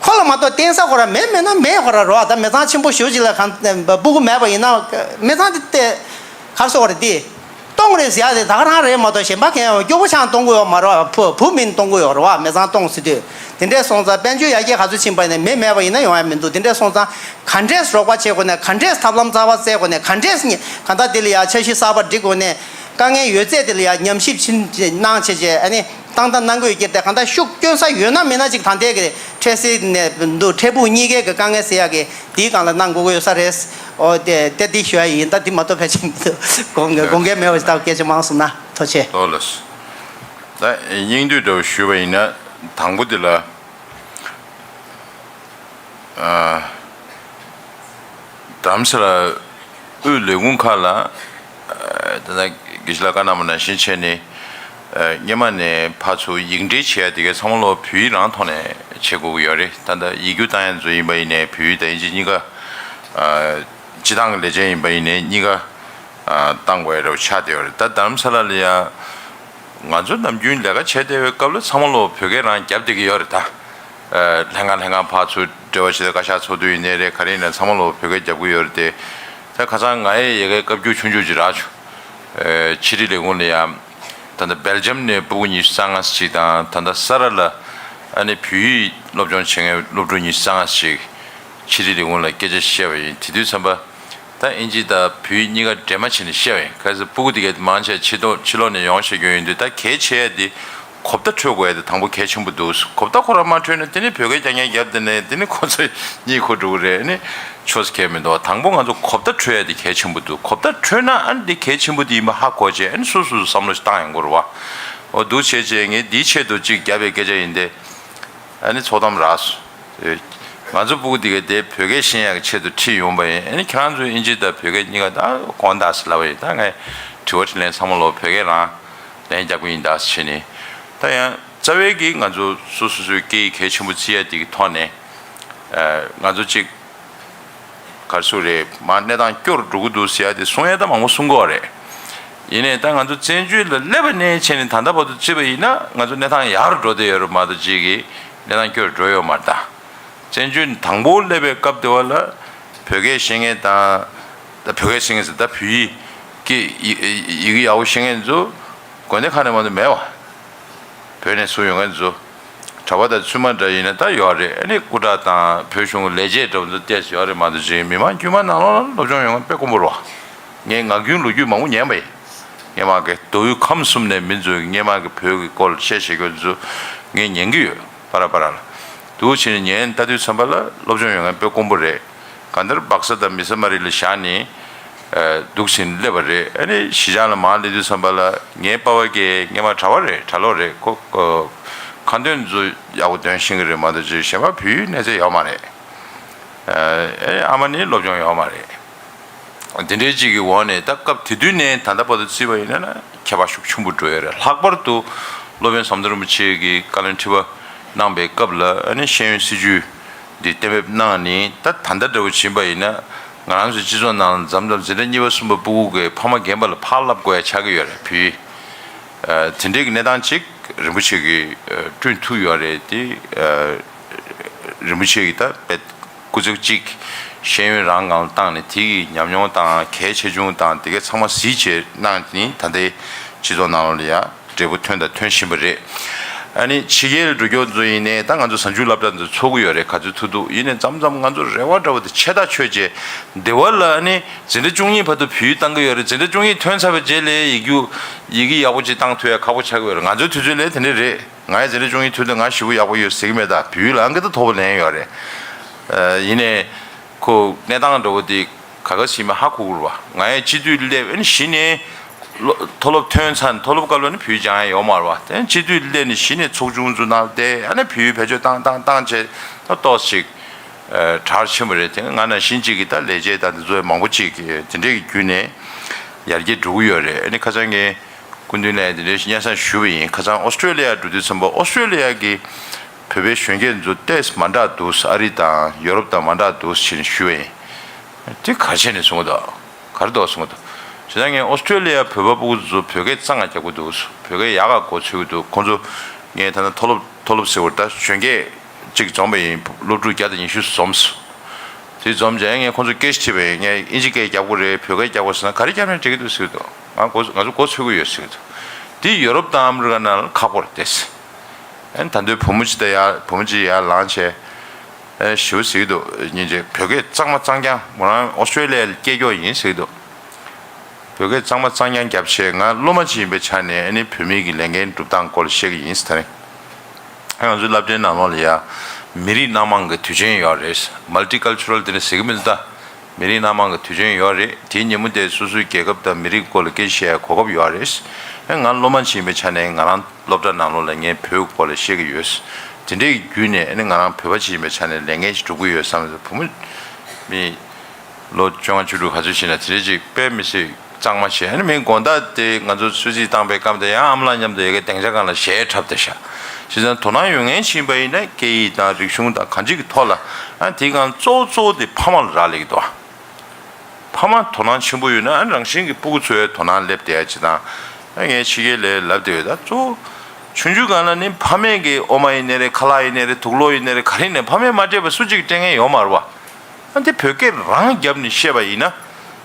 ཁོ་ལ་མ་གཏོགས་བརྟེན་ས་ཁོ་རང་མེད། མེད་ན་མེད། ཁོ་རང་རོ། ད་མི་ཚང་ཆེན་པོ་ཞེ་པོ་ཅིག་ལ་གང་སྤུ་གུ་མེད་པ་ཡིན་ན་མི་ཚང་དེ་ལྟས་གར་སོང་བ་རེད་དེ། སྟོང་རེད་ཟེར་ཡ་དེ་ད་ག་རང་རེད་མ་གཏོགས་གཞན་པ་གང་ཡང་སྐྱོ་པོ་ཆགས་གཏོང་གི་ཡོད་མ་རེད་བ། བུ་བུ་མིན་གཏོང་གི་ཡོད་རེད་བ། མི་ཚང་སྟོང་ཟེར་དུས། དེ་འདྲས་སོང་ཙང་དཔལ་འབྱོར་ཡར་རྒྱས་ག་ཚོད་ཕྱིན་པ་ཡིན་ན་མི་མེད་པ་ཡིན་ན་ཡོང་ཡ་མི་འདུག་དེ་འདྲས་སོང་ཙང་ག་འདྲས་རོགས་པ་བྱེད་དགོས་ནས། ག་འདྲས་ཐབས་ལམ་གསར་པ་བཙལ་དགོས་ནས། ག་འདྲས་ཉེ་ག་ད་དེ་ལ་ཡ་འཆར་གཞི་གསར་པ་སྒྲིག་དགོས་ནས། དཀའ་ངལ་ཡོད་ཚད་དེ་ལ་ཡ་ཉམས་ཞིབ་ཕྱིན་གནང་བྱས་བྱས་ཨ་ནི། བཏང་བཏང་གནང་དགོས་ཀྱི་རེད་དེ། གང་ལྟར་ཤུགས་སྐྱོན་ས་ཡོད་ན་མེད་ན་ཅིག་ད་ལྟའི་གི་འཕྲལ་སེལ་ནས་འདུག་འཕྲལ་ཕུགས་གཉིས་ཀའི་གི་དཀའ་ངལ་སེལ་ཡག་གི་དེའི་སྒང་ལ་གནང་དགོས་ཀྱི་ཡོད་ས་རེད། ཨོ་དེ་དེ་འདི་ཞུ་ཡ་ཡིན། ད་འདི་མ་གཏོགས་ཕལ་ཆེར་མི་འདུག་དགོངས་དགོངས་འགལ་མེད་པ་ཞིག་ད་སྐད་ཆ་མང་སོང་ན་ཐུགས་རྗེ་ཆེ། ལགས་སོ། ད་སྙིང་བསྡུས་འདྲ་བོ་ཞུས་པ་ཡིན་ན། དང་པོ་འདི་ལ། ཨ། རྡ་རམ་ས་ལ་དབུས་ལས་ཁུངས་ཁག་ལ། ཨ། ད་ལྟ་དགེ་བཤེས་ལགས་བཀའ་གནང་བ་ནང་བཞིན་བྱས་ནས། ཨ། སྔོན་མ་ནས་ཕར་ཚུར་ཡིག་འབྲེལ་བྱེད་ཡ་དེ་གའི་ཚང་མ་ལོ་བོད་ཡིག་རང་ཐོག་ནས་བྱེད་དགོས་ཀྱི་ཡོད་རེད། ད་ལྟ་ཡིག་རྒྱུགས་བཏང་ཡ་ཚོ་ཡིན་པ་ཡིན་ནའི་བོད་ཡིག་དང་དབྱིན་ཇི་གཉིས་ཀ། ཨ། སྤྱི་བཏང་གི་ལས་བྱེད་ཡིན་པ་ཡིན་ནའི་གཉིས་ཀ། ཨ། བཏང་དགོས་ཡ་འདྲ་བོ་ཆགས་བསྡད་ཡོད་རེད། ད་རྡ་རམ་ས་ལ་ལ་ཡ། ང་ཚོ་ནམ་རྒྱུན་ལས་ཀ་བྱེད་བསྡད་པའི་སྐབས་ལ་ཚང་མ་ལོ་བོད་སྐད་རང་རྒྱབ་བསྡད་ཀྱི་ཡོད་རེད་ད། ཨ། ལྷན་ཁང་ལྷན་ཁང་ཕར་ཚུར་འབྲེལ་བ་བྱེད་དུས་བཀའ་ཤག་ཚོགས་དུས་ཡིན་ནའི་རེད། ག་རེ་ཡིན་ནའི་ཚང་མ་ལོ་བོད་སྐད་རྒྱབ་ཀྱི་ཡོད་རེད་དེ། ད་ཁ་སང་ང་ཡི་ཡ་གའི་བཀའ་བརྒྱུད་ཆུང་ཆུང་ཅིག་རག་བྱུང་། ཨ། ཕྱི་དྲིལ་ལས་ཁུངས་ལ་ཡ། ད་ལྟ་སྦེལ་ཇམ་ནས་སྤུ་གུ་ཉི་ཤུ་རྩ་ལྔ་ཅིག་དང་། ད་ལྟ་ས་ར་ལ་ཨ་ནི་བོད་ཡིག་སློབ་སྦྱོང་བྱེད་མཁན་སློབ་ཕྲུག་ཉི་ཤུ་རྩ་ལྔ་ཅིག་ཕྱི་དྲིལ་ལས་ཁུངས་ལ་སྐད་ཆ་བཤད་པ་ཡིན། དེ་དུས་ཙམ་པ། ད་དབྱིན་ཇི་དང་བོད་ཡིག་གཉིས་ཀ་འདྲེས་མ་བྱས་ནས་བཤད་པ་ཡིན། གལ་སྲིད་སྤུ་གུ་དེ་གའི་མང་ཆེ་ཕྱི་ལོགས་ཕྱི་ལོགས་ནས་ཡོང་བཤད་རྒྱུ་ཡིན་དུས། ད་གལ་ཆེ་ཡ་དེ་གོ་བརྡ་འཕྲོད་དགོས་ཡ་དེ་དང་པོ་གལ་ཆེན་པོ་འདུག་གོ་བརྡ་ཁོ་རང་མ་འཕྲོད་ན་དེ་ནི་བོད་སྐད་རྐྱང་རྐྱང་བརྒྱབ་དེ་ནས་དེ་ནི་ཁོ་ཚོ་གཉིད་ཁུག་འགྲོ་གི་རེད། ཨ་ནི་ཆོས་སུ་གལ་མི་འདུག་དང་པོ་ང་ཚོ་གོ་བརྡ་འཕྲོད་ཡ་དེ་གལ་ཆེན་པོ་འདུག་གོ་བརྡ་འཕྲོད་ན་ཨ་ནི་དེ་གལ་ཆེན་པོ་དེ་ཡིན་པ་ཧ་གོ་བྱས། ཨ་ནི་སོ་སོ་སོ་བསམ་བློ་ཞིག་བཏང་ཡོང་དགོས་རེད་བ། འོ་འདུག་བྱས་བྱས་ངས་འདིའི་ཆེད་དུ་ཅིག་བརྒྱབ་པའི་སྐད་ཆ་ཡིན་ཏེ། ཨ་ནི་ཚོགས་གཏམ་རག་སོང་། ཨེ། ང་ཚོ་སྤུ་གུ་དེ་གའི་དེ་བོད་སྐད་ཤེས་ཡག་གི་ཆེད་དུ་ཁྲིད་ཡོང་པ་ཡིན། ཨ་ནི་ཁྱེད་རང་ཚོས་དབྱིན་ཇི་དང་བོད་སྐད་གཉིས་ཀ་ད་གོང་དག་སེ་ལབ་པ་ཡིན། ད་ངས་དྲི་བ་དྲིས་ལན་ཚང་མ་ལོ་བོད་སྐད་རང་ལན་རྒྱག་གི་ཡིན་ད་ཟེར་བྱས་ནས། ད་ཡང་རྩ་བའི་གི་ང་ཚོ་སོ་སོ་སོའི་སྐད་ཡིག་གལ་ཆེན་པོ་བརྩི་ཡ་དེ་གི་ཐོག་ནས། ཨ། ང་ཚོ་གཅིག་ག་རེ་ཟེར་དགོས་རེད། མར་གནས་སྟངས་སྐྱོ་རུ་འགྲོ་གི་འདུག་ཟེར་ཡ་དེ་གསུང་ཡ་ད་མང་པོ་གསུང་གི་ཡོད་རེད། ཡིན་ནའི་ད་ང་ཚོ་བཙན་བྱོལ་ལ་སླེབས་པ་ནས་བྱས་ནས་ད་ལྟ་བར་དུ་བརྩིས་པ་ཡིན་ན་ང་ཚོ་གནས་སྟངས་ཡག་རུ་འགྲོ་བསྡད་ཡོད་རེད་མ་གཏོགས་གཅིག་གི་གནས་སྟངས་སྐྱོ་རུ་འགྲོ་ཡོད་མ་རེད་ད། བཙན་བྱོལ་དང་པོ་སླེབས་པའི་སྐབས་དེ་བ་ལ་བོད་སྐད་ཤེས་མཁན་དང་། ད་བོད་སྐད་ཤེས་མཁན་ཟེར། ད་བོད་ཡིག་གི་ཡི་ཡི་གེ་ཡག་པོ་ཤེས་མཁན་ཚོ་དགོན་སྡེ་ཁག་ནས་མ་གཏོགས་མེད་བ། བོད་ནས་ཚུར་ཡོང་མཁན་ཚོ། གྲྭ་པ་དང་བཙུན་མ་འདྲ་ཡིན་ན་ད་ཡོད་རེད། ཨ་ནི་སྐུ་དྲག་དང་བོད་གཞུང་གི་ལས་བྱེད་འདྲ་བོ་ཚོ་ཏོག་ཙམ་ཡོད་རེད་མ་གཏོགས་གཅིག་མི་མང་དཀྱུས་མ་ནང་ལོགས་ལ་སློབ་སྦྱོང་ཡོང་མཁན་དཔེ་དཀོན་པོ་རེད་བ། ངས་ངག་རྒྱུན་ལོ་རྒྱུས་མང་པོ་ཉན་པ་ཡིན། སྔོན་མ་གི་མདོ་དབུས་ཁམས་གསུམ་ནས་མི་ཚོས་སྔོན་མ་གི་བོད་ཀྱི་སྐོར་ལ་བཤད་བཤད་རྒྱུ་ཚོ་ངས་ཉན་གྱི་ཡོད། པ་ར་པ་ར་ལ། འདུག་བྱས་ནས་ཉན་ལྟ་དུས་ཙམ་པ་ལ་སློབ་སྦྱོང་ཡོད་མཁན་དཔེ་དཀོན་པོ་རེད། གང་ལྟར་སྦག་ས་དང་མི་ས་མ་རི་ལ་བཞག་ནས་འདུག་ཟིན་སླེབས་པ་རེད། ཨ་ནི་གཞིས་ཆགས་ལ་མར་སླེབས་དུས་ཙམ་པ་ལ་ངའི་པ་ཕ་གིས་སྔས་མ་གྲྭ་པ་རེད། གྲྭ་ལོག་རེད། ཁོ་ཁ་འདོན་ཚོ་ཡག་པོ་འདོན་ཤེས་ཀྱི་རེད་མ་གཏོགས་ཅིག་གཞན་པ་བོད་ཡིག་གནས་ཚད་ཡོད་མ་རེད། ཨ་ཨ་མ་ནི་སློབ་སྦྱོང་ཡོད་མ་རེད། འདི་འདྲའི་ཅིག་གི་འོག་ནས་ད་སྐབས་དེ་དུས་ནས་ད་ལྟ་བར་དུ་བརྩིས་པ་ཡིན་ན་ན་ཁྱད་པར་ཤུགས་ཆེན་པོ་འགྲོ་ཡོད་རེད། ལྷག་པར་དུ་སློབ་དཔོན་ཟམ་གདོང་རིན་པོ་ཆེ་གིས་བཀའ་བློན་ཁྲི་པ་གནང་པའི་སྐབས་ལ་ཨ་ནི་ཤེས་ཡོན་སྲིད་བྱུས་འདི་གཏན་འབེབས་གནང་ནས། ད་ད་ལྟ་འདྲ་བོ་ཕྱིན་པ་ཡིན་ན་ང་རང་ཚོའི་སྤྱི་ཚོགས་ནང་ལ་མཚམས་མཚམས་འཛིན་གྲྭ་གཉིས་པ་གསུམ་པ་སྤུ་གུ་གིས་ཕ་མ་རྒན་པ་ལ་ཕར་བསླབ་དགོས་ཡ་ཆགས་ཀྱི་ཡོད་རེད། བོད་ཡིག་ཨ་དེ་འདྲའི་གི་གནས་སྟངས་ཅིག་རིན་པོ་ཆེ་གིས་ཨ་བསྐྲུན་ཐུབ་ཡོད་རེད་དེ། ཨ་རིན་པོ་ཆེ་གིས་ད་དཔེ་སྐུ་ཚེ་གཅིག་ཤེས་ཡོན་རང་སྒང་ལ་བཏང་ནས་དེ་གི་ཉམས་མྱོང་དང་གལ་ཆེ་ཆུང་དང་དེ་གའི་ཚང་མ་གཟིགས་བྱས་གནང་ནས་ད་ལྟའི་སྤྱི་ཚོགས་ནང་ལ་ཡ་འབྲས་བུ་ཐོན་དང་ཐོན་བཞིན་པ་རེད། ཨ་ནི་ཕྱི་རྒྱལ་ལ་འགྲོ་རྒྱུ་ཚོ་ཡིན་ནའི་ད་ང་ཚོ་གཟའ་མཇུག་སློབ་གྲྭ་ཚོ་ཚོགས་ཀྱི་ཡོད་རེད། ག་ཚོད་ཐུབ་ཐུབ་ཡིན་ནའི་མཚམས་མཚམས་ང་ཚོ་རེ་བ་འདྲ་བོ་དེ་ཆེ་ཐག་ཆོད་བྱས་འདི་བ་ལ་ཨ་ནི་འཛིན་གྲྭ་བཅུ་གཉིས་བར་དུ་བོད་ཡིག་བཏང་གི་ཡོད་རེད། འཛིན་གྲྭ་བཅུ་གཉིས་ཐོན་ཚར་བའི་རྗེས་ལ་ཡིག་རྒྱུགས་ཡི་གེ་ཡག་པོ་ཅིག་བཏང་ཐུབ་ཡ་ཁག་པོ་ཆགས་ཀྱི་ཡོད་རེད། ང་ཚོའི་དུས་ཚོད་ལ་དེ་འདྲ་རེད། ང་ཡི་འཛིན་གྲྭ་བཅུ་གཉིས་ཐོན་དུས་ང་ཞེ་པོ་ཡག་པོ་ཡོད་ཟེར་གྱི་མེད། ད་བོད་ཡིག་ལ་ཨང་ཀི་ད་མཐོ་པོ་ལེན་ཡོད་རེད། ཨ་ཡིན་ནའི་ཁོ་གནས་སྟངས་འདྲ་བོ་དེ་ག་ག་ཟིན་མ་ཧ་གོ་གི་རེད་བ། ང་ཡི་སྤྱི་འཐུས་སླེབས་ཨ་ནི་གཞི་ནས་སློ་མཐོ་སློབ་ཐོན་ཚར་ནས་མཐོ་སློབ་སྐབས་ལ་ནི་བོད་ཡིག་སྦྱང་ཡ་ཡོད་མ་རེད་བ། དེ་ནས་སྤྱི་འཐུས་སླེབས་ནས་གཞི་ནས་ཚོགས་ཆུང་ཚོ་ནང་བསྡད་ཨ་ནི་བོད་ཡིག་བེད་སྤྱོད་བཏང་བཏང་བཏང་བྱས་ད་ཏོག་ཙམ་ཅིག་ཨ་གྲགས་ཆེན་པོ་རེད། དེ་ང་ནང་བཞིན་ཅིག་གིས་ད་ལས་བྱེད་དང་འདི་ཚོ་མང་པོ་ཅིག་གིས་དེ་འདྲའི་གི་བརྒྱུད་ནས་ཡར་རྒྱས་འགྲོ་གི་ཡོད་རེད། ཨ་ནི་ཁ་སང་ངས་སྐུ་མདུན་ལ་དེ་འདྲའི་སྙན་སེང་ཞུས་པ་ཡིན། ཁ་སང་ཨོ་སི་ཀྲོ་ལི་ཡ་འགྲོ་དུས་ཙམ་པ་ཨོ་སི་ཀྲོ་ལི་ཡ་གི་བོད་པའི་གཞོན་སྐྱེས་ཚོ་ཏོག་ཙམ་མ་འདྲ་འདུག་ཨ་རི་དང་ཡོ་རོབ་དང་མ་འདྲ་འདུག་ཟེར་ནས་ཞུས་པ་ཡིན། དེ་ག་རེ་བྱས་ནས་གསུང་གི་འདུག་ག་རེ་འདུག་གསུང་གི་འདུག་བྱས་ཙང་ངས་ཨོ་སི་ཀྲོ་ལི་ཡ་བོད་པ་སྤུ་གུ་ཚོ་བོད་སྐད་གཙང་མ་རྒྱག་གི་འདུག་བོད་སྐད་ཡག་ག་གོ་ཚོད་ཀྱི་འདུག་ཁོང་ཚོ་ངས་ད་ལྟ་མཐོ་སློབ་མཐོ་སློབ་ཟེར་བར་ད་གཞོན་སྐྱེས་གཅིག་འཛོམས་པ་ཡིན། སློབ་ཕྲུག་བརྒྱ་དང་ཉི་ཤུ་འཛོམས་སོང་། དེ་འཛོམས་རྗེས་ངས་ཁོང་ཚོ་སྐད་ཆ་དྲིས་པ་ཡིན། ངས་ཨིན་ཇི་སྐད་རྒྱག་དགོས་རེད། བོད་སྐད་རྒྱག་དགོས་ཟེར་ན་ག་རེ་རྒྱབ་ན་འགྲིག་གི་འདུག་ཟེར་གི་འདུག་ང་གོ་ང་ཚོ་གོ་ཚོད་ཀྱི་ཡོད་ཟེར་གི་འདུག་དེ་ཡོ་རོབ་དང་ཨ་མི་རི་ཀ་ནང་ལ་ཁག་པོ་རེད་དེ། ཨན་ད་དུང་བུ་མོ་ཅིག་ད་ཡར་བུ་མོ་ཅིག་ཡར་ལངས་བྱས་ཨན་ཞུ་ཟེར་གི་འདུག་སྙིང་རྗེ། བོད་སྐད་གཙང་མ་གཙང་རྐྱང་། མོ་རང་ཨོ་སི་ཀྲོ་ལི་ཡ་ལ་སྐྱེས་མགྱོགས་ཡིན་ཟེར་གི་འདུག་བོད་སྐད་གཙང་མ་གཙང་རྐྱང་རྒྱབ་བྱས་ང་སློབ་མ་ཅིག་ཡིན་པའི་ཆ་ནས་ཨ་ནི་བོད་མི་གི་ལས་འགན་སྒྲུབ་སྟངས་སྐོར་ལ་བཤད་གི་ཡིན་ཟེར། ད་རིང་ང་ཚོའི་སློབ་གྲྭའི་ནང་ལོགས་ལ་ཡ་མི་རིགས་སྣ་མང་གི་དུས་ཆེན་ཡོད་རེད། མལ་ཊི་ཀལ་ཅུ་རལ་དེ་འདྲ་ཟེར་གི་མི་འདུག་ད་མི་རིགས་སྣ་མང་གི་དུས་ཆེན་ཡོད་རེད། དེའི་ཉིན་མོ་དེ་སོ་སོའི་རྒྱལ་ཁབ་དང་མི་རིགས་སྐོར་ལ་སྐད་ཆ་བཤད་ཡ་གོ་སྐབས་ཡོད་རེད། ཨ་ང་སློབ་མ་ཅིག་ཡིན་པའི་ཆ་ནས་ང་རང་སློབ་གྲྭ་ནང་ལོགས་ལ་ངས་བོད་སྐོར་ལ་བཤད་གི་ཡོད། དེ་འདྲའི་བརྒྱུད་ནས་ཨ་ནི་ང་རང་བོད་པ་ཅིག་ཡིན་པའི་ཆ་ནས་ལས་འགན་ཞིག་སྒྲུབ་གི་ཡོད་བསམ། བུ་མོ་མི་ལོ་བཅོ་ལྔ་བཅུ་དྲུག་ག་ཚོད་ཕྱིན་ན་དེ་འདྲ་ཅིག་དཔེ་མི་སྲིད་གཙང་མ་བྱས། ཨ་ནི་མིའི་དགོང་དག་དེ་ང་ཚོ་གསོལ་ཚིགས་བཏང་པའི་སྐབས་དེ་ཡང་ཨ་མ་ལགས་མཉམ་དུ་ཡ་གི་སྡིངས་ཆ་སྒང་ལ་གཞས་འཁྲབ་བསྡད་ཤག་བྱས་ཙང་དོ་སྣང་ཡོད་མཁན་ཕྱིན་པ་ཡིན་ན་སྐད་ཡིག་དང་རིག་གཞུང་དང་གང་ཅིའི་ཐོག་ལ། ཨ་དེའི་སྒང་གཙོ་བོ་གཙོ་བོ་དེ་ཕ་མ་ལ་རག་ལས་ཀྱི་འདུག་ཕ་མ་དོ་སྣང་ཆེན་པོ་ཡོད་ན་ཨ་རང་བཞིན་གྱིས་སྤུ་གུ་ཚོའི་དོ་སྣང་སླེབས་བསྡད་ཡ་ཅིག་དང་། ཨ་ངས་ཕྱི་རྒྱལ་ལ་ལབ་བསྡད་ཡོད། ད་གཙོ་བོ་ཆུང་ཆུང་སྒང་ལ་ནི་ཕ་མས་ཀྱི་ཨོ་མ་ཡིན་ནའི་རེད། ཁ་ལག་ཡིན་ནའི་རེད། དུག་ལོག་ཡིན་ནའི་རེད། ག་རེ་ཡིན་ནའི་ཕ་མས་མ་སྤྲད་པ་སུ་གཅིག་སྤྲད་མཁན་ཡོད་མ་རེད་བ། ཨ་འདི་བོད་སྐད་རང་བརྒྱབ་ནས་བཤད་པ་ཡིན་ན་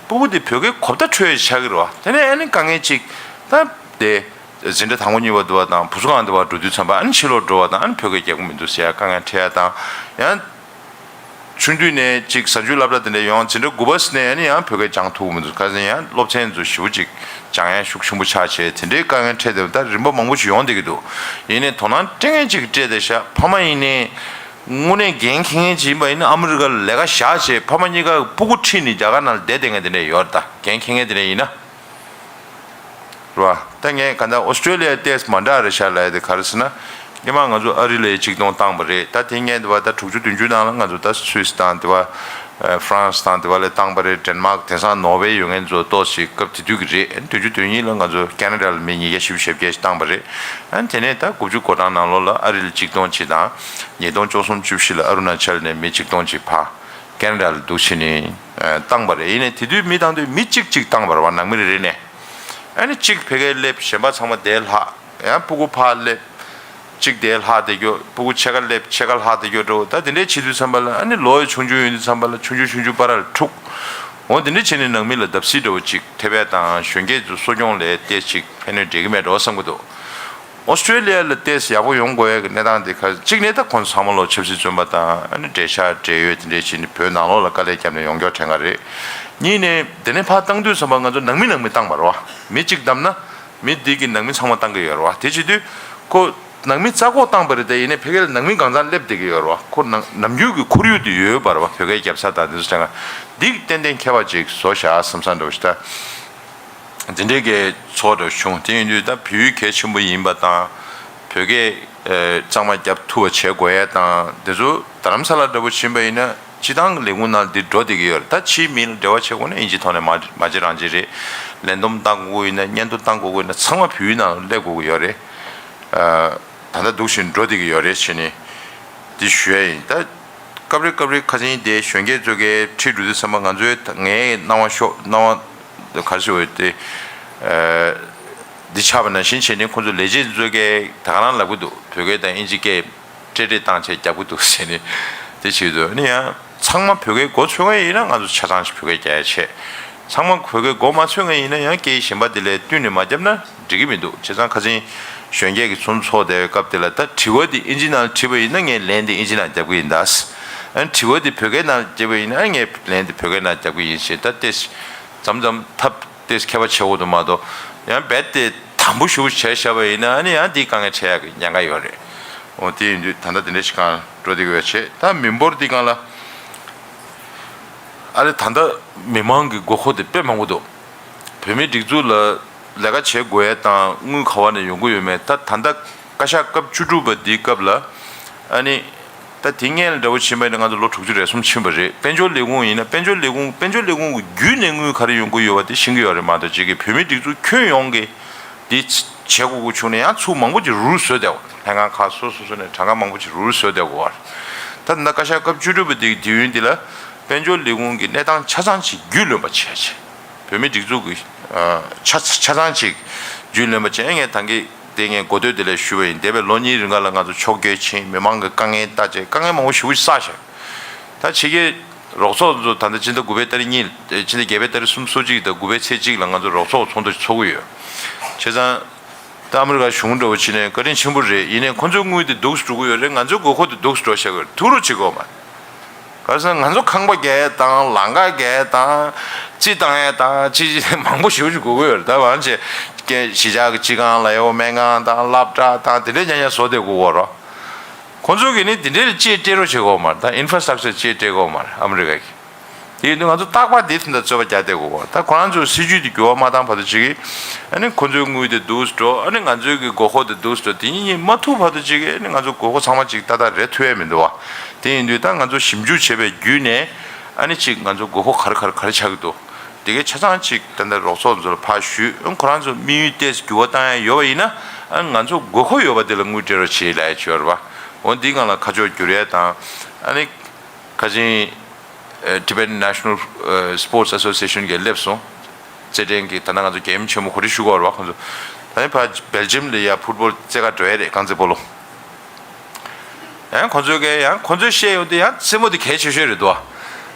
སྤུ་གུ་དེ་བོད་སྐད་གོ་བརྡ་འཕྲོད་ཡ་ཆགས་ཀྱི་རེད་བ། དེ་ནས་ཨ་ནི་དཀའ་ངལ་གཅིག་ད་དེ་འཛིན་གྲྭ་དང་པོ་གཉིས་པ་འདི་བ་དང་བུ་གསོ་ཁང་འདི་བ་འགྲོ་དུས་ཙམ་པ་ཨ་ནི་ཕྱི་ལོགས་འགྲོ་བ་དང་ཨ་ནི་བོད་སྐད་རྒྱག་གི་མི་འདུག་ཟེར་ཡ་དཀའ་ངལ་འཕྲད་ཡ་དང་། ཡང་ཆུང་དུས་ནས་གཅིག་གཟའ་མཇུག་སློབ་གྲྭ་དེ་འདྲ་ཡོང་། འཛིན་གྲྭ་དགུ་པ་ནས་ཨ་ནི་ཡང་བོད་སྐད་སྦྱང་ཐུབ་ཀྱི་མི་འདུག་ཁ་སང་ཡང་སློབ་ཚན་ཚོ་ཞེ་པོ་ཅིག་སྦྱང་ཡ་ཤུགས་ཆེན་པོ་ཆགས་བྱས་དེ་འདྲའི་དཀའ་ངལ་འཕྲད་དེ་ད་རིམ་པ་མང་པོ་ཞིག་ཡོང་བསྡད་ཀྱི་འདུག་ཡིན་ནའི་དོ་སྣང་སྤྲད་མཁན་ཅིག་སྤྲད་བསྡད་ཤག་ཕ་མ་ཡིན་ནའི་དངོས་གནས་འགན་འཁྱེར་མཁན་ཅིག་ཡིན་པ་ཡིན་ན་ཨ་མི་རི་ཀ་ལ་ལས་ཀ་བཞག་བྱས་ཕ་མ་གཉིས་ཀ་སྤུ་གུ་ཁྲིད་ནས་རྒྱ་གར་ནང་ལ་བསྡད་བསྡད་མཁན་དེ་འདྲ་ཡོད་རེད། ད་འགན་འཁྱེར་མཁན་དེ་འདྲ་ཡིན་ན། རེད་བ། ད་ངས་ག་འདྲ་ཨོ་སི་ཀྲོ་ལི་ཡ་ཏོག་ཙམ་མ་འདྲ་རེད་ཤག་ལབ་ཡ་དེ་ག་རེ་ཟེར་ན། སྔོན་མ་ང་ཚོ་ཨ་རི་ལ་ཡ་གཅིག་སྟོང་བཏང་པ་རེད། ད་དེ་སྔོན་དེ་བ་ད་དྲུག་ཅུ་བདུན་ཅུ་ནང་ལ་ང་ཚོ་ད་སུད་སི་དང་དེ་བ་ཧྥ་རན་སི་དང་དེ་བ་ལ་བཏང་པ་རེད། ཌེན་མཱག་དེང་སང་ནོར་ཝེ་ཡོད་མཁན་ཚོ་ཏོག་ཙམ་སྐབས་དེ་དུས་ཀྱི་རེད། བདུན་ཅུ་དོན་གཉིས་ལ་ང་ཚོ་ཁེ་ན་ཌ་ལ་མི་ཉིས་བརྒྱ་བཞི་བཅུ་ཞེ་བརྒྱད་ཅིག་བཏང་པ་རེད། ཨ་དེ་ནས་ད་དགུ་བཅུ་གོ་གྲངས་ནང་ལོགས་ལ་ཨ་རི་ལ་གཅིག་སྟོང་ཅིག་དང་ཉིས་སྟོང་བཅུ་གསུམ་བཅུ་བཞི་ལ་ཨ་རུ་ན་ཅལ་ནས་མི་གཅིག་སྟོང་ཅིག་ཕར་ཁེ་ན་ཌ་ལ་འདུག་བྱས་ནས་བཏང་པ་རེད། ཡིན་ནའི་དེ་དུས་མི་བཏང་དུས་མི་གཅིག་གཅིག་བཏང་པ་རེད་བ། ནང་མི་རེ་རེ་ནས། ཨ་ནི་གཅིག་ཕ་གིར་སླེབས། གཞན་པ་ཚང་མ་དེར་ལྷག་ཡང་སྤུ་གུ་ཕར་སླེབས། གཅིག་དེར་ལྷག་བསྡད་རྒྱུ། སྤུ་གུ་ཕྱེད་ཀ་སླེབས་ཕྱེད་ཀ་ལྷག་བསྡད་རྒྱུ་འདྲ་བོ། ད་དེ་འདྲའི་བྱེད་དུས་ཙམ་པ་ལ་ཨ་ནི་ལོ་ཡང་ཆུང་ཆུང་ཡིན་དུས་ཙམ་པ་ལ་ཆུང་ཆུང་ཆུང་ཆུང་བར་ལ་འཁྲུག་འོ་དེ་འདྲ་བྱས་ནས་ནང་མི་ལ་བརྡབ་གསིག་འདྲ་བོ་ཅིག་ཐེབས་ཡ་དང་གཞོན་སྐྱེས་ཚོའི་གསོ་སྐྱོང་ལ་ཏོག་ཙམ་ཕན་གནོད་འབྲེལ་གྱི་མེད་འགྲོ་བསམ་གྱི་འདུག་ཨོ་སི་ཀྲོ་ལི་ཡ་ལ་ཏོག་ཙམ་ཡག་པོ་ཡོང་དགོས་ཡ་གི་གནས་སྟངས་དེ་ག་གཅིག་ནས་ད་ཁོང་ཚོ་ཚང་མ་ལོ་ཆབ་སྲིད་བཙོན་པ་དང་ཨ་ནི་འབྲེལ་ཆགས་འབྲེལ་ཡོད་དེ་འདྲས་བྱས་ནས་བོད་ནང་ལོགས་ལ་དཀའ་ལས་བརྒྱབ་ནས་ཡོང་རྒྱུ་དྲན་ག་རེད། གཉིས་ནས་དེ་ནས་ཕར་བཏང་དུས་ཙམ་པ་ང་ཚོ་ནང་མི་ནང་མི་བཏང་བ་རེད་བ། མི་གཅིག་བདམས་ན་མི་འདི་གི་ནང་མི་ཚང་མ་བཏང་གི་ཡོད་རེད་བ། དེ་བྱེད་དུས་ཁོ་ ནང་མི་རྩ་བཀོག་བཏང་པ་རེད་དེ། ཡིན་ནའི་ཕ་གིར་ནང་མི་གང་ཚང་སླེབས་བསྡད་ཀྱི་ཡོད་རེད་བ། ཁོ་ནང་ནམ་རྒྱུན་གྱི་ཁོར་ཡུག་དེ་ཡོད་པ་རེད་བ། བོད་སྐད་རྒྱབ་ས་དང་དེ་ཚོ་ཆ་ཚང་འདི་ཏན་ཏན་ཁྱད་པར་ཅིག་བཟོ་བཞག་བསམ་བསམ་འདྲ་བོ་ཞིག་ད། འདི་འདྲའི་གི་ཚོགས་འདྲ་བྱུང་། དེ་ཡིན་དུས་ད་བོད་ཡིག་གལ་ཆེན་པོ་ཡིན་པ་དང་། བོད་སྐད་ཨེ་གཙང་མ་རྒྱབ་ཐུབ་པ་བྱེད་དགོས་ཡས་དང་། དེ་ཚོ་རྡ་རམ་ས་ལ་འདྲ་བོ་ཕྱིན་པ་ཡིན་ན་སྤྱི་བཏང་གི་ལས་ཁུངས་ནང་འདི་འགྲོ་བསྡད་ཀྱི་ཡོད་རེད། ད་ཕྱིའི་མི་ལ་འབྲེལ་བ་བྱེད་དགོས་ན་ཨིན་ཇི་ཐོག་ནས་མ་མ་བྱེད་རང་བྱེད་རེད། ལས་བསྡོམས་བཏང་དགོས་ཀྱི་ཡིན་ན། སྙན་ཐོ་བཏང་དགོས་ཀྱི་ཡིན་ན། ཚང་མ་བོད་ཡིག་ནང་ལ་སླེབས་དགོས་ཀྱི་ཡོད་རེད། ཨ་ད་ལྟ་འདུག་བཞིན་འགྲོ་བསྡད་ཀྱི་ཡོད་རེད་བྱས་ནས་འདི་ཞུ་ཡ་ཡིན། ད་སྐབས་རེ་སྐབས་རེ་ཁ་སང་དེ་གཞོན་སྐྱེས་ཚོ་གའི་ཁྲིད་འགྲོ་དུས་ཙམ་པ་ང་ཚོའི་ད་ངའི་སྣང་བ་ཤོར། སྣང་བ་ག་རེ་ཟེར་དགོས་རེད་དེ། ཨ་འདི་ཆགས་པ་ནང་བཞིན་བྱས་ནས་ཁོང་ཚོ་ལས་བྱེད་ཚོ་གའི་ད་ག་རང་ལབ་ཀྱི་འདུག་བོད་སྐད་དང་ཨིན་ཇི་སྐད་སྤྲེལ་སྤྲེལ་བཏང་བྱས་རྒྱབ་ཀྱི་འདུག་ཟེར་ནས་དེ་བྱེད་ཀྱི་འདུག་ཨ་ནི་ཡང་ཚང་མ་བོད་སྐད་མགོ་ཚོས་མཁན་ཡིན་ན་ང་ཚོ་ཆ་ཚང་ཞིག་བོད་སྐད་རྒྱག་ཡ་བྱས། ཚང་མ་བོད་སྐད་མགོ་མ་ཚོས་མཁན་ཡིན་ན་ཡང་སྐད་གཞན་པ་དེ་ལས་བསྟུན་ནས་མ་བརྒྱབ་ན་འགྲིག་གི་མི་འདུག་བྱས་ཙང་ཁ་སང་གཞོན་སྐྱེས་ཀྱི་ཚོགས་འདུ་ཚོགས་བསྡད་པའི་སྐབས་དེ་ལ། ད་དྲི་བ་དེ་ཨིན་ཇི་ནང་བྲིས་པ་ཡིན་ན་ངས་ལན་དེ་ཨིན་ཇི་ནང་རྒྱབ་ཀྱི་ཡིན་ད། ཨ་ནི་དྲི་བ་དེ་བོད་སྐད་ནང་བརྒྱབ་པ་ཡིན་ན་ངས་ལན་དེ་བོད་སྐད་ནང་རྒྱབ་ཀྱི་ཡིན་ཞེས། ད་ཏོག་ཙམ་ཙམ་ཐབས་ཏོག་ཙམ་ཁྱད་པར་ཕྱེ་དགོས་འདུག་མ་གཏོགས། ཡང་རྦད་དེ་དམ་པོ་ཞེ་པོ་བྱས་བཞག་པ་ཡིན་ན་ཨ་ནི་ཡང་དེའི་དཀའ་ངལ་འཕྲད་ཡག་གི་ཉེན་ཁ་ཡོད་རེད། འོ་དེ་ཡིན་དུས་ད་ལྟ་དེ་འདྲ་ཞིག་སྒང་འགྲོ་བསྡད་ཀྱི་ཡོད་བྱས། ད་མི་འབོར་འདི་སྒང་ལ་ཨ་ནི་ད་ལྟ་མི་མང་གི་དགོས་མཁོ་དེ་དཔེ་མང་པོ་འདུག་བོད་མིའི་སྒྲིག་འཛུགས་ལ་ལས་ཀ་བྱེད་དགོས་ཡས་དང་དངུལ་ག་བ་ནས་ཡོང་གི་ཡོད་མེད། ད་ད་ལྟ་བཀའ་ཤག་སྐབས་བཅུ་དྲུག་པ་འདིའི་སྐབས་ལ་ཨ་ནི། ད་དེ་སྔོན་ལ་འདྲ་བོ་ཕྱིན་པ་ཡིན་ན་ང་ཚོ་ལོ་དྲུག་ཅུ་རེ་གསུམ་ཕྱིན་པ་རེད། དཔལ་འབྱོར་ལས་ཁུངས་ཡིན་ན་དཔལ་འབྱོར་ལས་ཁུངས་དཔལ་འབྱོར་ལས་ཁུངས་ཀྱི་བརྒྱུད་ནས་དངུལ་ག་རེ་ཡོང་གི་ཡོད་པ་དེ་ཤེས་ཀྱི་ཡོད་རེད་མ་གཏོགས། གཅིག་གིས་བོད་མིའི་སྒྲིག་འཛུགས་ཁྱོན་ཡོངས་ཀྱི་འདི་བྱེད་དགོས་ཀྱི་བྱུང་ན་ཡང་ཚུར་མང་པོ་ཅིག་རུལ་བཟོས་བསྡད་པ། ལྷན་ཁང་ཁག་སོ་སོ་སོ་ནས་གྲངས་ཀ་མང་པོ་ཅིག་རུལ་བཟོས་བསྡད་དགོས་པ་རེད། ད་ད་ལྟ་བཀའ་ཤག་སྐབས་བཅུ་དྲུག་པ་འདིའི་དུས་ཡུན་འདི་ལ་དཔལ་འབྱོར་ལས་ཁུངས་ཀྱི་གནས་སྟངས་ཆ་ཚང་ཅིག་རྒྱུས་ལོན་པ་བྱས་བྱས། བོད་མིའི་སྒྲིག་འཛུགས་ཀྱི་ཨ་ཆ་ཆ་ཚང་ཅིག་རྒྱུས་ལོན་པ་བྱས། ངས་ད་གིན་དེ་ངས་འགོ་སྟོད་དེ་ལས་ཞུས་པ་ཡིན། འདས་པའི་ལོ་གཉིས་རིང་ག་ལ་ང་ཚོ་ཕྱོགས་བསྐྱོད་ཕྱིན། མི་མང་གི་དཀའ་ངལ་ལྟ་བྱས། དཀའ་ངལ་མང་པོ་ཞེ་པོ་ཞིག་བསགས་ཤག་ད་ཕྱི་རྒྱལ་རོགས་ཚོགས་ཚོ་ད་ལྟ་ཕྱི་ཟླ་དགུ་པའི་ཏ་རིག་གཉིས། ཕྱི་ཟླ་བརྒྱད་པའི་ཏ་རིག་སུམ་ཅུ་སོ་གཅིག་དང་དགུ་པའི་ཚེས་གཅིག་ལ་ང་ཚོ་རོགས་ཚོགས་ཚོགས་འདུ་ཚོགས་ཀྱི་ཡོད། བྱས་ཙང་ད་ཨ་མི་རི་ཀ་གཞུང་འདྲ་བོ་ཕྱིན་ནས་བཀའ་དྲིན་ཆེན་པོ་རེད། ཡིན་ནའི་ཁོ་ཚོའི་དངུལ་དེ་སྡུག་སུ་འགྲོ་གི་ཡོད་རེད། ང་ཚོའི་དགོས་མཁོ་དེ་སྡུག་སུ་འགྲོ་བཞག་གི་ཡོད་རེད། ཐུགས་རོགས་བྱེད་དགོས་མ་རེད། ག་རེ་ཟེར་ན་ང་ཚོ་ཁང་པ་རྒྱག་ཡས་དང་ལམ་ཁ་རྒྱག་ཡས་དང་རྩི་བཏང་ཡས་དང་ཅི་ཅི་མང་པོ་ཞེ་པོ་ཅིག་དགོས་ཀྱི་ཡོད་རེད། ད་ང་ཚོས་གཞིས་ཆགས་ཀྱི་སྤྱི་ཁང་ལ་ཡོད་སྨན་ཁང་དང་སློབ་གྲྭ་དང་དེ་འདྲའི་ཉག་ཉག་བཟོ་བསྡད་དགོས་ཀྱི་ཡོད་རེད། ཁོང་ཚོ་གིས་ནི་དེ་འདྲའི་ལ་ཅིག་སྤྲད་རོགས་བྱེད་དགོས་མ་རེད། ད་ཨིན་ཕ་ར་སི་ཊག་ཅར་ཅིག་སྤྲད་དགོས་མ་རེད་ཨ་མི་རི་ཀ་གིས། དེ་ཡིན་དུས་ང་ཚོ་རྟག་པར་དེ་དེ་འདྲ་རྩོད་པ་རྒྱག་བསྡད་དགོས་པ། ད་ཁོ་རང་ཚོའི་སྲིད་ཇུས་དེ་འགྱུར་བ་མ་བཏང་བར་དུ་ཅིག་གིས་ཨ་ནི་ཁོ་ཚོའི་དངུལ་དེ་སྡུག་སུ་འགྲོ། ཨ་ནི་ང་ཚོའི་གི་དགོས་མཁོ་དེ་སྡུག་སུ་འགྲོ། དེ་གཉིས་གཉིས་མ་ཐུག་བར་དུ་ཅིག་གིས་ཨ་ནི་ང་ཚོ་དགོས་མཁོ་ཚང་མ་ཅིག་ཏག་ཏག་རེད་ཐུབ་ཡས་མི་འདུག་བ། དེ་ཡིན་དུས་ད་ང་ཚོ་ཞིབ་འཇུག་བྱས་པའི་བརྒྱུད་ནས་ཨ་ནི་ཅིག་ང་ཚོ་དགོས་མཁོ་ག་རེ་ག་རེ་ག་རེ་ཆགས་ཀྱི་འདུག་དེ་གའི་ཆ་ཚང་ཅིག་ད་ལྟ་རོགས་ཚོགས་ཚོ་ལ་ཕར་ཞུས། ཨ་ཁོ་རང་ཚོ་དམིགས་ཡུལ་ཏོག་ཙམ་འགྱུར་བ་བཏང་ཡས་ཡོད་པ་ཡིན་ན་ཨ་ང་ཚོ་དགོས་མཁོ་ཡོད་པ་དེ་ལ་དངུལ་སྤྲད་རོགས་བྱེད་ལབ་ཡས་ཅིག་ཡོད་རེད་བ། འོ་འདིའི་སྒང་ལ་ཁ་ཕྱོགས་བསྒྱུར་ཡས་དང་། ཨ་ནི། ཁ་ཆེན་ཨ་Tibetan National ཨ་Sports Association གིས་སླེབས་སོང་། རྩེད་འགྲན་གྱི་ད་ལྟ་ང་ཚོ་རྒྱལ་ཡུམ་ཆེན་མོ་གོ་སྒྲིག་ཞུ་དགོས་རེད་བ་ཁོང་ཚོ། ད་ནི་ཕར་སྦེལ་ཇམ་ལ་ཡ་ཕུཊ་བོལ་རྩེད་གར་འགྲོ་ཡས་རེད་རྐང་རྩེད་སྤོ་ལོ། ཡང་ཁོང་ཚོའི་གས་ཡང་ཁོང་ཚོས་བཤད་ཡོང་དུས་ཡང་རྩེད་མོ་དེ་གལ་ཆེ་ཤོས་རེད་འདུག་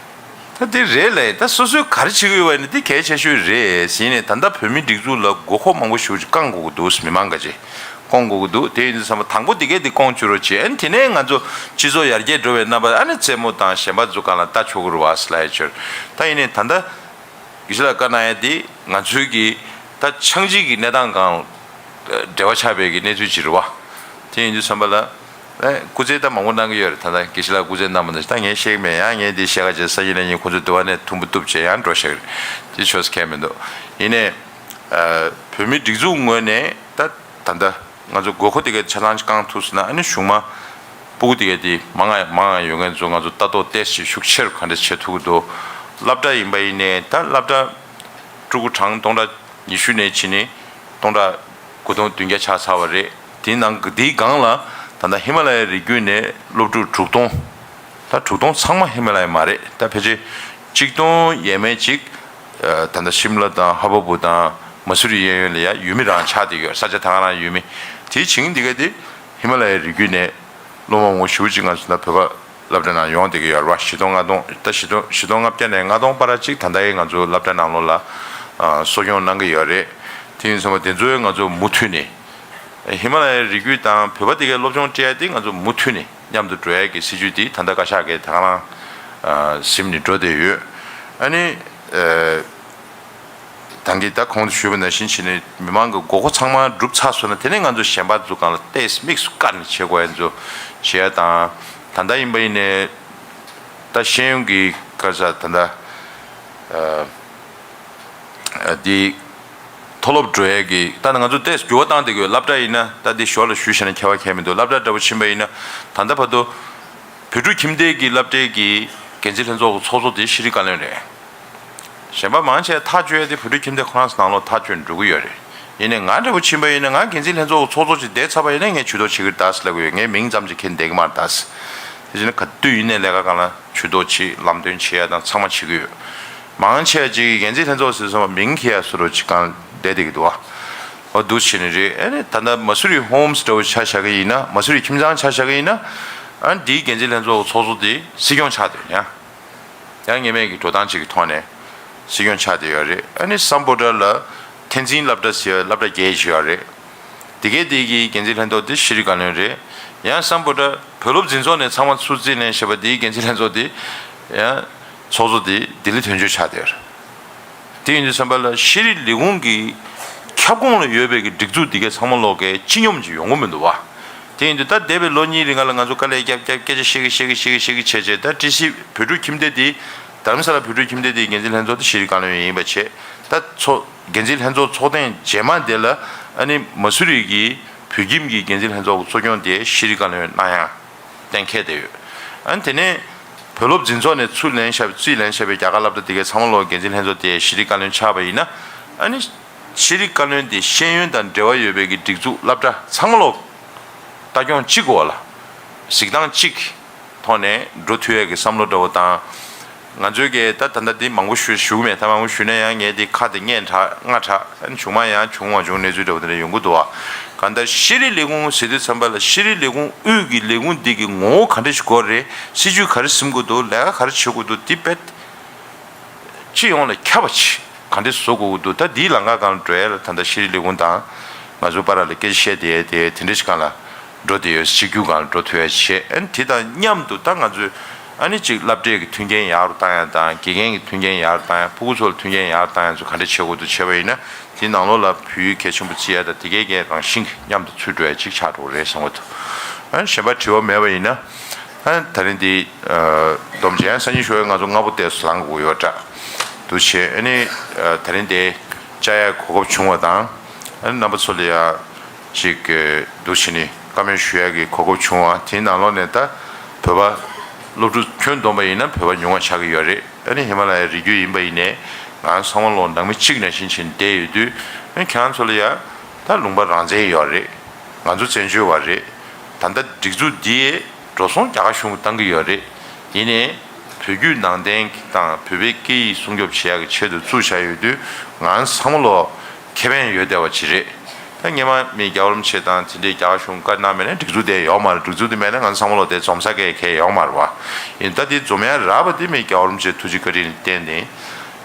བ། ད་དེ་རེད་ལས། ད་སོ་སོས་ག་རེ་བྱེད་ཀྱི་ཡོད་པ་ནི་དེ་གལ་ཆེ་ཤོས་རེད་ཟེར་ནས། ད་ལྟ་བོད་མིའི་སྒྲིག་འཛུགས་ལ་དགོས་མཁོ་མང་པོ་ཞེ་པོ་ཅིག་བསྐང་དགོས་ཀྱི་འདུག་མི་མང་འགའ་ཅིག་སྐོང་དགོས་ཀྱི་འདུག་དེ་ཡིན་དུས་ཙམ་པ་དང་པོ་དེ་གས་དེ་སྐོང་བཅུག་རོགས་བྱེད། ཨ་ནི་དེ་ནས་ང་ཚོ་སྤྱི་ཚོགས་ཡར་རྒྱས་འགྲོ་བའི་རྣམ་པ་ཨ་ནི་རྩེད་མོ་དང་གཞན་པ་ཚོ་སྒང་ལ་ལྟ་ཆོག་གི་རེད་བ་ཟེར་ལབ་ཡས་ཅིག་ཡོད། ད་ཡིན་ནའི་ད་ལྟ་དགེ་བཤེས་ལགས་བཀའ་གནང་ཡས་དེ་ང་ཚོའི་གི་ད་ཆགས་འཇིག་གི་གནས་སྟངས་སྒང་འབྲེལ་བ་ཆགས་པའི་གི་གནས་ཚུལ་ཅིག་རེད་བ། དེ་ཡིན་དུས་ཙམ་པ་ལ། ཨེ་སྐུ་ཚེ་ད་མང་པོ་གནང་གི་ཡོད་རེད། ད་ལྟ་དགེ་བཤེས་ལགས་སྐུ་ཚེ་གནང་མ་གནང་ཞིག་ད་ངས་བཤད་ཀྱི་མེད། ཡང་ངས་འདི་བཤད་ག་བྱས་སང་ཉིན་གནངས་ཉིན་ཁོ་ཚོ་འདི་བ་ནས་ཐུམ་བུ་གཏུབ་བྱས་ཡང་འགྲོ་ཤག་རེད། དེ་ཆོས་སུ་ཁེལ་མི་འདུག་ཡིན་ནའི། ཨ་བོད་མིའི་སྒྲིག་འཛུགས་ངོས་ནས་ད་ད་ལྟ་ང་ཚོ་དགོས་མཁོ་དེ་གའི་ཆ་ཚང་ཅིག་བསྐང་ཐུབ་སོང་ན་ཨ་ནི་གཞུང་མ་སྤུ་གུ་དེ་གའི་དེ་མང་ང་མང་ང་ཡོད་མཁན་ཚོ་ང་ཚོ་ལྟ་རྟོག་ཏོག་ཙམ་ཤུགས་ཆེ་རུ་ག་འདྲ་བྱེད་ཐུབ་ཀྱི་འདུག་སློབ་གྲྭ་ཡིན་པ་ཡིན་ནའི་ད་སློབ་གྲྭ་ཕྲུ་གུ་གྲངས་སྟོང་ཕྲག་ཉི་ཤུ་ནས་ཕྱིན་ནས་སྟོང་ཕྲག་དགུ་སྟོང་བདུན་བརྒྱ་ཆགས་ཚར་བ་རེད། དེའི་ནང་གི་དེའི་སྒང་ལ་ད་ལྟ་ཧི་མ་ལ་ཡའི་རི་རྒྱུད་ནས་སློབ་ཕྲུག་དྲུག་སྟོང་། ད་དྲུག་སྟོང་ཚང་མ་ཧི་མ་ལ་ཡ་མ་རེད། ད་ཕལ་ཆེར་གཅིག་སྟོང་ཡས་མས་ཅིག་ཨ་ད་ལྟ་ཤིམ་ལ་དང་ཧ་བ་བུ་དང་མ་སུ་རི་གཡས་གཡོན་ལ་ཡ་ཡུལ་མི་རང་ཆགས་བསྡད་ཡོད། ས་ཆ་ད་ག་རང་ཡུལ་མི། དེའི་བྱིངས་འདི་ག་དེ་ཧི་མ་ལ་ཡའི་རི་རྒྱུད་ནས་སློབ་མ་མང་པོ་ཞེ་པོ་ཅིག་ང་ཚོ་ད་བོད་པ་སློབ་གྲྭ་ནང་ཡོང་བསྡད་ཀྱི་ཡོད་རེད་བ། བཞི་སྟོང་ལྔ་སྟོང་། ད་བཞི་སྟོང་བཞི་སྟོང་ལྔ་བརྒྱ་ནས་ལྔ་སྟོང་བར་ཅིག་ད་ལྟའི་ང་ཚོ་སློབ་གྲྭ་ནང་ལོགས་ལ་ཨ་གསོ་སྐྱོང་གནང་གི་ཡོད་རེད། དེ་ཡིན་ཙང་དེ་ཚོའི་ང་ཚོ་མུ་མཐུད་ནས་ཧི་མ་ལ་ཡའི་རི་རྒྱུད་དང་བོད་པ་དེ་གའི་སློབ་སྦྱོང་སྤྲད་ཡ་དེ་ང་ཚོ་མུ་མཐུད་ནས་མཉམ་དུ་འགྲོ་ཡ་གི་སྲིད་ཇུས་དེ་ད་ལྟ་བཀའ་ཤག་གིས་ད་ག་རང་ཨ་ཟིན་ནས་འགྲོ་བསྡད་ཡོད། ཨ་ནི་ཨ། ད་གིན་ད་གོང་དུ་ཞུས་པ་ནང་བཞིན་བྱས་ནས་མི་མང་གི་དགོས་མཁོ་ཚང་མ་འགྲུབ་ཚར་སོང་ན། དེ་ནས་ང་ཚོ་གཞན་པ་ཚོ་སྒང་ལ་ཏོག་ཙམ་དམིགས་སུ་བཀར་ནས་བྱེད་དགོས་ཡ་ཚོ་བྱེད་ཡ་དང་། ད་ལྟ་ཡིན་པ་ཡིན་ནའི་ད་ཤེས་ཡོན་གྱི་ག་རེ་ཟེར། ད་ལྟ་ཨ་ཨ་འདི་མཐོ་སློབ་འགྲོ་ཡས་ཀྱི་ད་ང་ཚོ་ཏོག་ཙམ་འགྱུར་བ་བཏང་བསྡད་ཀྱི་ཡོད། སློབ་གྲྭ་ཡིན་ན་ད་འདི་ཞོར་ལ་ཞུས་བཞག་ན་ཁྱད་པར་གང་ཡང་མི་འདུག་སློབ་གྲྭ་འདྲ་པོ་ཕྱིན་པ་ཡིན་ན། ད་ལྟ་བར་དུ་བོད་ཕྲུག་ཁྱིམ་སྡེ་གི་སློབ་གྲྭའི་གི་འགན་འཛིན་ལྷན་ཚོགས་ཀྱི་ཚོགས་གཙོ་དེ་ཤེས་རིག་བཀའ་བློན་རེད། གཞན་པ་མང་ཆེ་ཐག་གཅོད་ཡ་དེ་བོད་ཕྲུག་ཁྱིམ་སྡེ་ཁོ་རང་ཚོ་ནང་ལོགས་ཐག་གཅོད་འགྲོ་གི་ཡོད་རེད། ཡིན་ནའི་ང་འདྲ་པོ་ཕྱིན་པ་ཡིན་ན། ང་འགན་འཛིན་ལྷན་ཚོགས་ཀྱི་ཚོགས་གཙོ་ཅིག་བསྡད་ཚར་བ་ཡིན་ན་ངས་ཇུས་གཏོགས་བྱེད་ཀྱི་རེད་ད་ཟེར་ལབ་ཀྱི་ཡོད། ངས་མིང་ཙམ་ཅིག་འཁྱེར་བསྡད་ཀྱི་མ་རེད་ད་ཟེར། དེ་བྱས་ན་ག་དུས་ཡིན་ནའི་ལས་ཀ་སྒང་ལ་ཇུས་གཏོགས་བྱེད། ལམ་སྟོན་བྱེད་ཡ་དང་ཚང་མ་བྱེད་ཀྱི་ཡོད། མང་ཆེ་ཅིག་གིས་འགན་འཛིན་ལྷན་ཚོགས་ཟེར་སོང་བ་མིང་འཁྱེར་ཡ་བཟོ་འདྲ་ཅིག་སྒང་བསྡད་བསྡད་ཀྱི་འདུག་བ། འོ་འདུག་བྱས་ནས་རེད། ཨ་ནི་ད་ལྟ་མ་སུ་རི་ཧོམ་སི་འདྲ་བོ་ཆ་བཞག་གི་ཡིན་ན། མ་སུ་རི་ཁྱིམ་ཚང་ཆ་བཞག་གི་ཡིན་ན། ཨ་ནི་འདིའི་འགན་འཛིན་ལྷན་ཚོགས་ཀྱི་ཚོགས་གཙོ་དེ་སྲིད་སྐྱོང་ཆགས་བསྡད་ཡོད་ཡ། ཡང་ངེས་མེད་ཀྱི་འགྲོ་སྟངས་ཅིག་གི་ཐོག་ནས་སྲིད་སྐྱོང་ཆགས་བསྡད་ཡོད་རེད། ཨ་ནི་སམ་བྷོ་ཊ་ལ་ཐན་ཙིན་སློབ་གྲྭ་ཟེར་བའི་སློབ་གྲྭ་བརྒྱད་ཅིག་ཡོད་རེད། དེ་གའི་དེ་གི་འགན་འཛིན་ལྷན་ཚོགས་དེ་ཤེས་རིག་བཀའ་བློན་རེད། ཡང་སམ་བྷོ་ཊ་བོད་སློབ་འཛིན་ཚོགས་ནས་ཚང་མ་ཚུར་རྩིས་ལེན་བྱས་པ་དེའི་འགན་འཛིན་ལྷན་ཚོགས་དེ་ཡང་ཚོགས་གཙོ་དེ་ལྡི་ལི་དོན་གཅོད་ཆགས་བསྡད་ཡོད་རེད། དེ་ཡིན་དུས་ཙམ་པ་ལ་ཤེས་རིག་ལས་ཁུངས་ཀྱི་ཁྱབ་ཁོངས་ལ་ཡོད་པའི་གི་སྒྲིག་འཛུགས་འདི་གའི་ཚང་མ་ལོག་གི་སྤྱི་སྙོམས་ཀྱི་ཡོང་གི་མི་འདུག་བ། དེ་ཡིན་དུས་ད་འདས་པའི་ལོ་གཉིས་རིང་ལ་ང་ཚོ་དཀའ་ལས་བརྒྱབ་བརྒྱབ་སྐད་ཆ་བཤད་གི་བཤད་གི་བཤད་གི་བཤད་གི་བྱས་བྱས། ད་ཊི་སི་བོད་ཕྲུག་ཁྱིམ་སྡེ་འདི་རྡ་རམ་ས་ལ་བོད་ཕྲུག་ཁྱིམ་སྡེ་འདིའི་འགན་འཛིན་ལྷན་ཚོགས་དེ་ཤེས་རིག་བཀའ་བློན་ཡིན་པ་བྱས། ད་ཚོ་འགན་འཛིན་ལྷན་ཚོགས་ཚོགས་ཐེངས་རྗེས་མ་དེ་ལ་ཨ་ནི་མ་སུ་རི་གི་བོད་ཁྱིམ་གྱི་འགན་འཛིན་ལྷན་ཚོགས་ཀྱི་གཙོ་སྐྱོང་དེ་ཤེས་རིག་བཀའ་བློན་གནང་ཡ་གཏན་འཁེལ་བསྡད་ཡོད། ཨ་ནི་དེ་ནས་བོད་སློབ་འཛིན་ཚོགས་ནས་ཚུར་ལེན་བཞག་པའི་རྩིས་ལེན་བཞག་པའི་རྒྱ་གར་སློབ་གྲྭ་དེ་གའི་ཚང་མ་ལོག་འགན་འཛིན་ལྷན་ཚོགས་དེ་ཤེས་རིག་བཀའ་བློན་ཆགས་པ་ཡིན་ན། ཨ་ནི་ཤེས་རིག་བཀའ་བློན་དེ་ཤེས་ཡོན་དང་འབྲེལ་བ་ཡོད་པའི་གི་སྒྲིག་འཛུགས་སློབ་གྲྭ་ཚང་མ་ལོག་ལྟ་སྐྱོང་གཅིག་འོག་ལ་གཟིགས་སྟངས་གཅིག་ཐོག་ནས་འགྲོ་ཐུབ་ཡས་ཀྱི་བསམ་བློ་འདྲ་བོ་དང་། ང་ཚོའི་གི་ད་ད་ལྟ་འདི་མང་པོ་ཞུ་ཞུ་གི་མེད། ད་མང་པོ་ཞུས་ན་ཡང་ངས་འདི་ཁ་དེ་སྔས་དྲགས་སྔ་དྲགས། ཨ་ནི་བྱུང་མ་ཡང་བྱུང་མ་བྱུང་གནས་ཚུལ་འདྲ་བོ་དེ་འདྲ་ཡོང་གི་འདུག་བ། གང་ལྟར་ཤེས་རིག་ལས་ཁུངས་ཟེར་དུས་ཙམ་པ་ལ་ཤེས་རིག་ལས་ཁུངས་དབུས་ཀྱི་ལས་ཁུངས་འདི་གི་ངོ་བོ་ག་འདྲ་ཞིག་དགོས་རེད། སྲིད་ཇུས་ག་རེ་འཛིན་དགོས་འདུག་ལས་ཀ་ག་རེ་བྱེད་དགོས་འདུག་འདི་དཔེ་སྤྱི་ཡོངས་ལ་ཁྱབ་པ་ཅིག་ག་འདྲ་བཟོ་དགོས་ཀྱི་འདུག་ད་འདིའི་ལམ་ཁ་སྒང་འགྲོ་ཡས་ལ་ད་ལྟ་ཤེས་རིག་ལས་ཁུངས་དང་ང་ཚོ་བར་ལ་སྐད་ཆ་བཤད་བསྡད་དེ་དེ་འདྲ་ཞིག་སྒང་ལ་འགྲོ་བསྡད་ཡོད། གཅིག་གྱུར་སྒང་ལ་འགྲོ་ཐུབ་ཡས་བྱེད། ཨ་ནི་དེ་དང་མཉམ་དུ་ད་ང་ཚོས་ཨ་ནི་ཅིག་སློབ་གྲྭའི་གི་མཐུན་རྐྱེན་ཡག་རུ་བཏང་ཡས་དང་། དགེ་རྒན་གྱི་མཐུན་རྐྱེན་ཡག་རུ་བཏང་ཡས། ཕྲུ་གུ་ཚོ་ལ་མཐུན་རྐྱེན་ཡག་རུ་བཏང་ཡས་ཚོ་ག་འདྲ་བྱེད་དགོས་འདུག་བྱས་པ་ཡིན་ན། དེའི་ནང་ལོགས་ལ་བོད་ཡིག་གལ་ཆེན་པོ་བརྩི་ཡས་དང་དེ་གའི་གའི་རང་བཞིན་གྱི་མཉམ་དུ་ཚུད་འགྲོ་ཡས་ཅིག་ཆགས་འགྲོ་གི་རེད་བསམ་གྱི་འདུག་ཨ་ནི་གཞན་པ་དྲི་བ་མེད་པ་ཡིན་ན། ཨ་ནི་ད་རིང་འདི་ཨ་སྡོམ་བྱས། ཡང་སང་ཉིན་ཞོགས་ཡང་ང་ཚོ་སྔ་པོ་ཏོག་ཙམ་ལངས་དགོས་ཡོད་འདྲ་འདུག་བྱས། ཨ་ནི་ཨ་ད་རིང་འདི་བཅར་ཡས་གོ་སྐབས་བྱུང་བ་དང་། ཨ་ནི་རྣམ་པ་ཚོ་ལ་ཡ་ཅིག་འདུག་བྱས་ནས་བཀའ་མོལ་ཞུ་ཡས་ཀྱི་གོ་སྐབས་བྱུང་བ། དེའི་ནང་ལོགས་ནས་ད་བོད་པ་སློབ་ཕྲུག་ཁྱོན་བསྡོམས་པ་ཡིན་ན་བོད་པ་ཉུང་བ་ཆགས་ཀྱི་ཡོད་རེད། ཨ་ནི་ཧི་མ་ལ་ཡའི་རི་རྒྱུད་ཡིན་པ་ཡིན་ནའི་ང་ཚང་མ་ལོ་ནང་མི་གཅིག་ནང་བཞིན་བྱས་ནས་བསྡད་ཡོད་དུས། ཨ་ནི་ཁྱེད་རང་ཚོ་ལ་ཡ་ད་ལུང་པ་རང་བཙན་ཡོད་རེད། ང་ཚོ་བཙན་བྱོལ་བ་རེད། ད་ལྟ་སྒྲིག་འཛུགས་འདིའི་འགྲོ་སོང་རྒྱ་གར་གཞུང་གིས་བཏང་གི་ཡོད་རེད། ཡིན་ནའི་བོད་བརྒྱུད་ནང་བསྟན་དང་བོད་པའི་སྐད་ཡིག་སྲུང་སྐྱོབ་བྱེད་ཡག་གི་ཆེད་དུ་བཙུགས་བཞག་ཡོད་དུས་ང་ཚང་མ་ལོ་ཁེ་ཕན་ཡོད་བསྡད་པ་ཅིག་རེད། ད་སྔོན་མ་མི་རྒྱལ་བ་རིན་པོ་ཆེ་དང་དེ་འདྲའི་རྒྱ་གར་གཞུང་བཀའ་གནང་མེད་ན་སྒྲིག་འཛུགས་དེ་ཡོད་མ་རེད། སྒྲིག་འཛུགས་དེ་མེད་ན་ང་ཚང་མ་ལོ་དེ་འཛོམས་ས་གའི་གལ་ཡོད་མ་རེད་བ། ཡིན་ད་དེ་འཛོམས་ཡ་རག་པ་དེ་མི་རྒྱལ་བ་རིན་པོ་ཆེའི་ཐུགས་རྗེ་བཀའ་དྲིན་ལ་བརྟེན་ནས་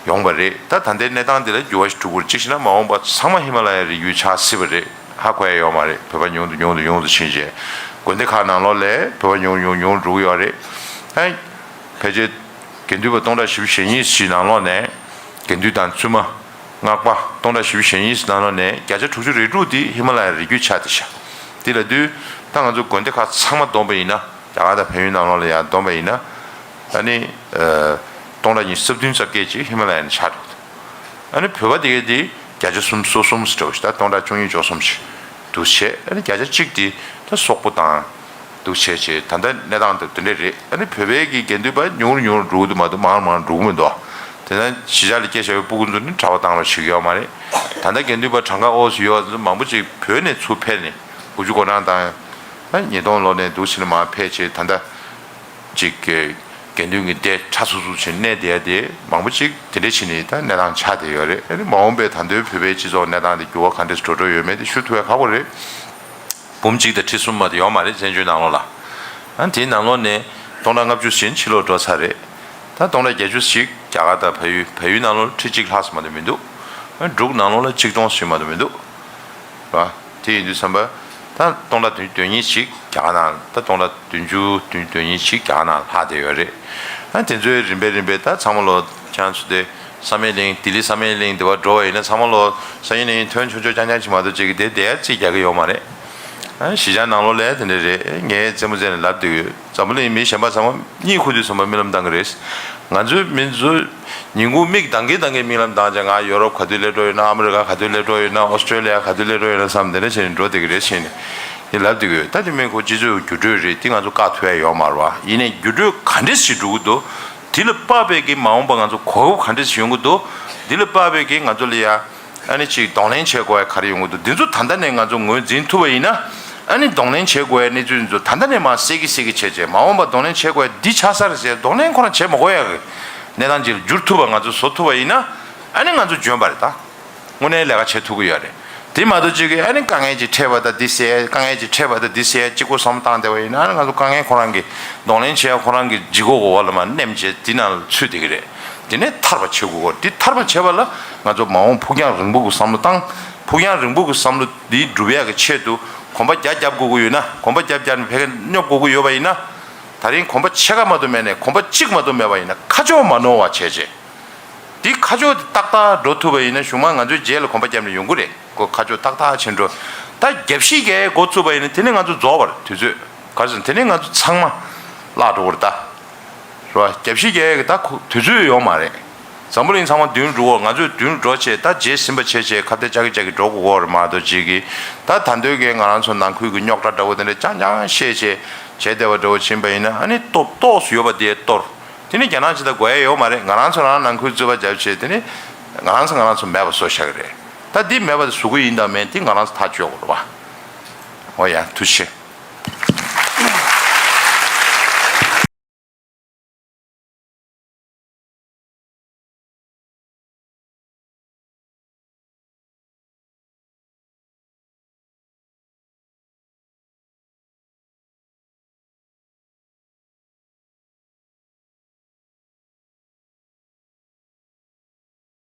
ཡོང་བ་རེད། ད་ད་ལྟའི་གནས་སྟངས་འདི་ལ་འགྱུར་བ་ཞིག་འགྲོ་དགོས། གཅིག་བྱས་ན་མ་འོངས་པ་ཚང་མ་ཧི་མ་ལ་ཡའི་རི་རྒྱུད་ཆགས་སྲིད་པ་རེད། ཧ་གོ་ཡ་ཡོད་མ་རེད། བོད་པ་ཉུང་དུ་ཉུང་དུ་ཉུང་དུ་ཕྱིན་བྱས། དགོན་སྡེ་ཁག་ནང་ལོགས་ལ་བོད་པ་ཉུང་ཉུང་ཉུང་འགྲོ་གི་ཡོད་རེད། ཨ་ཕལ་ཆེར་དགེ་འདུན་པ་སྟོང་ཕྲག་བཞི་བཅུ་ཞེ་གཉིས་ཤིག་ནང་ལོགས་ནས། དགེ་འདུན་དང་བཙུན་མ་སྔགས་པ་སྟོང་ཕྲག་བཞི་བཅུ་ཞེ་གཉིས་ཤིག་ནང་ལོགས་ནས་བརྒྱ་ཆ་དྲུག་ཅུ་རེ་དྲུག་དེ་ཧི་མ་ལ་ཡའི་རི་རྒྱུད་ཆགས་བསྡད་ཤག་དེ་ལབ་དུས་ད་ང་ཚོ་དགོན་སྡེ་ཁག་ཚང་མ་བསྡོམས་པ་ཡིན་ན། རྒྱ་གར་དང་བལ་ཡུལ་ནང་ལོགས་ལ་ཡང་བསྡོམས་པ་ཡིན་ན། ཨ་ནི་ཨ་སྟོང་ཕྲག་ཉི་ཤུ་རྩ་བདུན་རྩ་བརྒྱད་ཅིག་ཧི་མ་ལ་ཡ་ནས་ཆགས་འགྲོ་འདུག་ཨ་ནི་བོད་པ་དེ་གའི་དེ་བརྒྱ་ཆ་སུམ་ཅུ་སོ་གསུམ་ཙམ་འདྲ་བོ་ཞིག་ད་སྟོང་ཕྲག་བཅུ་གཉིས་བཅུ་གསུམ་ཞིག་འདུག་བྱས། ཨ་ནི་བརྒྱ་ཆ་གཅིག་དེ་ད་སོག་པོ་དང་འདུག་བྱས་བྱས། ད་ལྟ་གནས་སྟངས་དེ་དེ་འདྲ་རེད། ཨ་ནི་བོད་པའི་གི་དགེ་འདུན་པ་ཉུང་རུ་ཉུང་རུ་འགྲོ་གི་འདུག་མ་གཏོགས་མང་རུ་མང་རུ་འགྲོ་གི་མི་འདུག་དེ་ན་གཞིས་ཆགས་ལ་སྐྱེས་བཞག་པའི་སྤུ་གུ་ཚོ་ནི་གྲྭ་པ་བཏང་རོགས་བྱེད་ཀྱི་ཡོད་མ་རེད། ད་ལྟ་དགེ་འདུན་པ་གྲངས་ཀ་ཨོ་ཙི་ཡོད་ཚོ་མང་པོ་ཅིག་བོད་ནས་ཚུར་ཕེབས་ནས་དགུ་བཅུ་གོ་གྲངས་དང་། ཨ་ཉིས་སྟོང་ལོ་ནས་འདུག་བྱས་ནས་མར་ཕེབས་བྱས། ད་ལྟ་ཅིག་གི་དགེ་འདུན་གྱི་སྡེ་ཕྲ་ཚུགས་ཚུགས་བྱས་གནས་བསྡད་དེ་མང་པོ་ཅིག་དེ་འདྲ་བྱས་ནས་ད་གནས་སྟངས་ཆགས་བསྡད་ཡོད་རེད། ཨ་ནི་མ་འོངས་པའི་ད་དུང་བོད་པའི་སྤྱི་ཚོགས་གནས་སྟངས་དེ་འགྱུར་བ་ག་འདྲ་ཞིག་འགྲོ་འགྲོ་ཡོད་མེད་དེ་ཞུ་ཐུབ་ཡ་ཁག་པོ་རེད། འབུམ་གཅིག་དང་ཁྲི་གསུམ་མ་གཏོགས་ཡོད་མ་རེད་བཙན་བྱོལ་ནང་ལོགས་ལ། ཨ་དེའི་ནང་ལོགས་ནས་སྟོང་ཕྲག་ལྔ་བཅུ་ཟིན་ཕྱི་ལོགས་འགྲོ་ཚར་རེད། ད་སྟོང་ཕྲག་བརྒྱད་ཅུ་ཞིག་རྒྱ་གར་དང་བལ་ཡུལ། བལ་ཡུལ་ནང་ལོགས་ཁྲི་གཅིག་ལྷག་ཙམ་མ་གཏོགས་མི་འདུག་ཨ་འབྲུག་ནང་ལོགས་ལ་ཆིག་སྟོང་ཞིག་མ་གཏོགས་མི་འདུག་རེད་བ། དེ་ཡིན་དུས་ཙམ་པ་ད་སྟོང་ཕྲག་བདུན་ཅུ་དོན་གཉིས་ཅིག་རྒྱ་གར་ནང་། ད་སྟོང་ཕྲག་བདུན་ཅུ་དོན་གཉིས་ཅིག་རྒྱ་གར་ནང་ལྷག་བསྡད་ཡོད་རེད། ཨ་དེ་ཚོའི་རིམ་པས་རིམ་པས་ད་ཚང་མ་ལོ་ཁྱེད་རང་ཚོ་དེ་ བསམ་ཡས་གླིང་། ལྡི་ལི་བསམ་ཡས་གླིང་དེ་བར་འགྲོ་བ་ཡིན་ན་ཚང་མ་ལོ་སང་ཉིན་ནས་ཐོན་ཆོག་ཆོག་རྐྱང་རྐྱང་ཅིག་མ་གཏོགས་ཅིག་གིས་དེ་དེ་རྩིས་རྒྱག་གི་ཡོད་མ་རེད། ཨ། གཞིས་ཆགས་ནང་ལོགས་ལ་དེ་འདྲ་རེད། ངས་རྩེད་མོ་རྩེ་ནས་ལབ་བསྡད་ཡོད། འཛམ་བུ་གླིང་མི་གཞན་པ་ཚང་མ་གཉིད་ཁུག་དུས་ཚང་མ་རྨི་ལམ་བཏང་གི་རེད། ང་ཚོའི་མི་ཚོ་ཉིན་གུང་མིག་གདངས་ཀྱིན་གདངས་ཀྱིན་རྨི་ལམ་བཏང་བྱས། ང་ཡོ་རོབ་ག་དུས་སླེབས་འགྲོ་ཡོད་ན། ཨ་མི་རི་ཀ་ག་དུས་སླེབས་འགྲོ་ཡོད་ན། ཨོ་སི་ཀྲོ་ལི་ཡ་ག་དུས་སླེབས་འགྲོ་ཡོད་ན་བསམ། དེ་འདྲ་བྱས་ནས་འགྲོ་བསྡད་ཀྱི་རེད་བྱས་ནས་ཡིན་ལབ་བསྡད་ཀྱི་ཡོད། ད་དེ་མིན་ཁོ་སྤྱི་ཚོགས་འགྱུར་འགྲོས་རེད། དེ་ང་ཚོ་བཀག་ཐུབ་ཡ་ཡོད་མ་རེད་བ། ཡིན་ནའི་འགྱུར་འགྲོས་ག་འདྲས་ཞིག་འགྲོ་གི་འདུག་དེ་ལ་དཔག་པའི་གི་མ་འོངས་པ་ང་ཚོ་གོ་སྐབས་ག་འདྲས་ཞིག་ཡོང་གི་འདུག་དེ་ལ་དཔག་པའི་གི་ང་ཚོ་ལ་ཡ་ཨ་ནི་ཅིག་གདོང་ལེན་བྱེད་དགོས་ཡ་ག་རེ་ཡོང་གི་འདུག་འདི་ཚོ་ད་ལྟ་ནས་ང་ཚོ་ངོས་འཛིན་ཐུབ་པ་ཡིན་ན། ཨ་ནི་གདོང་ལེན་བྱེད་དགོས་ཡ་གནས་ཚུལ་འདི་ཚོ་ད་ལྟ་ནས་མར་གསལ་གི་གསལ་གི་བྱས་བྱས། མ་འོངས་པ་གདོང་ལེན་བྱེད་དགོས་ཡ་འདི་ཆགས་ས་རེད་ཟེར་གདོང་ལེན་ཁོ་རང་བྱེད་མ་དགོས་ཡ་གི་གནས་སྟངས་ཅིག་ལ་འགྱུར་ཐུབ་པ་ང་ཚོ་བཟོ་ཐུབ་པ་ཡིན་ན། ཨ་ནི་ང་ཚོ་འཇོན་པ་རེད་ད། དངོས་གནས་ལས་ཀ་བྱེད་ཐུབ་ཀྱི་ཡོད་རེད། དེ་མ་གཏོགས་ཅིག་གིས་ཨ་ནི་དཀའ་ངལ་ཅིག་འཕྲད་པ་དང་འདི་ཟེར། དཀའ་ངལ་ཅིག་འཕྲད་པ་དང་འདི་ཟེར། གཅིག་པོ་བསམ་བློ་བཏང་བསྡད་པ་ཡིན་ན། ཨ་ནི་ང་ཚོ་དཀའ་ངལ་ཁོ་རང་གི་གདོང་ལེན་བྱེད་ཡ་ཁོ་རང་གི་ལྗིད་ཁོག་གི་འོག་ལ་མར་མནན་བྱས་འདི་ནང་ལ་ཚུད་བསྡད་ཀྱི་རེད། དེ་ནས་ཐར་པ་བྱེད་དགོས་ཀྱི་རེད། དེ་ཐར་པ་བྱེད་པ་ལ་ང་ཚོ་མ་འོངས་ཕུགས་རྒྱང་རིང་པོ་གི་བསམ་བློ་བཏང་། ཕུགས་རྒྱང་རིང་པོ་གི་བསམ་བློ་འདི་སྒྲུབ་ཡ་གི་ཆེད་དུ་གོམ་པ་བརྒྱ་བརྒྱབ་དགོས་ཀྱི་ཡོད་ན། གོམ་པ་བརྒྱ་བརྒྱབ་ནས་ཕ་གིར་སྙོབ་དགོས་ཀྱི་ཡོད་པ་ཡིན་ན། ད་རིང་གོམ་པ་ཕྱེད་ཀ་མ་གཏོགས་མེད་ནས་གོམ་པ་གཅིག་མ་གཏོགས་མེད་པ་ཡིན་ན་ཁ་ཕྱོགས་མ་ནོར་བ་བྱས་བྱས། འདི་ཁ་ཕྱོགས་འདི་ཏག་ཏག་འགྲོ་ཐུབ་པ་ཡིན་ན་གཞུག་མ་ང་ཚོའི་རྗེས་ལ་གོམ་པ་བརྒྱབ་ནས་ཡོང་གི་རེད། ཁོ་ཁ་ཕྱོགས་ཏག་ཏག་ཕྱིན་འགྲོ། ད་རྒྱབ་བཤིག་རྒྱག་འགོ་བཙུགས་པ་ཡིན་ན་དེ་ནས་ང་ཚོ་རྫོགས་པ་རེད་དུས་ཚོད། ག་རེ་ཟེར་ན་དེ་ནས་ང་ཚོ་ཚང་མ་བརླག་འགྲོ་གི་རེད་ད། རེད་བ། རྒྱབ་བཤིག་རྒྱག་ཡ་གི་ད་ཁོ་དུས་ཚོད་ཡོད་མ་རེད། འཛམ་བུ་གླིང་ཚང་མ་མདུན་འགྲོ་གོ། ང་ཚོས་མདུན་འགྲོ་བྱས་ད་རྗེས་ཟིན་པ་བྱས་བྱས་ཁ་གཏད་ཅག་གི་ཅག་གི་འགྲོ་དགོས་གོ་རེད་མ་གཏོགས་ཅིག་གིས། ད་ད་འདོད་ཀྱི་ང་རང་ཚོ་ནང་ཁུལ་གྱི་རྙོག་དྲ་འདྲ་བོ་དེ་འདྲ་རྐྱང་རྐྱང་བཤད་བྱས་བྱས་བསྡད་པ་འདྲ་བོ་ཕྱིན་པ་ཡིན་ན། ཨ་ནི་ཏོག་ཏོག་སུ་ཡོད་པ་དེ་གཏོར། དེ་ནི་རྒྱ་ནག་ཅིག་དང་དགོས་ཡ་ཡོད་མ་རེད། ང་རང་ཚོ་རང་ནང་ཁུལ་རྩོད་པ་བརྒྱབ་བྱས་དེ་ནི་ང་རང་ཚོ་ང་རང་ཚོ་མེད་པ་བཟོ་བཞག་གི་རེད། ད་འདི་མེད་པ་དེ་བཟོ་གི་ཡིན་དང་མིན་དེ་ང་རང་ཚོ་ཐག་གཅོད་དགོས་རེད་བ། འོ་ཡ། ཐུགས་རྗེ་ཆེ།